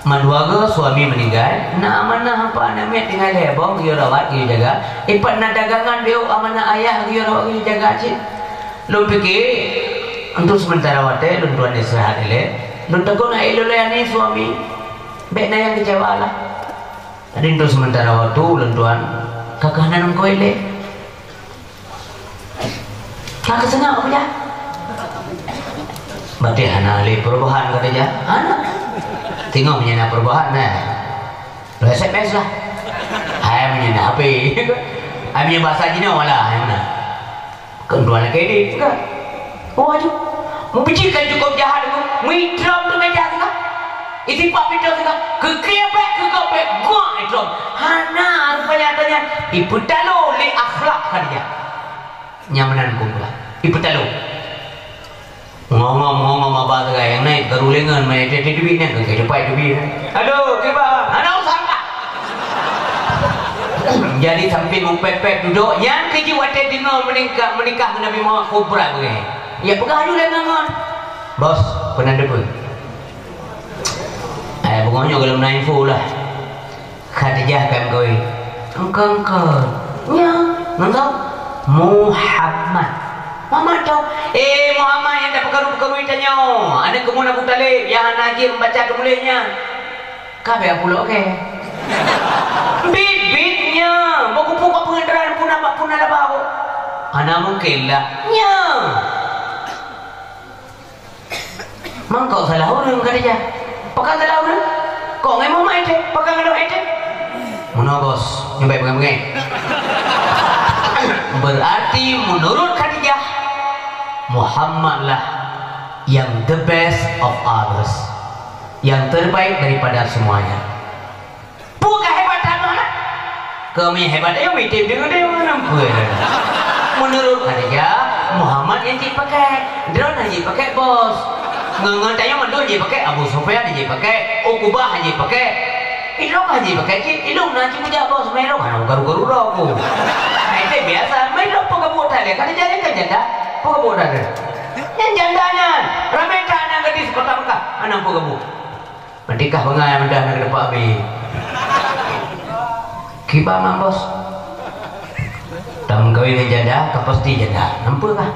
Mandua goe suami meuninggai, na amanah hampa aneuk miet tinggai lhèe boh geuyue rawat geuyue jaga. Ipat na dagangan biôh amanah ayah geuyue rawat geuyue jaga cit. Lôn pike, untuk sementara watèe lôn tuan istirahat ilèe, lôn takot na ilôn layani suami. Bèk na nyang kecewa lah. Jadi untuk sementara waktu lôn tuan ka keuh hana nangkoi ilèe. Ka keuh seungap Khadijah. Berarti hana lé perubahan Khadijah. Hana. Teungoh meunyo na perubahan, nah. Lôn S M S lah. Hai meunyo na H P. Hai meunyo bahasa jinoe lah, hai meunyo. Keu tuan lagèe nyan, kan? Oh, aju. Meubijikan cukôp jahat tu. Meutrom tu meja tu, kan? Isi pak pintoe tu, kan? Keu kriet bèk, keu gop bèk, guak itrom. Hana rupanya tanya. Ipeutalo lé akhlak Khadijah. Nyan meunan kumpulan. Ipeutalo. Ngom-ngom, ngom-ngom aba teuga nyang naik baru lengan mai teubiet nyan, keu teupai teubiet. Aduh, kiban, hana usah angkat. Jadi sampai meupet-pet duduk, nyang keujeuet watèe deungoe meuningkah, meuningkah ngon Nabi Muhammad kubra beungèh. Ya peugah aju lé ngon, "Bos, peunan depan." Eh, beungoh nyoe gohlom na info lah. Khadijah ka meukawen. Engkon-engkon. Nyan, ngon soe? Muhammad. Muhammad toh? Eh, Muhammad nyang tapeukaru-peukaru tanyoe. Aneuk keumun Abu Thalib nyang hana jeuet membaca tumuléh nyan. Ka bèk pulok kèe. Bit-bit nyan. Bak kupu ka peungeudran puna bak puna laba. Hana mungken lah. Nyan. Mangkok salah ureueng Khadijah. Pakon salah ureueng? Kok ngai Muhammad ite? Pakon ngai Muhammad ite? Meunoe bos, nyoe bèk beungèh-beungèh. Berarti menurut Khadijah, Muhammad lah yang the best of others. Yang terbaik daripada semuanya. Peue ka hebat that Muhammad? Kami hebat ayo mitem deungon deungon nampeue. Menurut Khadijah, Muhammad nyang jeuet pakèk. Droeneuh nyang jeuet pakèk bos. Ngon, ngon tanyoe mandum jeuet pakèk, Abu Sufyan jeuet pakèk, Uqbah jeuet pakèk. Ilôn ka jeuet pakèk cit, ilôn na cit kujak bos, meuilôn hana garu-garu droe ku. Nah, itu biasa, meuilôn peugah buet that lé. Khadijah nyan kan janda, peugah buet that lé. Nyan janda nyan, ramé that nyan gadis kota Mekah, hana peugah buet. Meunikah bangai meudah na keudeupak bi. Kiban mang bos. Tameukawen ngon janda, ka pasti janda. Nampeue kah?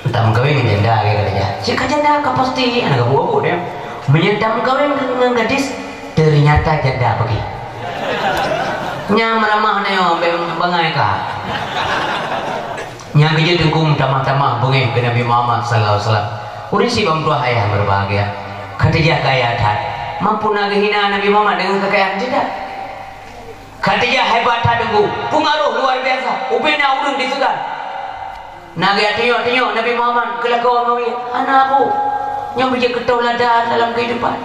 Tameukawen ngon janda, ya, kata dia. Cit ka janda, ka pasti. Aneuk gabu-gabu dia. Meunyo tameukawen ngon gadis, ternyata janda pagi. Nyang meuramah na nyoe, bangai kah? Nyang keujeuet teungku meutamah-tamah beungèh keu Nabi Muhammad sallallahu alaihi wasallam. Ureueng sibang tuah ayah berbahagia. Khadijah kaya that. Mampu na geuhina Nabi Muhammad deungon keukayaan jih that. Khadijah hebat that teungku. Peungaroh luar biasa. Ubena ureueng diseugan. Na geuh tunyok-tunyok Nabi Muhammad keu lakoe ngon ie. Hana bu. Nyoe beujeuet keu tauladan dalam keuhidupan.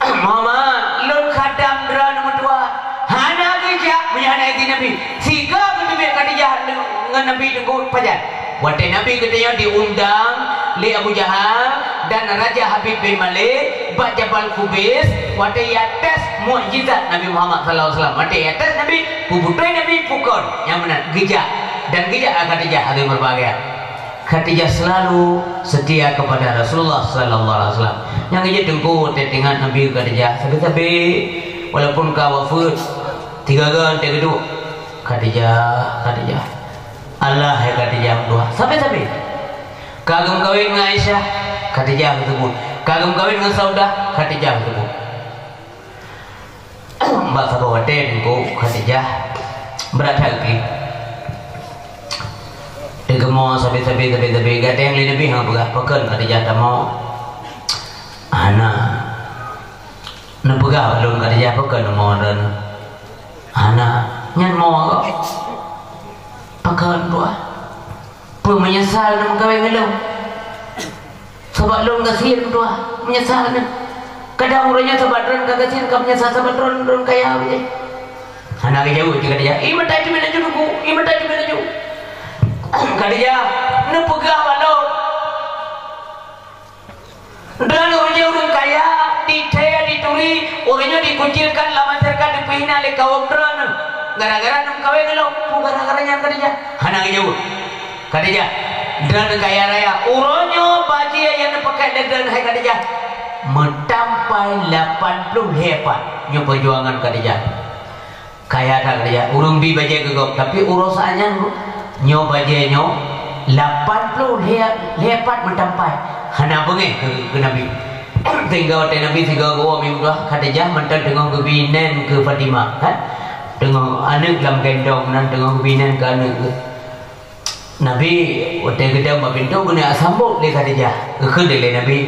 Muhammad, lôn khadam droeneuh meutuah. Hana geujak meunyo hana idhin Nabi. Sigoe geuteubiet Khadijah ngon Nabi teungku pajan. Watèe Nabi geutanyoe diundang lé Abu Jahal dan Raja Habib bin Malik bak Jabal Kubais, watèe ia tes mukjizat Nabi Muhammad sallallahu alaihi wasallam. Watèe ia tes Nabi, peubeutôi Nabi peue kon nyang meunan geujak dan geujak Khadijah hadirin berbahagia. Khadijah selalu setia kepada Rasulullah sallallahu alaihi wasallam. Nyang jeuet teungku teuingat Nabi Khadijah sabe-sabe walaupun ka wafeuet tiga gon teugeuduk Khadijah, Khadijah. Allah hai Khadijah meutuah sabe-sabe. Ka geumeukawen ngon Aisyah, Khadijah geuteubiet. Ka geumeukawen ngon Saudah, Khadijah geuteubiet. Bak saboh watèe teungku Khadijah brat that keu teugeumong sabe-sabe sabe-sabe gadeng lé Nabi hana peugah pakon Khadijah tamong. Hana. Neupeugah lôn Khadijah pakon tamong droeneuh. Hana. Nyan mo kok. Pakon buah. Peue meunyeusal na meukawen ngon lôn? Sabab lôn gasien meutuah, meunyeusal na. Kadang uroe nyoe sabab droen ka gasien ka meunyeusal sabab droen, droen kaya bajèe. Hana geujaweueb cit Khadijah, "Ih, meutai teubiet laju teungku, ih, meutai teubiet laju." Khadijah, neupeugah bak lôn. Dan uroe nyoe ureueng kaya, dithèe, dituri, uroe nyoe dikucilkan lam masyarakat, dipeuhina lé kawöm droeneuh. Gara-gara na meukawen ngon lôn, peue gara-gara nyan Khadijah? Hana geujaweueb. Khadijah, droeneuh kaya raya. Uroe nyoe bajèe nyang neupakai lé droeneuh hai Khadijah. Meutampai lapan ploh lhèe pat nyoe peujuangan Khadijah. Kaya that Khadijah, ureueng bi bajèe keu gob, tapi uroe saat nyan nyoe bajèe nyoe lapan ploh lhèe, lhèe pat meutampai. Hana beungèh keu, keu Nabi. Sehingga watèe Nabi sigoe geuwoe meutuah, Khadijah mantong teungoh geubi nèn keu Fatimah, kan? Teungoh aneuk lam gendong nan teungoh geubi nèn keu aneuk geuh. Nabi watèe geudong bak pintoe geuneuk sambot lé Khadijah. Geukheun lé Nabi,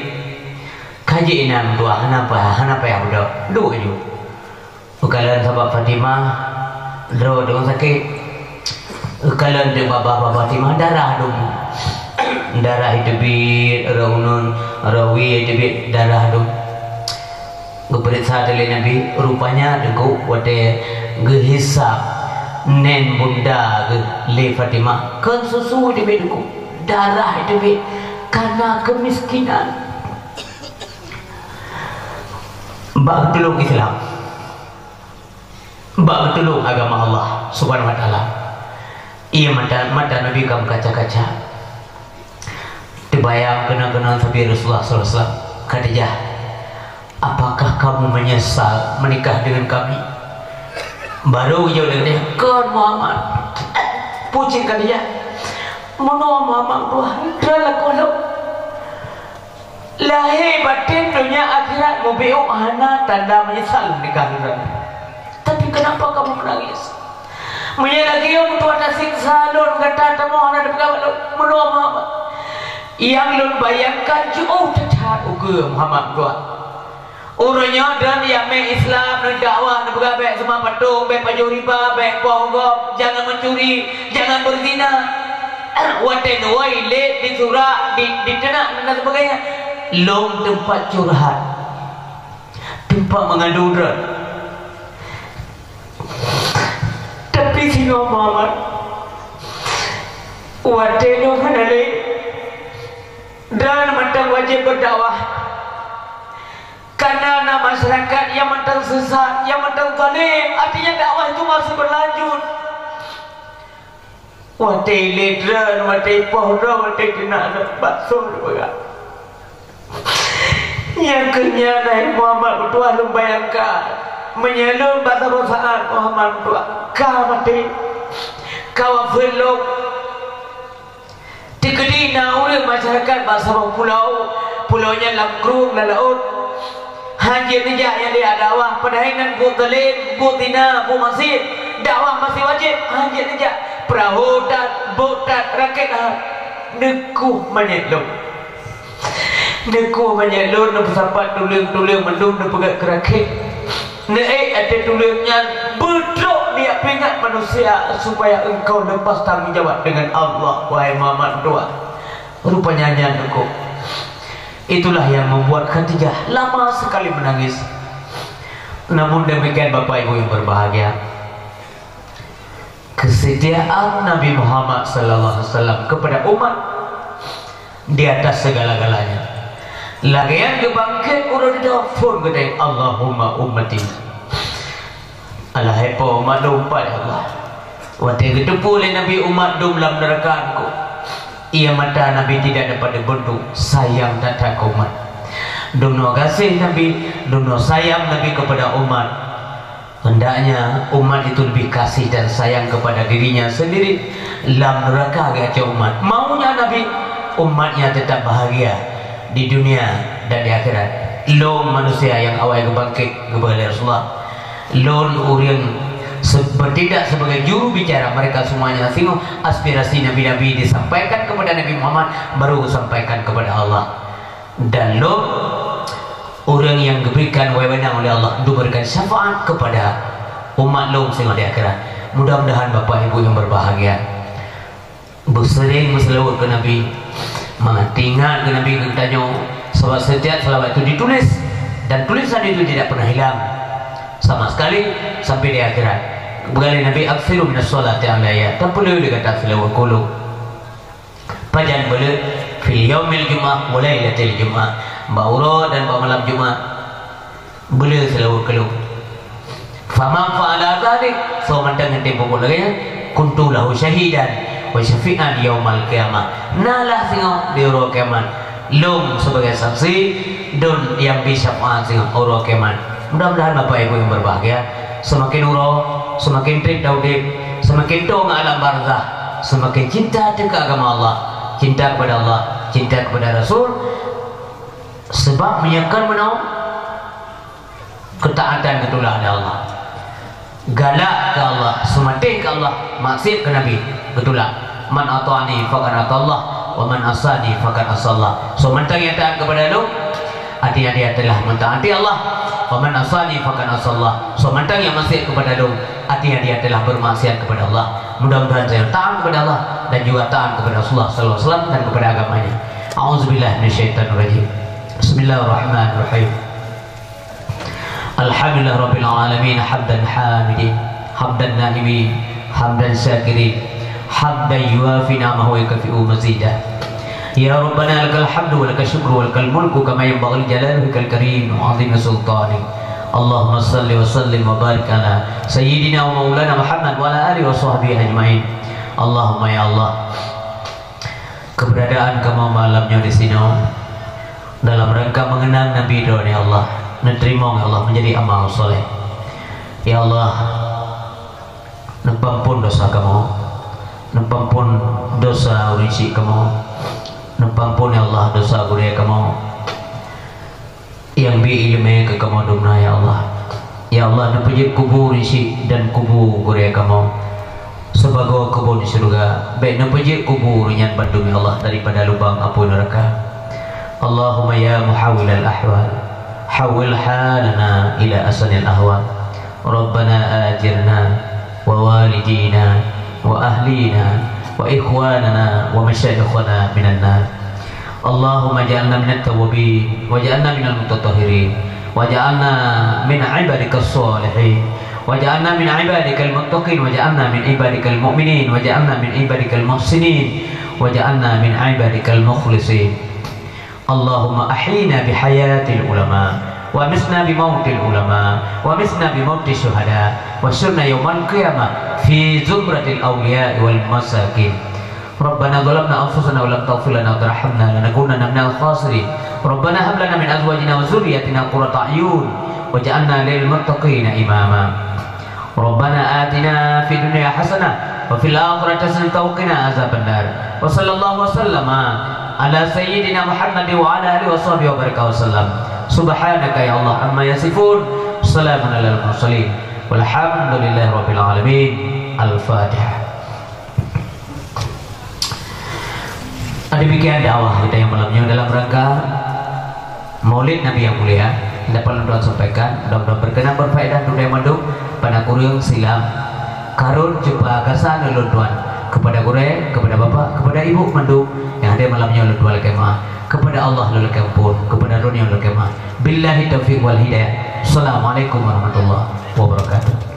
"Ka jeuet inan meutuah, hana payah, hana payah beudôh. Duek aju." Geukalon sabab Fatimah, droe deungon sakét. Geukalon teuk babah-babah Fatimah, darah dum. Darah iteubiet, rot uneun, rot wie iteubiet, darah dum. Geupeuriksa lé Nabi, rupanya teungku watèe geuhisab nèn bunda geuh lé Fatimah, kon susu iteubiet teungku, darah iteubiet, kana keumiskinan. Bak geutulông Islam, bak geutulông agama Allah Subhanahu wa Taala. Iya mata, mata Nabi ka meukaca-kaca. Teubayang keunan-keunan sabe Rasulullah sallallahu alaihi wasallam, "Khadijah, apakah kamu menyesal menikah dengan kami?" Baru geujaweueb lé Khadijah, "Kon Muhammad." Pucit Khadijah, "Meunoe Muhammad, Tuhan, droe lakoe lôn." Lahé batén, donya akhirat, mubiôh hana tanda menyesal nikah lôn. Tapi kenapa kamu menangis? Meunyoe lagèe nyoe meutuah tasiksa lôn, gata tamoe hana tapeugah bak lôn, meunoe Muhammad. Nyang lôn bayangkan jiôh that-that ukeue Muhammad meutuah. Uroe nyoe droeneuh jak mé Islam, neudakwah, neupeugah bèk seumah patong, bèk pajoh riba, bèk poh gob, jangan mencuri, jangan berzina. Watèe neuwoe lé disurak, di, diteunak dan sebagainya. Lôn teumpat curhat, teumpat mengadu droe. Tapi singoh Muhammad, watèe nyoe hana lé, dan mantong wajéb berdakwah. Karena na masyarakat nyang mantong sesat, nyang mantong zalim, artinya dakwah itu masih berlanjut. Watèe lé droe, watèe poh droe, watèe keunak droe, bakso droe peugah. Nyang keu nyan hai Muhammad meutuah lôn bayangkan, meunyoe lôn bak saboh saat Muhammad meutuah ka maté, ka wafeuet lom. Teukeudi na ureueng masyarakat bak saboh pulo, pulo nyan lam krueng lam laôt, hanjeuet neujak nyang lé dakwah, padahai nyan buet zalim, buet zina, buet maksiet, dakwah masih wajéb, hanjeuet neujak, peurahô that, bot that, rakét that, neukueh manyét lom. Neukueh manyét lom, neupeusapat tuleueng-tuleueng mandum neupeugèt keu rakét. Neuék ateueh tuleueng nyan, beutrok di pingat manusia supaya engkau lepas tanggong jawab dengan Allah, wahai Muhammad meutuah. Rupanya nyan teungku. Itulah yang membuat Khadijah lama sekali menangis. Namun demikian, Bapak Ibu yang berbahagia, kesetiaan Nabi Muhammad sallallahu alaihi wasallam kepada umat di atas segala-galanya. Lagèe nyan geubangkét uroe dudoe phon geutanyoe, "Allahumma ummati." Alah hai po umat lôn pat, ya Allah. Watèe geuteupeue lé Nabi umat dum lam neuraka teungku, iya mata Nabi tidak dapat dibendung, sayang that-that keu umat. Dumnoe gaséh Nabi, dumnoe sayang Nabi kepada umat. Hendaknya umat itu lebih kasih dan sayang kepada dirinya sendiri. Lam neuraka geucok umat. Maunya Nabi, umatnya tetap bahagia di dunia dan di akhirat. Lôn manusia nyang awai geubangkét, geupeugah lé Rasulullah. Lôn ureueng se-, bertindak sebagai juru bicara mereka semuanya. Singoh aspirasi nabi-nabi disampaikan kepada Nabi Muhammad, baru geusampaikan kepada Allah. Dan lôn ureueng nyang geuberikan wewenang oleh Allah untuk memberikan syafaat kepada umat lôn singoh di akhirat. Mudah-mudahan Bapak Ibu yang berbahagia, beuseuring meuseulaweuet keu Nabi, mangat teuingat keu Nabi geutanyoe, sabab setiap seulaweuet itu ditulis, dan tulisan itu tidak pernah hilang sama sekali sampai di akhirat. Geupeugah lé Nabi, "Aktsiru minas shalati alayya." Tapeulheueh lé gata seulaweuet keu lôn. Pajan beulheueh? Fil yaumil jumu'ah wa lailatil jumu'ah. Bak uroe dan bak malam Jumat. Beulheueh seulaweuet keu lôn. Faman fa'ala dzalik, soe mantong nyang teupeue buet lagèe nyan, kuntu lahu syahidan wa syafi'an yaumal qiyamah. Na lah singoh di uroe kiamat. Lôn sebagai saksi, dan nyang bri syafaat singoh uroe kiamat. Mudah-mudahan Bapak Ibu yang berbahagia, semakin uroe, semakin treb taudeb, semakin toe ngon alam barzakh, semakin cinta teuh keu agama Allah, cinta kepada Allah, cinta kepada Rasul. Sebab meunyoe kon meunoe, keutaatan geutulak lé Allah. Galak keu Allah, seumatéh keu Allah, maksiat keu Nabi, geutulak. "Man ata'ani faqad ata'allah, wa man asani faqad asallah." Soe mantong nyang taat kepada lôn, artinya dia telah mentaati Allah. "Wa man asani faqad asallah." Soe mantong nyang maksiat kepada lôn, artinya dia telah bermaksiat kepada Allah. Mudah-mudahan saya taat kepada Allah dan juga taat kepada Rasulullah sallallahu alaihi wasallam dan kepada agamanya. A'udzubillahi minasyaitonirrajim. Bismillahirrahmanirrahim. Alhamdulillah Rabbil Alamin, hamdan hamidin, hamdan na'imin, hamdan syakirin, hamdan yuwafi ni'amahu wa yukafi'u mazidah. Ya Rabbana lakal hamdu wa lakal syukru wa lakal mulku kama yanbaghi li jalali wajhikal karim wa 'azimi sultanik. Allahumma salli wa sallim wa barik ala sayyidina wa maulana Muhammad wa ala alihi wa sahbihi ajmain. Allahumma ya Allah, keberadaan kamoe malam nyoe di sinoe dalam rangka mengenang Nabi Droeneuh, ya Allah, neuteurimong, ya Allah, menjadi amal soleh. Ya Allah, neupeuampon dosa kamoe, neupeuampon dosa ureueng syik kamoe, neupeuampon, ya Allah, dosa gurée kamoe. Nyang bri iéleumé keu kamoe dumna, ya Allah. Ya Allah, neupeujeuet kubu ureueng syik dan kubu gurée kamoe sibagoe keubon syeuruga. Bék neupeujeuet kubu ureueng nyan bandum, ya Allah, daripada lubang apui neuraka. Allahumma ya muhawwilal ahwal, hawwil halana ila ahsanil ahwal. Rabbana ajirna wa walidina wa ahlina wa ikhwanana wa masyayikhana minan nar. Allahumma ja'alna minat tawwabin, wa ja'alna minal mutatahhirin, wa ja'alna min ibadikas shalihin, wa ja'alna min ibadikal muttaqin, wa ja'alna min ibadikal mu'minin, wa ja'alna min ibadikal muhsinin, wa ja'alna min ibadikal mukhlisin. Allahumma ahyina bihayatil ulama, wa amitna bimautil ulama, wa amitna bimauti syuhada, wa syurna yaumal qiyamah fi zumratil awliya wal masakin. Rabbana zalamna anfusana wa lam taghfir lana wa tarhamna lanakunanna minal khasirin. Rabbana hab lana min azwajina wa dzurriyyatina qurrata a'yun waj'alna lil muttaqina imama. Rabbana atina fid dunya hasanah wa fil akhirati hasanatan wa qina azabannar. Wa sallallahu wa sallama ala sayyidina Muhammadin wa ala alihi wa sahbihi wa baraka wa sallam. Subhanaka ya Allah amma yasifun. Salamun alal mursalin. Walhamdulillahi rabbil alamin. Al-Fatihah. Demikian dakwah kita yang malam ini dalam rangka Maulid Nabi yang mulia, dapat lôn tuan sampaikan, mudah-mudahan berkenan, berfaedah untuk mandum. Pada kureueng silam, karot cupa gasa lôn tuan kepada gurée, kepada bapak, kepada ibu mandum yang hadir malam nyoe lôn tuan lakée meu'ah, kepada Allah lôn lakée ampôn, kepada droeneuh lôn lakée meu'ah. Billahi taufiq wal hidayah. Assalamualaikum warahmatullahi wabarakatuh.